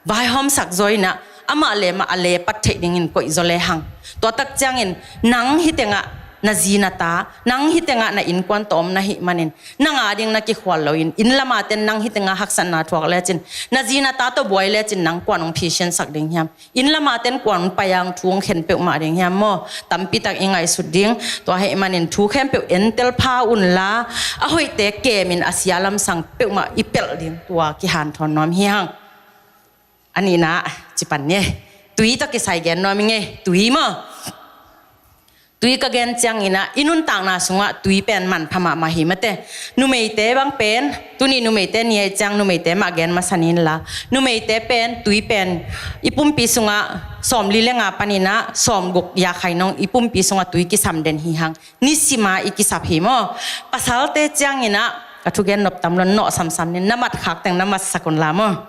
vaihawmsak zaw in ah, amah le amah a lepat theih dingin koih zaw lehang. Tua tak ciangin, nang hih tengah na zi na ta, nang hih tengah na innkuan tawh om na hih manin, nang a ding na kikhual loin, inn lam a ten nang hih tengah haksatna thuak lecin, na zi na ta tawh buai lecin, nang kuan hong phisinsak ding hiam? Inn lam a ten kuan hong pai a, hong thu hong khen peuhmah ding hiam maw? Tampi tak i ngaihsut ding. Tua ahih manin thu khempeuh entel pha unla, a hoihte kemin a sia lamsang peuhmah i pelh ding, tua kihanthawn nuam hi hang. A nihna, ci pan ni ei. Tui tawh kisai gen nuam ing ei, tui maw. Tui ka gen ciangin ah, i nuntakna sungah tui pen manpha mahmah hi, mate. Numeite bang pen, tuni numeite ni ahih ciang numeite mah gen masa ni inla. Numeite pen, tui pen, i pumpi sungah sawmli le nga panin ah, sawmguk yakhai nong i pumpi sungah tui kisam den hi hang. Nisima i kisap hi maw. Pasalte ciangin ah, ka thugen nop tam lo, nawh samsam ni, na mat khak teng na matsak unla maw.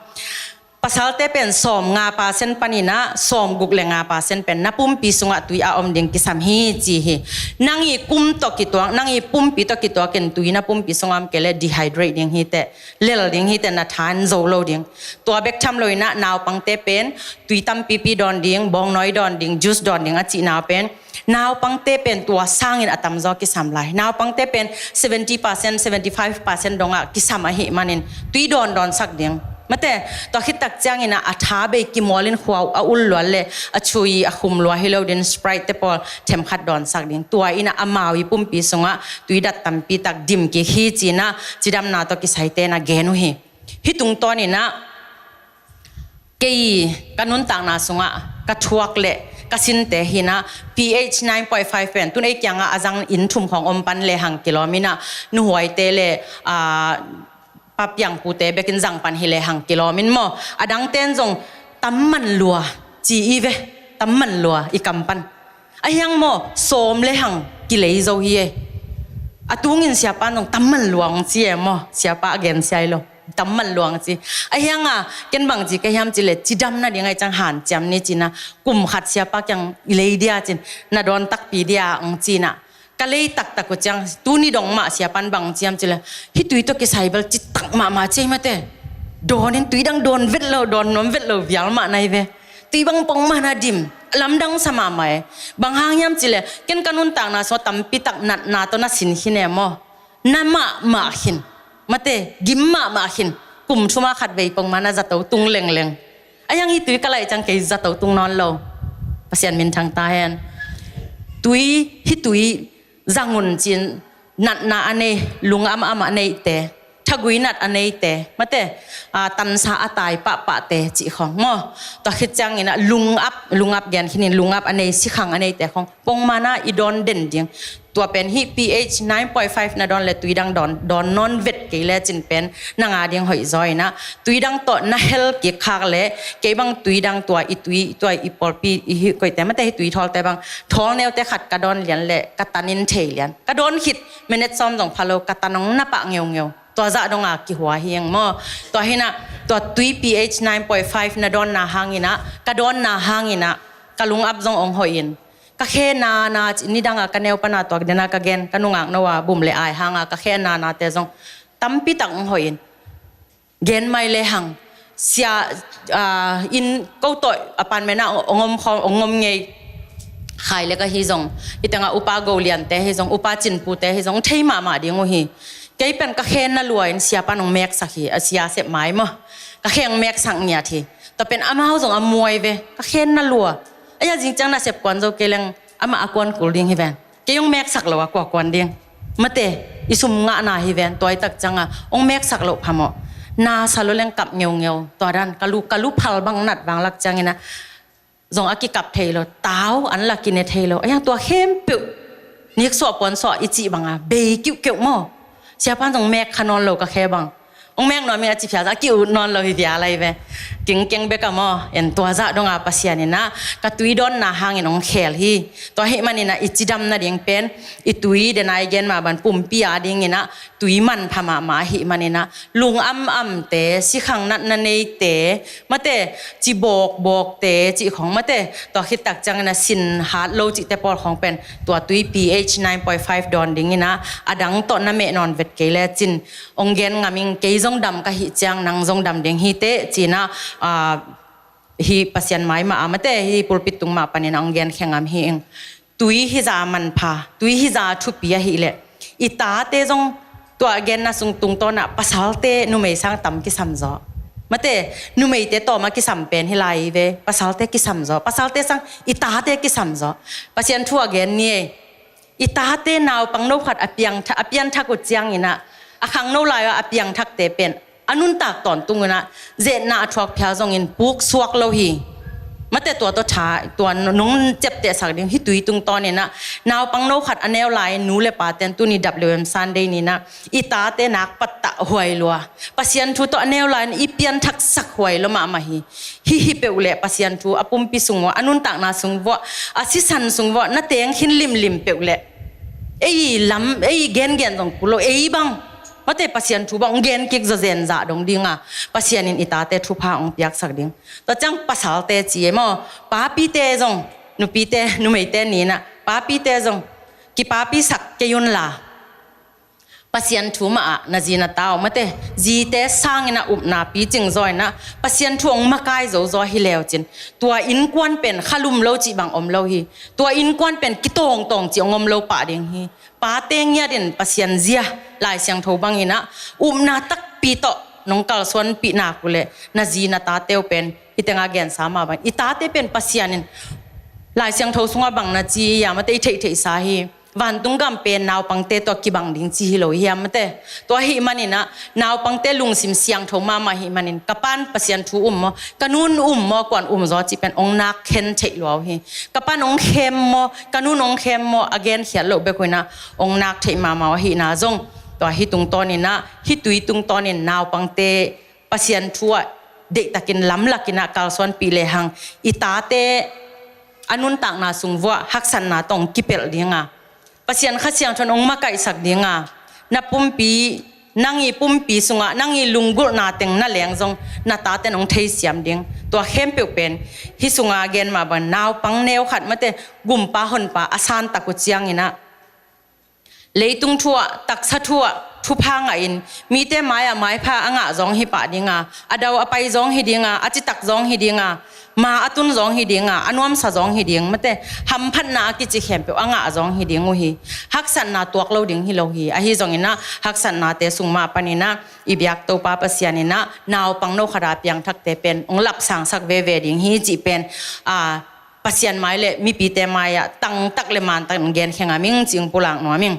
Pasalte pen sawmnga percent panin ah, sawmguk le nga percent pen na pumpi sungah tui a om ding kisam hi ci hi. Nang i kum tawh kituak, nang i pumpi tawh kituakin tui na pumpi sungah om kei leh dehydrate ding hi teh, lel ding hi teh, na tha en zo lo ding. Tua bek tham loin ah, naupangte pen tui tampipi dawn ding, bawngnawi dawn ding, juice dawn ding a cihna pen, naupangte pen tua sangin a tamzaw kisam lai. Naupangte pen seventy percent, seventy five percent dongah kisam ahih manin tui dawndawnsak ding. Mate, tua khit tak ciangin ah, a tha bei kimualin khua uh a ul lua le, a chui a khum lua hi lo ding, Sprite te pawl themkhat dawnsak ding. Tua in ah amau i pumpi sungah tui dat tampi tak dim kik hi ci-in ah, cidamna tawh kisaite na gen uh hi. Hih tungtawnin ah, kei ka nuntakna sungah ka thuak le ka sinte hi-in ah, pH nine point five pen, tun ei kiangah a zang inn thum khawng om pan lehang kilawm in ah, nuhuaite le, ah, papiangpute bekin zang pan hi lehang kilawm in maw. A dangten zong tam man lua ci i ve, tam man lua i kam pan. Ahi hang maw, sawm lehang kilei zo hi ei. A tungin siapa in zong tam man lua hong ci ei maw, siapa a gen sia hi lo. Tam man luang ci. A hiang a, ken bang ci ka hiam ci le, cidam nading ai ciang hanciam ni ci-in ah, kum khat siapa kiang i lei dia ci-in, na dawn takpi dia ong ci-in ah. Ka lei taktak uh ciang, tuni dong mah siapa'n bang ci hiam ci le, hih tui tawh kisai bel citak mahmah ci ei mate. Dawn in tui dang dawn vet lo, dawn nuam vet lo vial mah na hi ve. Tui bang pongman a dim, lamdang sa mahmah e. Bang hang hiam ci le, ken ka nuntakna sung tampi tak natna tawh na sin khin e maw. Na mahmah khin. Mate, gim mahmah khin. Kum thum a khat vei pongman a zato tung lengleng. A hiang hih tui ka laih ciang kei zato tung nawn lo. Pasian minthang ta hen. Tui, hih tui zang un ci-in natna a nei, lungam am a neite, thagui nat a neite, mate, a, tansa a tai pahpahte cih khawng maw. Tua khit ciangin ah lungap, lungap gen khin in, lungap a nei, sikhang a neite khawng pongman a i dawn den ding. Tua pen hih pH nine point five na dawn le tui dang dawn, dawn nawn vet kei le cin pen na nga ding hoih zaw in ah, tui dang tawh na hel kik khak le, kei bang tui dang tua i tui, tua i pawlpi, i hih koihte mate hih tui thawlte bang, thawl neute khat ka dawn lian le ka tan in thei lian. Ka dawn khit minute sawm zong pha lo, ka tan ong na pah ngeungeu. Tua zah dong a kihua hi eng maw. Tua hi in ah, tua tui pH nine point five na dawnna hang in ah, ka dawnna hang in ah, ka lungap zong ong hoih in. Ka khe nana, nidang a ka neu pan a tuak den a ka gen, ka nungakno a bum le ai hang a ka khe nanate zong tampi tak ong hoih in. Gen mai le hang, sia, a, inn ko tawh apartment ah ong om khawm, ong om ngei. Khai le ka hi zong, hih teng a upa Go Liante hi zong, upa Cinpute hi zong, thei mahmah ding uh hi. Kei pen ka khe na lua in siapa'n ong meksak hi, a sia sep mai maw. Ka khe ong meksak ngiat hi. Tua pen amau zong a muai ve, ka khe na lua. A hiang zing ciang na sep kuan zo kei leng, amah a kuan kul ding hi ven. Kei ong meksak lo a kua kuan ding. Mate, i sum ngahna hi ven, tua i tak ciang a, ong meksak lo phamawh. Na sa lo leng kap ngeungeu, tua dan, ka lu, ka lu phal bang nat vang lak ciangin ah, zong a kikap thei lo, tau an la kine thei lo. A hiang tua khempeuh, nik suah puan suah i cih bang a, bei kiuhkeuh maw. Siapa'n zong mek kha nawn lo ka khe bang. Ong mek nuam ing a ci phial zah a ki-ut nawn lo hi vial lai ve. Kingkeng bek a maw, en tua zah dong a Pasian in ah, ka tui dawnna hangin ong khel hi. Tua ahih manin ah i cidam nading pen, i tui den a i gen mah bang pumpi a dingin ah, tui manpha mahmah ahih manin ah, lungam amte, sikhang natna neite, mate, ci bawkbawkte, cih khawng mate, tua khit tak ciangin ah sin hat lo cihte pawl khawng pen, tua tui pH nine point five dawn dingin ah, a dang tawh na meh nawn vet kei le cin, ong gen ngam ing, kei zong dam ka hih ciang, nang zong dam ding hi teh, ci-in ah, a, hih Pasian mai mah a mate, hih pulpit tung mah panin ah ong gen khe ngam hi ing. Tui hizah manpha, tui hizah thupi ahih leh, i tate zong tua genna sung tungtawn ah pasalte numei sang tam kisam zaw. Mate, numeite tawm a kisam pen hi lai ve, pasalte kisam zaw, pasalte sang i tate kisam zaw. Pasian thu a gen ni ei. I tate naupang no khat a piangtha-, a pianthak uh ciangin ah, a khangno lai-aw a piangthakte pen, a nuntak tawntung un ah, zetna a thuak phial zongin puk suak lo hi. Mate tua tawh tha, tua nong ciaptehsak ding, hih tui tungtawnin ah, naupang no khat a neu lai-in nu le pate'n tuni W M Sunday ni-in ah, i tate nak pattah huai lua. Pasian thu tawh a neu lai-in i pianthaksak huai lua mahmah hi. Hih hi peuh leh Pasian thu a pumpi sung uah, a nuntakna sung uah, a sisan sung uah, na teng khin limlim peuh leh. Ei lam, ei gengen zong kul lo, ei bang. Mate Pasian thu bang, ong gen kik zawzen zah dong ding a. Pasian in i tate thupha ong piaksak ding. Tua ciang pasalte ci e maw, papite zong, nupite, numeite ni-in ah, papite zong, kipapisak kei un la. Pasian thu mah ah, na zi na ta uh mate, zite sangin ah upna picing zaw in ah, Pasian thu ong makai zozaw hi leu cin. Tua innkuan pen khalum lo cih bang om lo hi. Tua innkuan pen kitawngtawng cih ong om lo pah ding hi. Pate ngiat in Pasian zia, Lai Siangtho bangin ah, upna takpi tawh nong kalsuanpih nak uh leh, na zi na tate uh pen, hih teng a gensa mah bang, i tate pen Pasian in, Lai Siangtho sungah bang na ci hiam, mate i theihtheihsa hi. Vantung gam pen naupangte tawh kibang ding ci hi lo hiam mate. Tua ahih manin ah, naupangte lungsim siangtho mahmah ahih manin, ka pa'n Pasian thu um maw, ka nu'n um maw, kua'n um zaw cih pen ong nak khen theih lua uh hi. Ka pa'n ong khem maw, ka nu'n ong khem maw, a genkhiat loh bek uh in ah, ong nak theih mahmah uh ahihna zong. Tua hih tungtawnin ah, hih tui tungtawnin naupangte Pasian thu ah deihtakin lamlakin ah kalsuanpih lehang, i tate a nuntakna sung uah haksatna tawh ong kipelh ding a, Pasian Kha Siangtho in ong makaihsak ding a, na pumpi Nang i pumpi sungah nang i lunggulhna teng na leng zong na taten hong theisiam ding. Tua khempeuh pen hih sunga gen mah bang naupang neu khat mate gumpa honpa a santak uh cianginah leitung thu ah, taksa thu ah thupha ngahin mite mai-ah maipha a ngah zong hi pah dinga, a dau a pai zong hi dinga, a citak zong hi dinga, ma a tun zong hi dinga, a nuamsa zong hi ding mate, hamphatna a kici khempeuh a ngah zong hi ding uh hi. Haksatna tuak lo ding hi lo hi. Ahi zonginah haksatnate sung mah paninah i biak Topa Pasian inah naupang no khata piangthakte pen hong lapsangsak veve ding hi cih pen, a, Pasian mai le mipite mai-ah tangtak le mantak in gen khenga ming cih hong pulak nuam ing.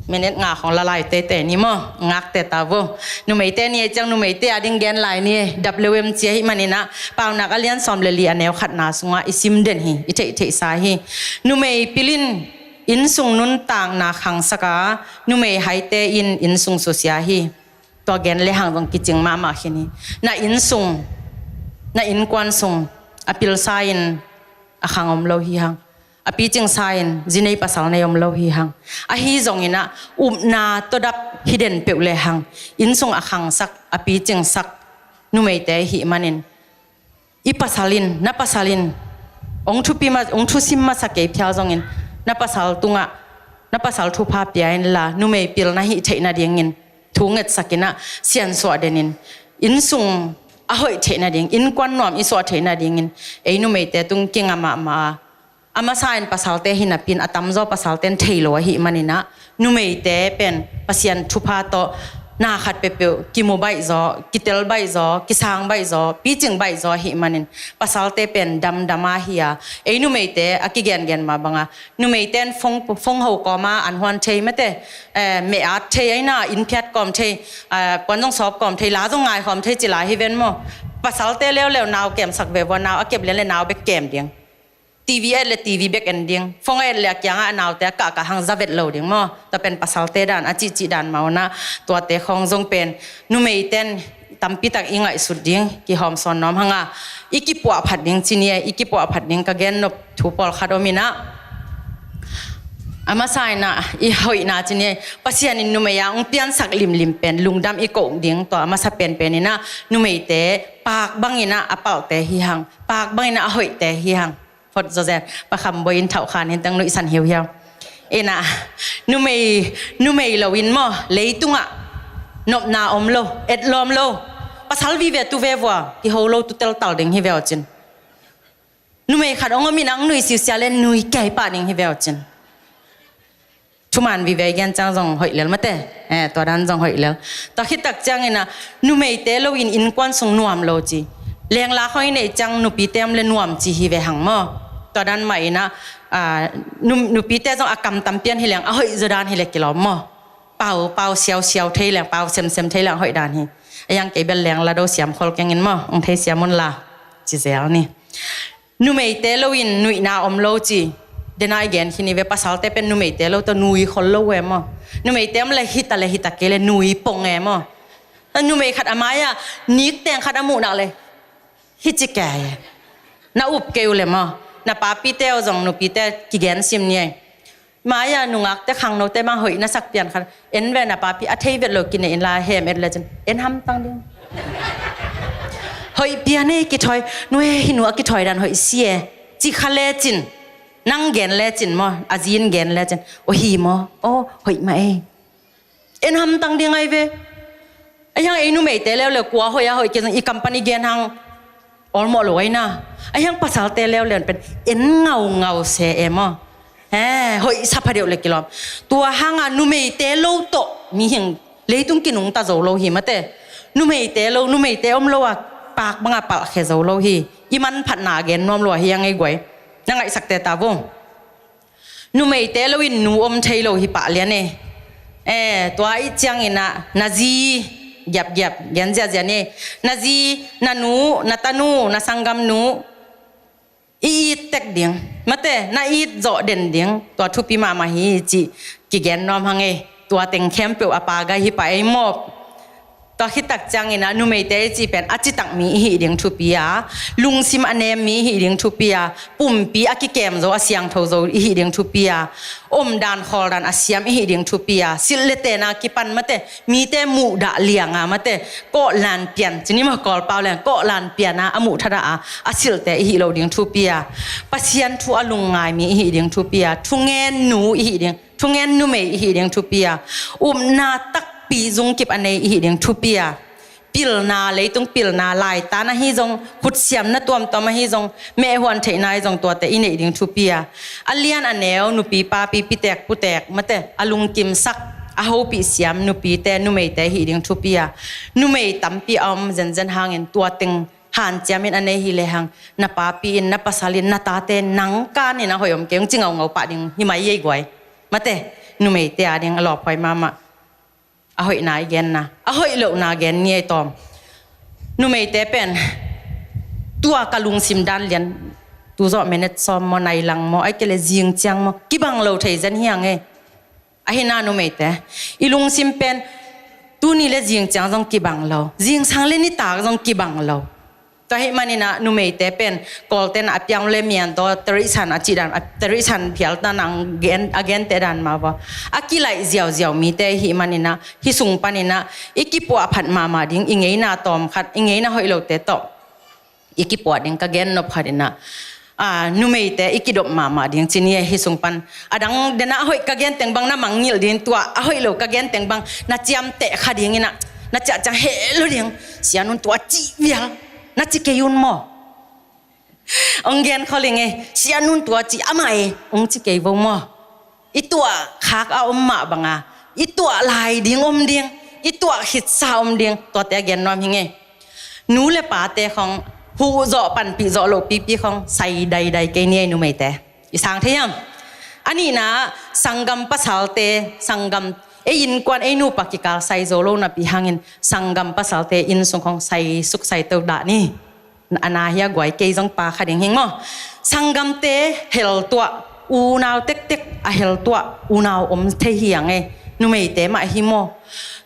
Minute nga khong lalai teitei ni maw, ngakte ta vo. Numeite ni ei ciang numeite ading gen lai ni ei, dap leuem cia hi maninah Paunak a lian sawm le li a neu khatna sungah i sim den hi, i theihtheihsa hi. Numei pilin innsung nuntakna khangsaka, numei haite in innsung susia hi. Tua gen le hang zong kicing mahmah khin hi. Na innsung, na innkuan sung a pilsa in a khang om lo hi hang. A picingsa in zi nei pasal nei om lo hi hang. Ahi zonginah upna tawh dap hi den peuh le hang, innsung a khangsak, a picingsak numeite hi manin i pasal in, na pasal in hong thupi ma, hong thusim masa kei phial zongin na pasal tungah na pasal thupha pia inla, numei pil na hih theih nadingin thu ngetsakinah siansuah denin, innsung a hoih theih nading, innkuan nuam i suah theih nadingin ei numeite tung kinga mahmah a, a masa in pasalte hi napi in a tamzaw pasalte in thei lo ahi maninah numeite pen Pasian thupha tawh na khat peuhpeuh kimu baihzaw, kitel baihzaw, kisang baihzaw, picing baihzaw ahi manin pasalte pen damdam ahi a, ei numeite a kigengen mah banga numeite in phone, phone ho kawma an huan thei mate, eh, meh at thei aina, inn phiat kawm thei, eh, kuan zong sawp kawm thei, la zong ngai kawm thei ci lai hi ven maw? Pasalte leuleu nau kemsak ve vua, nau a kep lian le nau bek kem ding. TV et le TV bek en ding. Phone et le a kiangah a naute a kahkah hang za vet lo ding maw? Tua pen pasalte dan, a cihcih dan mah unah tuate khawng zong pen numeite in tampitak i ngaihsut ding, kihawmsawn nuam hanga i kipuahphat ding ci ni ei, i kipuahphat ding ka gennop thu pawlkhat om inah. A masa inah i hoihna ci ni ei, Pasian in numei a hong piansak limlim pen lungdam i koh ding, tua a masa penpen inah numeite paak banginah a palhte hi hang, paak banginah a hoihte hi hang. Phot zawzen, Pa Kham Bawi in thauhkhan in teng nuihsan hiuhiau. Inah, numei, numei lo in maw, leitungah nopna om lo, etlawm lo. Pasal vive tu ve vua, kiho lo tu teltal ding hi ve awcin. Numei khat hong om inah hong nui siusia le nui kei pah ding hi ve awcin. Thuman vive i gen ciang zong hoih lel mate. Eh, tua dan zong hoih lel. Tua khittak cianginah numeite lo in innkuan sung nuam lo ci. Lengla khong i neih ciang nupite om le nuam ci hi ve hang maw? Tua dan mah inah, ah, nu, nupite zong a kam tampian hi leng a hoih zaw dan hi le kilawm maw? Pau, pau siausiau thei leng, pau semsem thei leng a hoih dan hi. A yang kei bel lengla do siam khol kengin maw? Hong thei siam unla. Ci zel ni. Numeite lo in nuihna om lo ci. Dena i gen khin i ve, pasalte pen numeite lo tawh nui khol lo e maw? Numeite om le hita le hita kei le nui pong e maw? Numei khat a mai-ah nikteng khat a muhnak le hici kei e. Na up kei uh le maw? Na papite aw zong nupite kigen sim ni ei. Mai-ah nungakte khangnote mang hoih na sak pian khat en ve, na papi a thei vet lo kinei inla hem et lecin en hamtang ding. Hoih pian ei kithawi, nu e, hih nu a kithawi dan hoih si e. Ci kha lecin, nang gen lecin maw, a zin gen lecin, o hi maw, o hoih mah ei. En hamtang ding ai ve. Ahiang ei numeite leuleu kua hoih a hoih kei zong i company gen hang olmawh lo aina. Ahiang pasalte leuleu pen en ngaungau se e maw? He, hoih sa phadeuh le kilawm. Tua hanga numeite lo tawh mihing leitung kinungta zo lo hi mate. Numeite lo, numeite om lo a paak banga palhkhe zo lo hi. I manphatna a gen nuam lo ahi a ngei guai. Na ngaihsakte ta vo. Numeite lo in nu om thei lo hi pah lian e. E, tua i cianginah na zi giapgiap gen ziahziah ni. Na zi, na nu, na tanu, na sanggamnu i it tek ding mate, na it zawh den ding. Tua thupi mahmah hi cih kigen nuam hang e. Tua teng khempeuh a pagai hi pah ei mawp. Tua khit tak ciangin ah numeite i cih pen a citak mi i hih ding thupi a, lungsim a nem mi i hih ding thupi a, pumpi a kikem zo, a siangtho zo i hih ding thupi a, omdan khawldan a siam i hih ding thupi a, silh le tena kipan mate, mite muhdah lianga mate, kawhlan pian, cini maw Kawlpau leng kawhlan piana a muhthada a, a silhte i hih loh ding thupi a, Pasian thu a lungngai mi i hih ding thupi a, thungen nu i hih ding, thungen numei i hih ding thupi a, upna takpi zungkip a nei i hih ding thupi a, pilna, leitung pilna, laitan ahi zong, khutsiamna tuamtuam ahi zong, mehhuan theihna ahi zong, tuate i neih ding thupi a, a lian a neu, nupi papi, pitek putek mate, a lungkimsak, a hopih siam nupite, numeite i hih ding thupi a, numei tampi a om zenzen hangin tua teng hanciamin a nei hi lehang, na papi in, na pasal in, na tate nang kanin a hoih om kei ung ci ngaungau pah ding hi mai ei guai. Mate, numeite a ding a lawphuai mahmah. A hoihna i genna, a hoih lohna gen ni ei tawm. Numeite pen tua ka lungsim dan lian, tu zawh minute sawm maw, nai lang maw, ai kei le zing ciang maw, kibang lo thei zen hiang ei. Ahina numeite, i lungsim pen tuni le zing ciang zong kibang lo, zingsang le nitak zong kibang lo. Tua ahih maninah numeite pen Kawlten a piang le mian tawh terihsan a cih dan, a terihsan phial dan a gen, a gente dan mah vaw, a kilaih ziauziau mite ahih maninah, hih sung paninah i kipuah phat mahmah ding, i ngeina tawm khat, i ngeina hoih lote tawh i kipuah ding ka gen nop khat inah, a, numeite i kidop mahmah ding cini hih sung pan. A dang dena a hoih ka gen teng bang na mangngilh ding, tua a hoih lo ka gen teng bang na ciamteh kha ding inah, na ciah ciang heh lo ding, sianun tua cih vial na ci kei un maw? Ong gen khawling ei, sianun tua cih amah ei, ong ci kei vo maw? I tuah khak a om mah banga, i tuah lai ding om ding, i tuah khitsa om ding, tuate a gen nuam hi ngei. Nu le pate khong, huh zawh panpih zawh loh pipi khong, sai daidai kei ni ei numeite. I sang thei hiam? A nihna, sanggam pasalte, sanggam, ei innkuan, ei nupa kikal sai zo lo napi hangin, sanggam pasalte inn sung khong sai suk sai to dah ni. A na hi a guai, kei zong pa kha ding hing maw? Sanggamte hel tuah, unau tektek a hel tuah, unau om thei hiang ei. Numeite mah hi maw?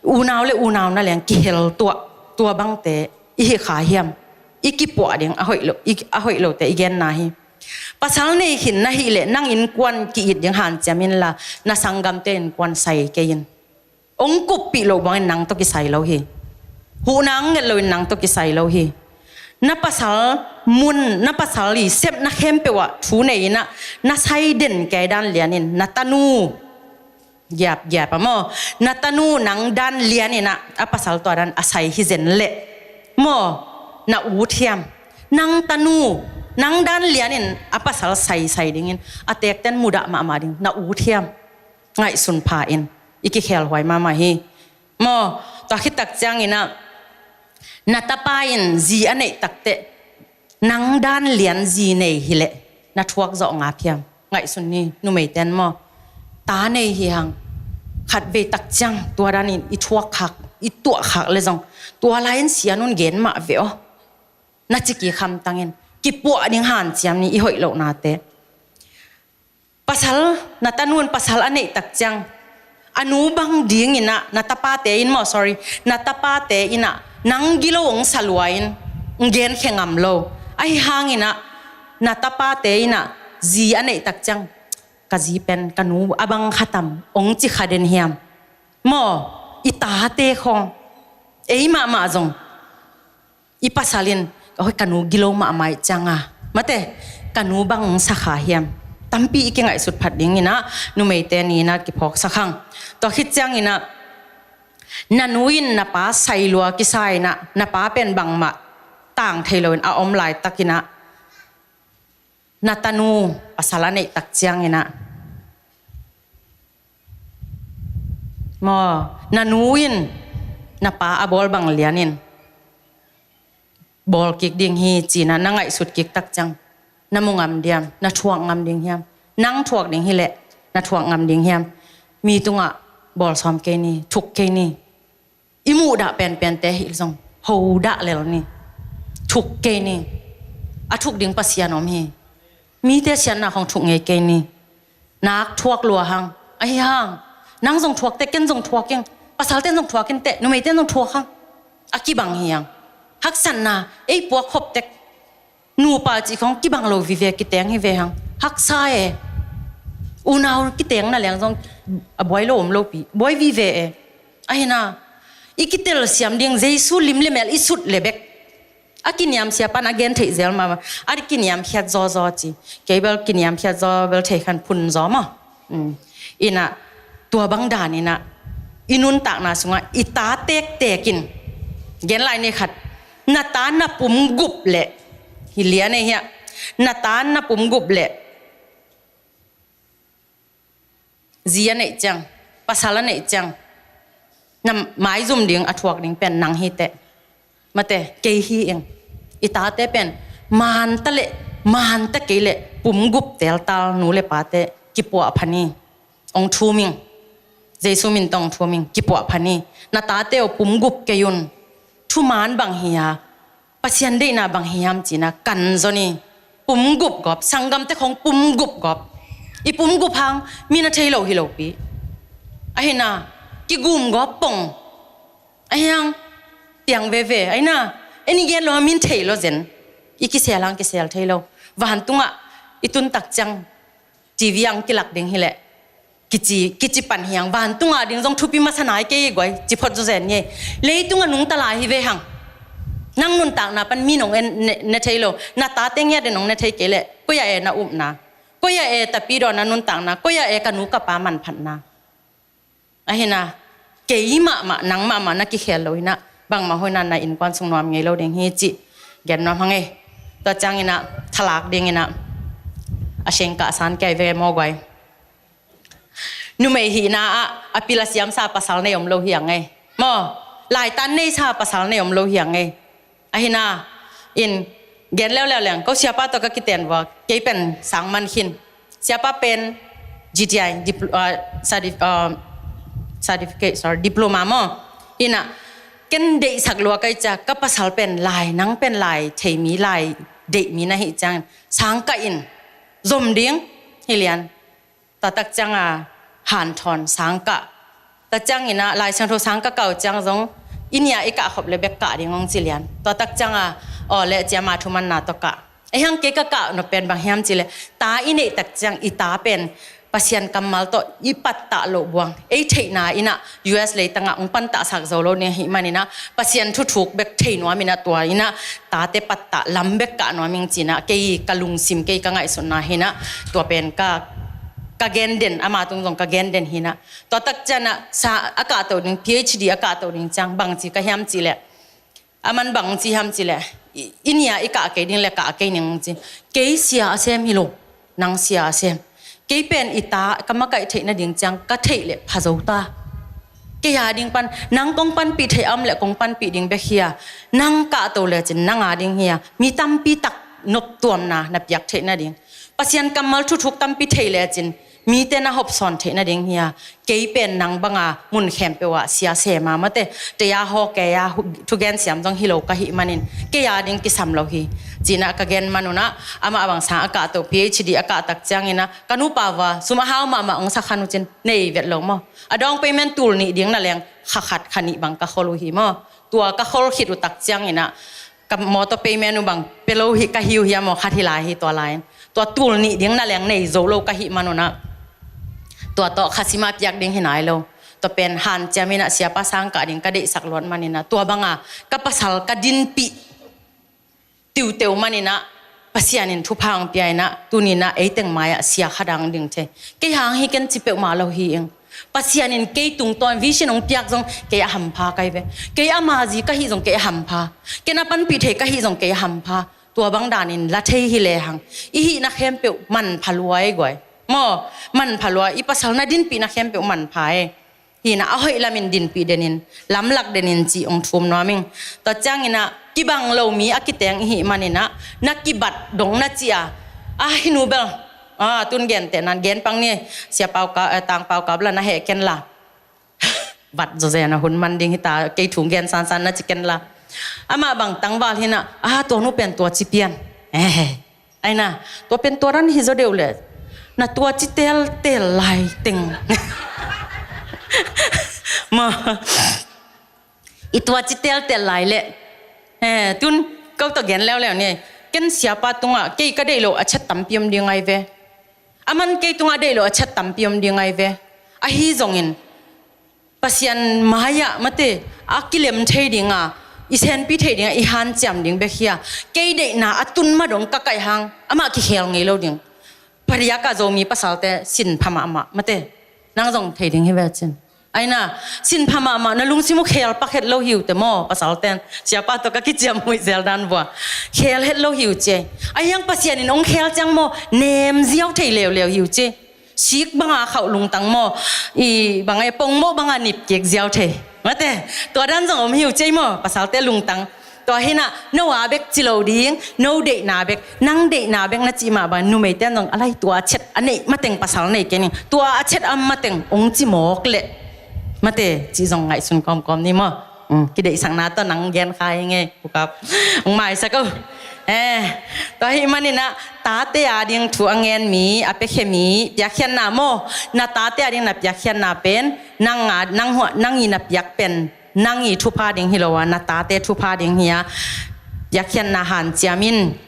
Unau le unau na leng kihel tuah, tua bangte i hi kha hiam? I kipuah ding a hoih lo, i, a hoih lote i genna hi. Pasal nei khin na hih leh nang innkuan ki-it ding hanciam inla, na sanggamte innkuan sai kei in. Ong kuppih loh bangin nang tawh kisai lo hi. Huhna ong nget loin nang tawh kisai lo hi. Na pasal mun, na pasal i sepna khempeuh ah thu nei inah, na sai den kei dan lianin, na tanu giapgiap a maw, na tanu nang dan lian inah, a pasal tua dan a sai hi zen leh maw, na ut hiam? Nang tanu nang dan lianin a pasal saisai dingin a tekten mudah mahmah ding na ut hiam? Ngaihsun pha in, i kikhelhuai mahmah hi. Maw, tua khit tak cianginah, na tapa in zi a neih takteh, nang dan lian zi nei hileh, na thuak zawh ngap hiam? Ngaihsun ni, numeiten maw. Ta nei hi hang, khatvei tak ciang, tua danin i thuak khak, i tuah khak le zong, tua lai-in sianun gen mah ve aw. Na ci kik hamtangin, kipuah ding hanciam ni i hoih lohnate. Pasal, na tanun pasal a neih tak ciang, a nu bang dinginah, na tapate in maw, sorry, na tapate inah, nang gilo ong salua in, ong genkhe ngam lo. Ahi hanginah, na tapate inah, zi a neih tak ciang, ka zi pen, ka nu a bang khatam, ong ci kha den hiam? Maw, i tate khong, ei mahmah zong, i pasal in, "Hoi, ka nu gilo mahmah ih cianga, mate, ka nu bang sa kha hiam?" Tampi i kingaihsut phat dinginah, numeite ni inah kiphawksak hang. Tua khit cianginah, na nu in na pa sai lua kisa inah, na pa pen bangmah tang thei loin a om laitakinah, na tanu pasal a neih tak cianginah, maw, na nu in na pa a bawl bang lianin bawl kik ding hi cinah, na ngaihsut kik tak ciang, na mu ngam diam, na thuak ngam ding hiam? Nang thuak ding hileh, na thuak ngam ding hiam? Mi tungah bawl sawm kei ni, thuk kei ni. I muhdah penpente hi zong, hodah lel ni. Thuk kei ni. A thuk ding Pasian om hi. Mite siatna khong thuk ngei kei ni. Nak thuak lua hang. Ahi hang, nang zong thuak teh, ken zong thuak ing. Pasalten zong thuak in teh, numeiten zong thuak hang. a kibang hi hang. Haksatna ei puak khop tek, nupa cih khong kibang lo vive, kiteng hi ve hang. Haksa e. Unau kitengna leng zong a buai lo om lo pi, buai vive e. Ahi na, i kitelsiam ding Jesu lim le mel i sut le bek, a kiniamsiam pan a gen theih zel mah, a kiniamkhiat zawzaw ci. Kei bel kiniamkhiat zaw bel thei khan phun zaw maw. Ina, tua bang dan ina, i nuntakna sungah i ta tektek in, gen lai ni khat, na ta na pum gup leh, hi lian ei hiah, na ta na pum gup leh zi a neih ciang, pasal a neih ciang, na maizum ding a thuak ding pen nang hi teh. Mate, kei hi ing. I tate pen manta le manta kei le pum gup teltal nu le pate kipuah phan hi. Ong thum ing. Jesu min tawh ong thum ing, kipuah phan hi. Na tate uh pum gup kei un. Thuman bang hi a, Pasian deihna bang hiam cina kan zon hi. Pum gup gawp, sanggamte khong pum gup gawp. I pum gup hang mi na thei lo hi lo pi. Ahi na, kigum gawp pong. Ahi hang, tiang veve. Ahi na, en i gen lo hang min thei lo zen. I kisel hang kisel thei lo. Vantungah i tun tak ciang TV ang kilak ding hi leh kici, kici pan hi hang. Vantunga ding zong thupi masa nai kei guai, ci phot zaw zen nge. Leitunga nungta lai hi ve hang. Nang nuntakna pan mi nong en ne, ne thei lo. Na tate ngiat den nong ne thei kei leh, koi a e na upna, koi a e tapidaw na nuntakna, koi a e ka nu ka pa manphatna. Ahi na, kei mahmah, nang mahmah na kikhel lo hi na, bangmah hoih na na innkuan sung nuam ngei lo ding hi cih gen nuam hang e. Tua ciang ina, thalak ding ina, a sengkah san kei ve maw guai. Numei hihna ah a pil a siamsa pasal nei om lo hi ang e. Maw, laitan neisa pasal nei om lo hi ang e. Ahi na, in gen leuleu leng, ko siapa tawh ka kiten vua, kei pen sang man khin. Siapa pen G T I, dipl-, ah, certif-, ah, certificate, sorry, diploma maw. Ina, ken deihsak lua kai cia, ka pasal pen lai, nang pen lai, theimi lai, deihmi na hi ciang, sang ka in, zom ding, hi lian. Tua tak cianga hanthawn sang kah. Tua ciangina Lai Siangtho sang ka kah uh ciang zong i nia i kah khop le bek kah ding hong ci lian. Tua tak cianga aw le cia ma thumanna tawh kah. Ei hang kei ka kah nop pen bang hiam ci le, ta i neih tak ciang i ta pen Pasian kammal tawh i pattah loh buang. Ei theihna ina U S leitangah hong pantahsak zo lo ni ahih manina Pasian thuthuk bek thei nuam ina tua ina tate pattah lam bek kah nuam ing cina kei ka lungsim kei ka ngaihsutna hina tua pen ka, ka gen den, ama tung zong ka gen den hina. Tua tak ciana sa a kahto ding, P H D a kahto ding ciang bangci ka hiam cileh, a man bangci hiam cileh, i, i nia i kah kei ding le kah kei ning ci. Kei sia a sem hi lo, nang sia a sem. Kei pen i ta ka makaih theih nading ciang ka theih le pha zo ta. Kei a ding pan, nang kong panpih theih a om le kong panpih ding bek hi a, nang kahto lecin nang a ding hi a, mi tampi tak noptuamna na piak theih nading, Pasian kammal thuthuk tampi thei lecin mite na hopsawn theih nading hi a, kei pen nang banga mun khempeuh ah sia sem a mate, tei a haw kei a hu-, thugen siam zong hi lo ka hih manin kei a ding kisam lo hi. Cina ka gen manuna, amah bang sang a kahto P H D a kah tak ciangina, ka nupa va sum a hau mahmah ong sa khan uh cin nei vet lo maw. A down payment tul nih ding na leng kha khat kha nih bang ka khol uh hi maw. Tua ka khol khit uh tak ciangina ka motor payment uh bang pe lo hi ka hi uh hi a maw, khat hi lai hi tua lai-in. Tua tul nih ding na leng nei zo lo ka hih manuna, tua tawh kha sima piak ding hi nai lo. Tua pen hanciam ina siapa sang kah ding ka deihsak luat manina tua banga ka pasal ka dinpih tiuteu manina Pasian in thupha hong pia ina tunina eiteng mai-ah sia kha dang ding thei. Kei hang hi ken ci peuhmah lo hi ing. Pasian in kei tungtawn vision hong piak zong kei a hampha kai ve. Kei ama zi ka hih zong kei a hampha. Ken a panpih thei ka hih zong kei a hampha. Tua bang danin la thei hi lehang i hihna khempeuh manpha lua e guai. Maw, manpha lua, i pasal na dinpihna khempeuh manpha e. Hina a hoih lamin dinpih denin, lamlak denin ci ong thum nuam ing. Tua ciangina kibang lo mi a kiteng i hih manina na kibat dong na ci a, a hi nu bel, a tun gentehna gen pang ni, sia pau ka, eh, tang pau ka bla na heh ken la. Vat zawzen a hun man ding hita, kei thu gen sansan na ci ken la. Amah bang tangval hina, a tua nu pen tua ci pian. Eh. Aina, tua pen tua ran hi zaw deuh le. Na tua ci teltel lai teng. Ma. I tua ci teltel lai leh, eh, tun ko tawh gen leuleu ni. Ken siapa tungah kei ka deih loh a chet tampi om ding ai ve. A man kei tungah deih loh a chet tampi om ding ai ve. Ahi zongin Pasian mai-ah mate, a kilem thei dinga, i senpi thei dinga i hanciam ding bek hi a, kei deihna a tun ma dong ka kaih hang amah kikhel ngei lo ding. Padiaka Zomi pasalte sin pha mahmah mate. Nang zong thei ding hi ve cin. Aina, sin pha mahmah, na lungsim uh khel pak het lo hi uh te maw, pasalten. Siapa tawh ka kiciam huih zel dan vua. Khel het lo hi uh ci. Ahi hang Pasian in ong khel ciang maw, nem ziau thei leuleu hi uh ci. Sik banga khauh lungtang maw, i banga pongmoh banga nip kik ziau thei. Mate, tua dan zong om hi uh ci maw, pasalte lungtang. Tua hinah, no a bek ci lo ding, no deihna bek, nang deihna bek na cih mah bang, numeite zong a lai tua a chet a neih mateng pasal nei kei ning, tua a chet a mateng ong ci mawk leh. Mate, cih zong ngaihsun kawmkawm ni maw. Um, kideihsakna tawh nang gen kha hi ngei, pukap. Ong maisak o. Eh, tua hih maninah, tate a ding thu a ngen mi, a piakhia mi, piakkhiatna maw, na tate a ding na piakkhiatna pen, nang a, nang hua, nang i na piak pen, nang i thupha ding hi lo a, na tate thupha ding hi a, piakkhiatna hanciam in,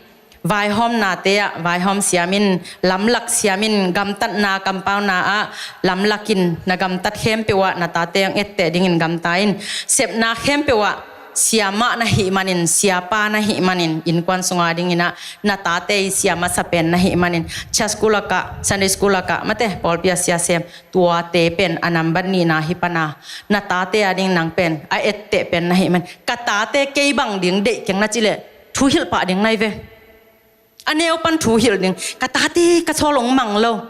vaihawmnate ah vaihawm siam in, lamlak siam in, gamtatna kampauna ah lamlak in, na gamtat khempeuh ah na tate ang etteh dingin gamta in, sepna khempeuh ah siamah na hih manin, siapa na hih manin, innkuan sunga dinginah na tate i sia masa pen na hih manin, church school lakah, Sunday school lakah, mate, pawlpi a sia sem, tuate pen a nambat nihna hi pana, na tate a ding nang pen a etteh pen na hih man. Ka tate kei bang ding deih keng na cileh, thu hilh pah ding nai ve. A neu pan thu hilh ding. Ka tate ka sawl ong mang lo.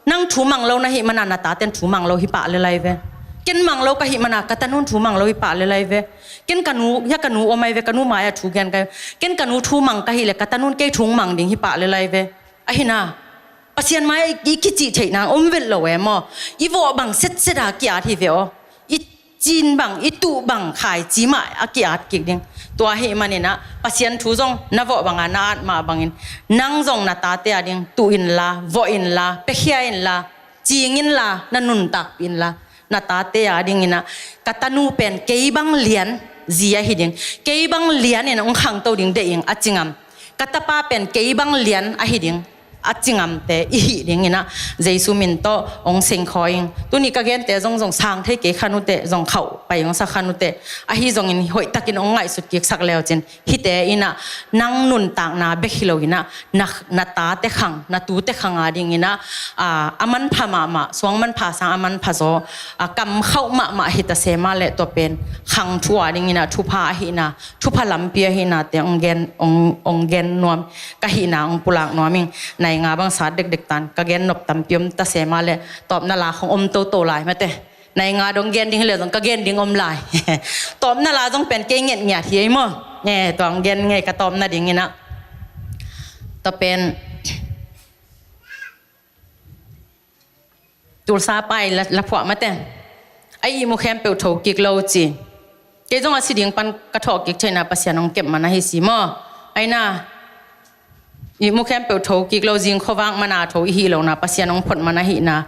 Nang thu mang lo na hih mana na taten thu mang lo hi pah le lai ve. Ken mang lo ka hih mana ka tanun thu mang lo hi pah le lai ve. Ken ka nu, hia ka nu om ai ve, ka nu mai-ah thu gen kai. Ken ka nu thu mang ka hih le ka tanun kei thu mang ding hi pah le lai ve. Ahina, Pasian mai i kicih theih nang om vet lo e maw. I vawh bang setset a ki-at hi ve aw. I cin bang, i tuh bang khaici mah a ki-at kik ding. Tua hih maninah, Pasian thu zong na vawh banga na at mah bangin, nang zong na tate a ding tuh inla, vawh inla, piakhia inla, cing inla, na nuntakpih inla, na tate a dinginah, ka tanu pen kei bang lian zi ahi ding, kei bang lianin ong khangto ding deih ing a ci ngam. Ka tapa pen kei bang lian ahi ding a ci ngamte i hih dinginah, Jesu min tawh ong sengkhawi ing. Tuni ka gente zong zong sang thei kei khan uh teh, zong khauh pai ong sa khan uh teh. Ahi zongin hoihtakin ong ngaihsut kiksak leucin, hite innah nang nuntakna bek hi lo innah, na, na tate khang, na tute khang a dinginah, a, a manpha mahmah, suang manpha sang a manpha zaw, a, kam khauh mahmah hi ta se mah leh tua pen khang thu a dinginah thupha ahihna, thupha lampi ahihnate ong gen, ong, ong gen nuam, ka hihna ong pulak nuam ing. Nai nga bang sat dekdek tan, ka gen nop tampi om ta se mah leh tawpna la khong om toto lai mate. Nai nga dong gen ding hi leh zong ka gen ding om lai. Tawpna la zong pen kei ngetngiat hi ei maw. Eh, tua ong gen ngei ka tawpna dinginah. Tua pen Tulsa pai la, la phuah mate. A ihmu khempeuh tho kik lo ci. Kei zong a si ding pan ka thawh kik theihna Pasian ong kep man ahi si maw. Aina, ihmu khempeuh tho kik lo, zing khuavak mana tho i hih lohna Pasian ong phot man ahihna.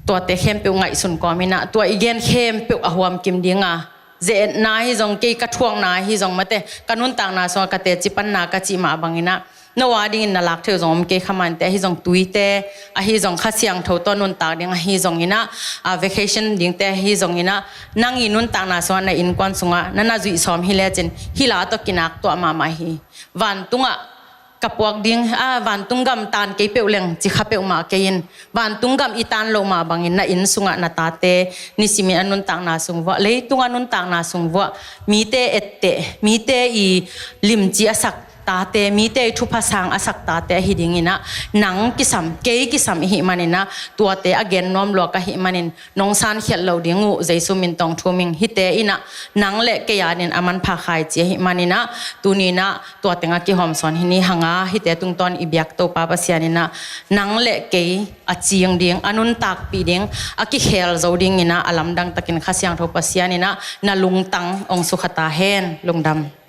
Tuate khempeuh ngaihsun kawminah, tua i gen khempeuh a huam kim dinga. Ze-etna hi zong, kei ka thuakna hi zong mate, ka nuntakna sungah ka teci panna ka cih mah banginah, no a dingin na lak theuh zong om kei kha mante, ahi zong tuite, ahi zong Kha Siangtho tawh nuntak ding ahi zonginah, a, vacation dingte ahi zonginah, nang i nuntakna sungah, na innkuan sungah na na zuih sawm hi lecin, hih la tawh kinak tuah mahmah hi. Vantungah ka puak ding, a, vantung gam tan kei peuh leng ci kha peuhmah kei in, vantung gam i tan loh mah bangin na inn sungah na tate nisimin a nuntakna sung vuah, leitung a nuntakna sung vuah, mite etteh, mite i limci a sak tate, mite i thupha sang a sak tate ahi dinginah, nang kisam, kei kisam i hih maninah, tuate a gen nuam luak ahih manin, nong sankhiat loh ding uh Jesu min tawh ong thum ing. Hite innah nang le kei a dingin a manpha khaici ahih maninah, tuninah tua tengah kihawmsawn hi ni hanga, hite tungtawn i biak Topa Pasian innah nang le kei a cing ding, a nuntakpih ding, a kikhel zo dinginah a lamdang takin Kha Siangtho Pasian innah na lungtang ong sukha ta hen. Lungdam.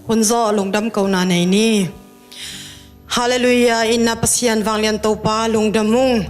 Hun zawh lungdam kohna nei ni. Halleluiah, itna Pasian vanglian Topa lungdam ung.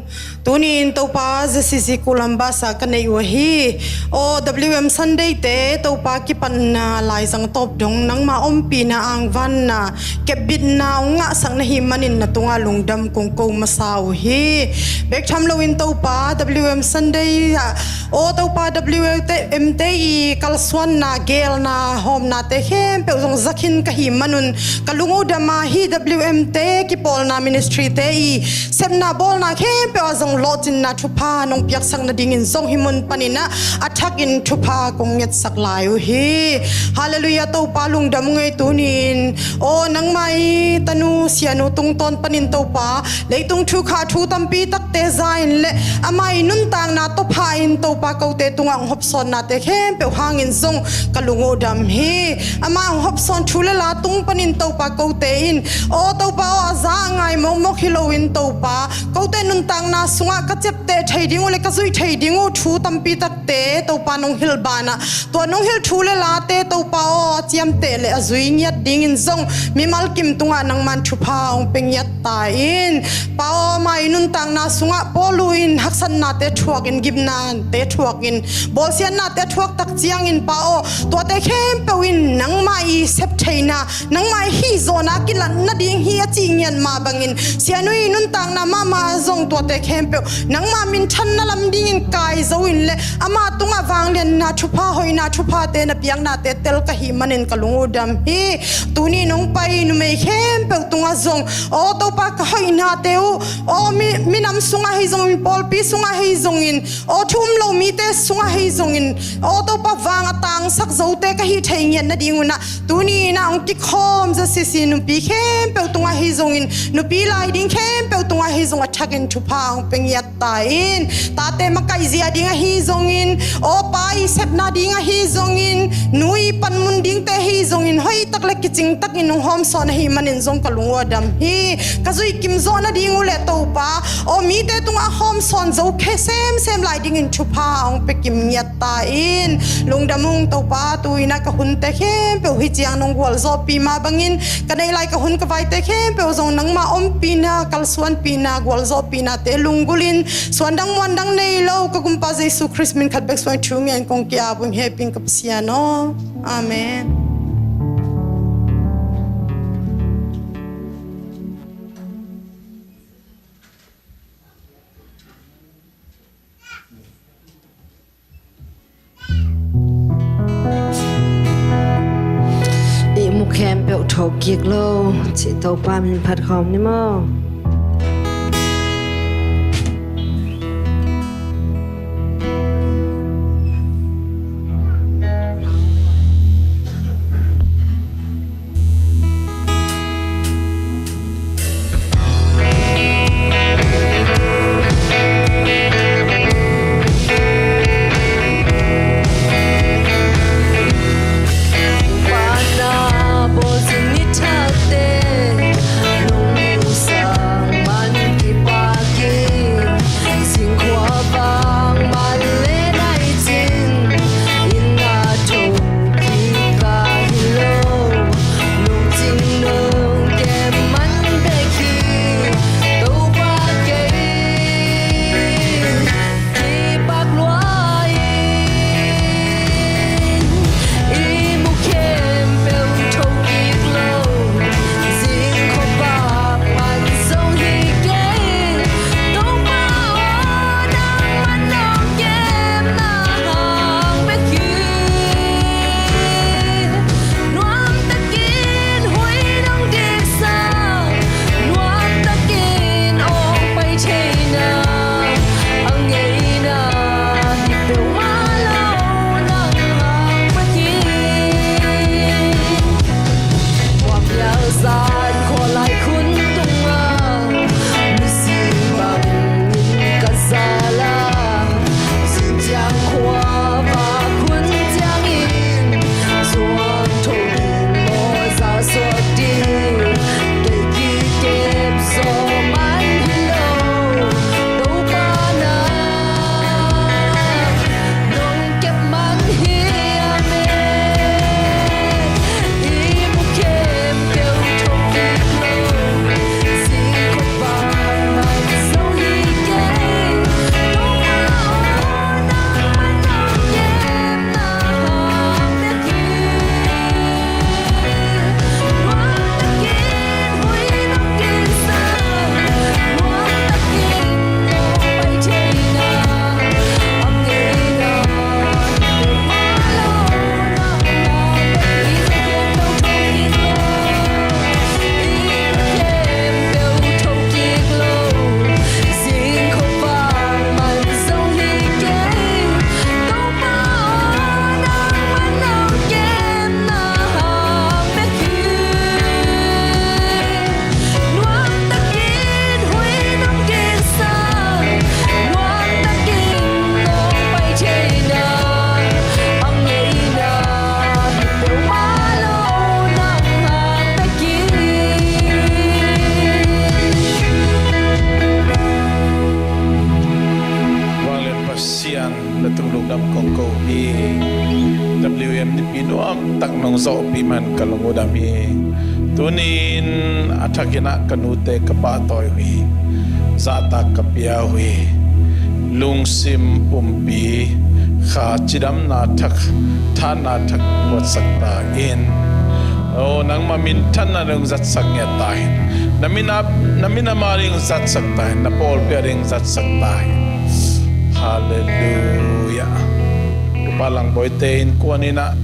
Tuni-in Topa Z C C Columbus ah ka neih uh ahi. Aw W M Sunday te Topa kipatna laizang tawp dong nangma ompihna angvanna kepbitna hong ngahsak na hih manin na tungah lungdam kong ko masa uh hi. Bek tham loin Topa W M Sunday ah aw Topa W M te i kalsuanna gelna hawmnate khempeuh zong zakhin ka hih manun ka lung uh dam a, hih W M te kipawlna ministry te i sepna bawlna khempeuh ah zong lawhcinna thupha nong piaksak nadingin zong hih mun panin ah a thakin thupha kong ngetsak lai uh hi. Halleluiah, Topa lungdam ung ei. Tuni-in aw nangma i tanu Sianu tungtawn panin Topa leitung thu kha thu tampi takte za in le ama i nuntakna tawpha in Topa kote tungah hong hopsawnnate khempeuh hangin zong ka lung uh dam hi. Ama hong hopsawn thu le la tung panin Topa kote in aw Topa aw a za a ngai mokmok hi loin Topa kote nuntakna sungah ka ciapteh thei ding uh le ka zuih thei ding uh thu tampi takte Topa nong hilh banah tua nong hilh thu le late Topa aw a ciamteh le a zui ngiat dingin zong mimal kim tungah nangman thupha hong pia ngiat ta in. Pa aw ama i nuntakna sungah Paul uh in haksatnate thuakin gimnate thuakin bawlsiatnate thuak tak ciangin Pa aw tuate khempeuh in nangma i sep theihna nangma i hih zawhna kilat nading hi a cih ngiat mah bangin Sianu i nuntakna mahmah ah zong tuate khempeuh nangma minthanna lam dingin kai zo in le ama tungah vanglianna thupha hoihna thuphate na piaknate tel ka hih manin ka lung uh dam hi. Tuni nong pai numei khempeuh tungah zong aw Topa ka hoihnate uh aw mi, minam sungah hi zongin pawlpi sungah hi zongin aw thu um lo mite sungah hi zongin aw Topa vang a tangsak zote ka hih thei ngiat nading unah tuni inah hong kikhawm Z C C nupi khempeuh tungah hi zongin nupi lai ding khempeuh tungah hi zong a thakin thupha hong pia ngiat ta in. Tate makaih zia ding ahi zongin aw pa i sepna ding ahi zongin nu i panmun dingte hi zongin hoih tak le kicing takin hong hawmsawn ahih manin zong ka lung uh a dam hi. Ka zuih kim zawh nading uh le Topa aw mite tungah hawmsawn zo khe semsem lai dingin thupha hong pia kim ngiat ta in. Lungdam ung Topa, tu inah ka hunte khempeuh hih ciang nong gualzawhpih mah bangin ka neih lai ka hun ka vaite khempeuh zong nangma ompihna kalsuanpihna gualzawhpihnate lunggulhin suandang muandang nei lo ka Gumpa Jesu Khrist min khat bek suang thu ngen kong ki-ap uh heping ka Pasian aw. Amen. Ihmu khempeuh tho kik lo cih Topa min phat khawm ni maw? nuamtak nong zawhpih man ka lung uh dam hi. Tuni-in a thakin ah ka nute ka pahtawi uh hi. Zahtak ka pia uh hi. Lungsim, pumpi, kha, cidamna thak, thahatna thak puaksak ta in. O, nangmah minthanna dong zatsak ngiat ta in. Na min a, na min a ma ding zatsak ta in. Na pawlpi a ding zatsak ta in. Halleluiah. Upa Langbawite innkuan in ah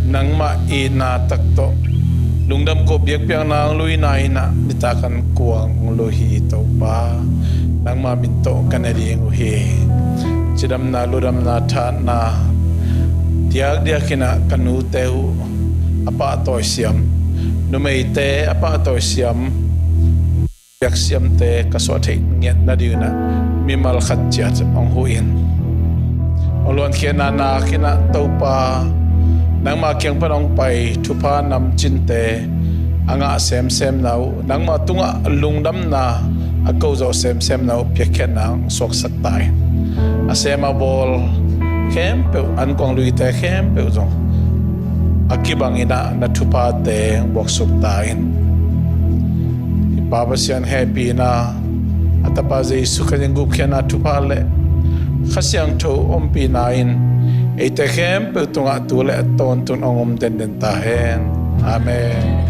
nangmah itna tak tawh lungdam ko biakpiakna hong luina in ah nitak an kuang hong lu hi Topa. Nangmah min tawh ka ne ding uh hi. Cidamna, ludamna, thahatna diakdiak in ah ka nute uh a pahtawi siam, numeite a pahtawi siam, biaksiamte ka suah theih ngiat nading in ah mimal khat ciat hong huh in. Hong luankhiatna nak in ah Topa, nangmah kiang pan hong pai thupha namcinte a ngah semsemna uh, nangmah tungah lungdamna a ko zawh semsemna uh piakkhiatna hong suaksak ta in. A sem a bawl khempeuh, an kuang luite khempeuh zong a kibang in ah na thuphate hong buaksuk ta in. I Pa Pasian hehpihna, a Tapa Jesu Khrih in gupkhiatna thupha le Kha Siangtho ompihna in eite khempeuh tungah tu le a tawntung hong om denden ta hen. Amen.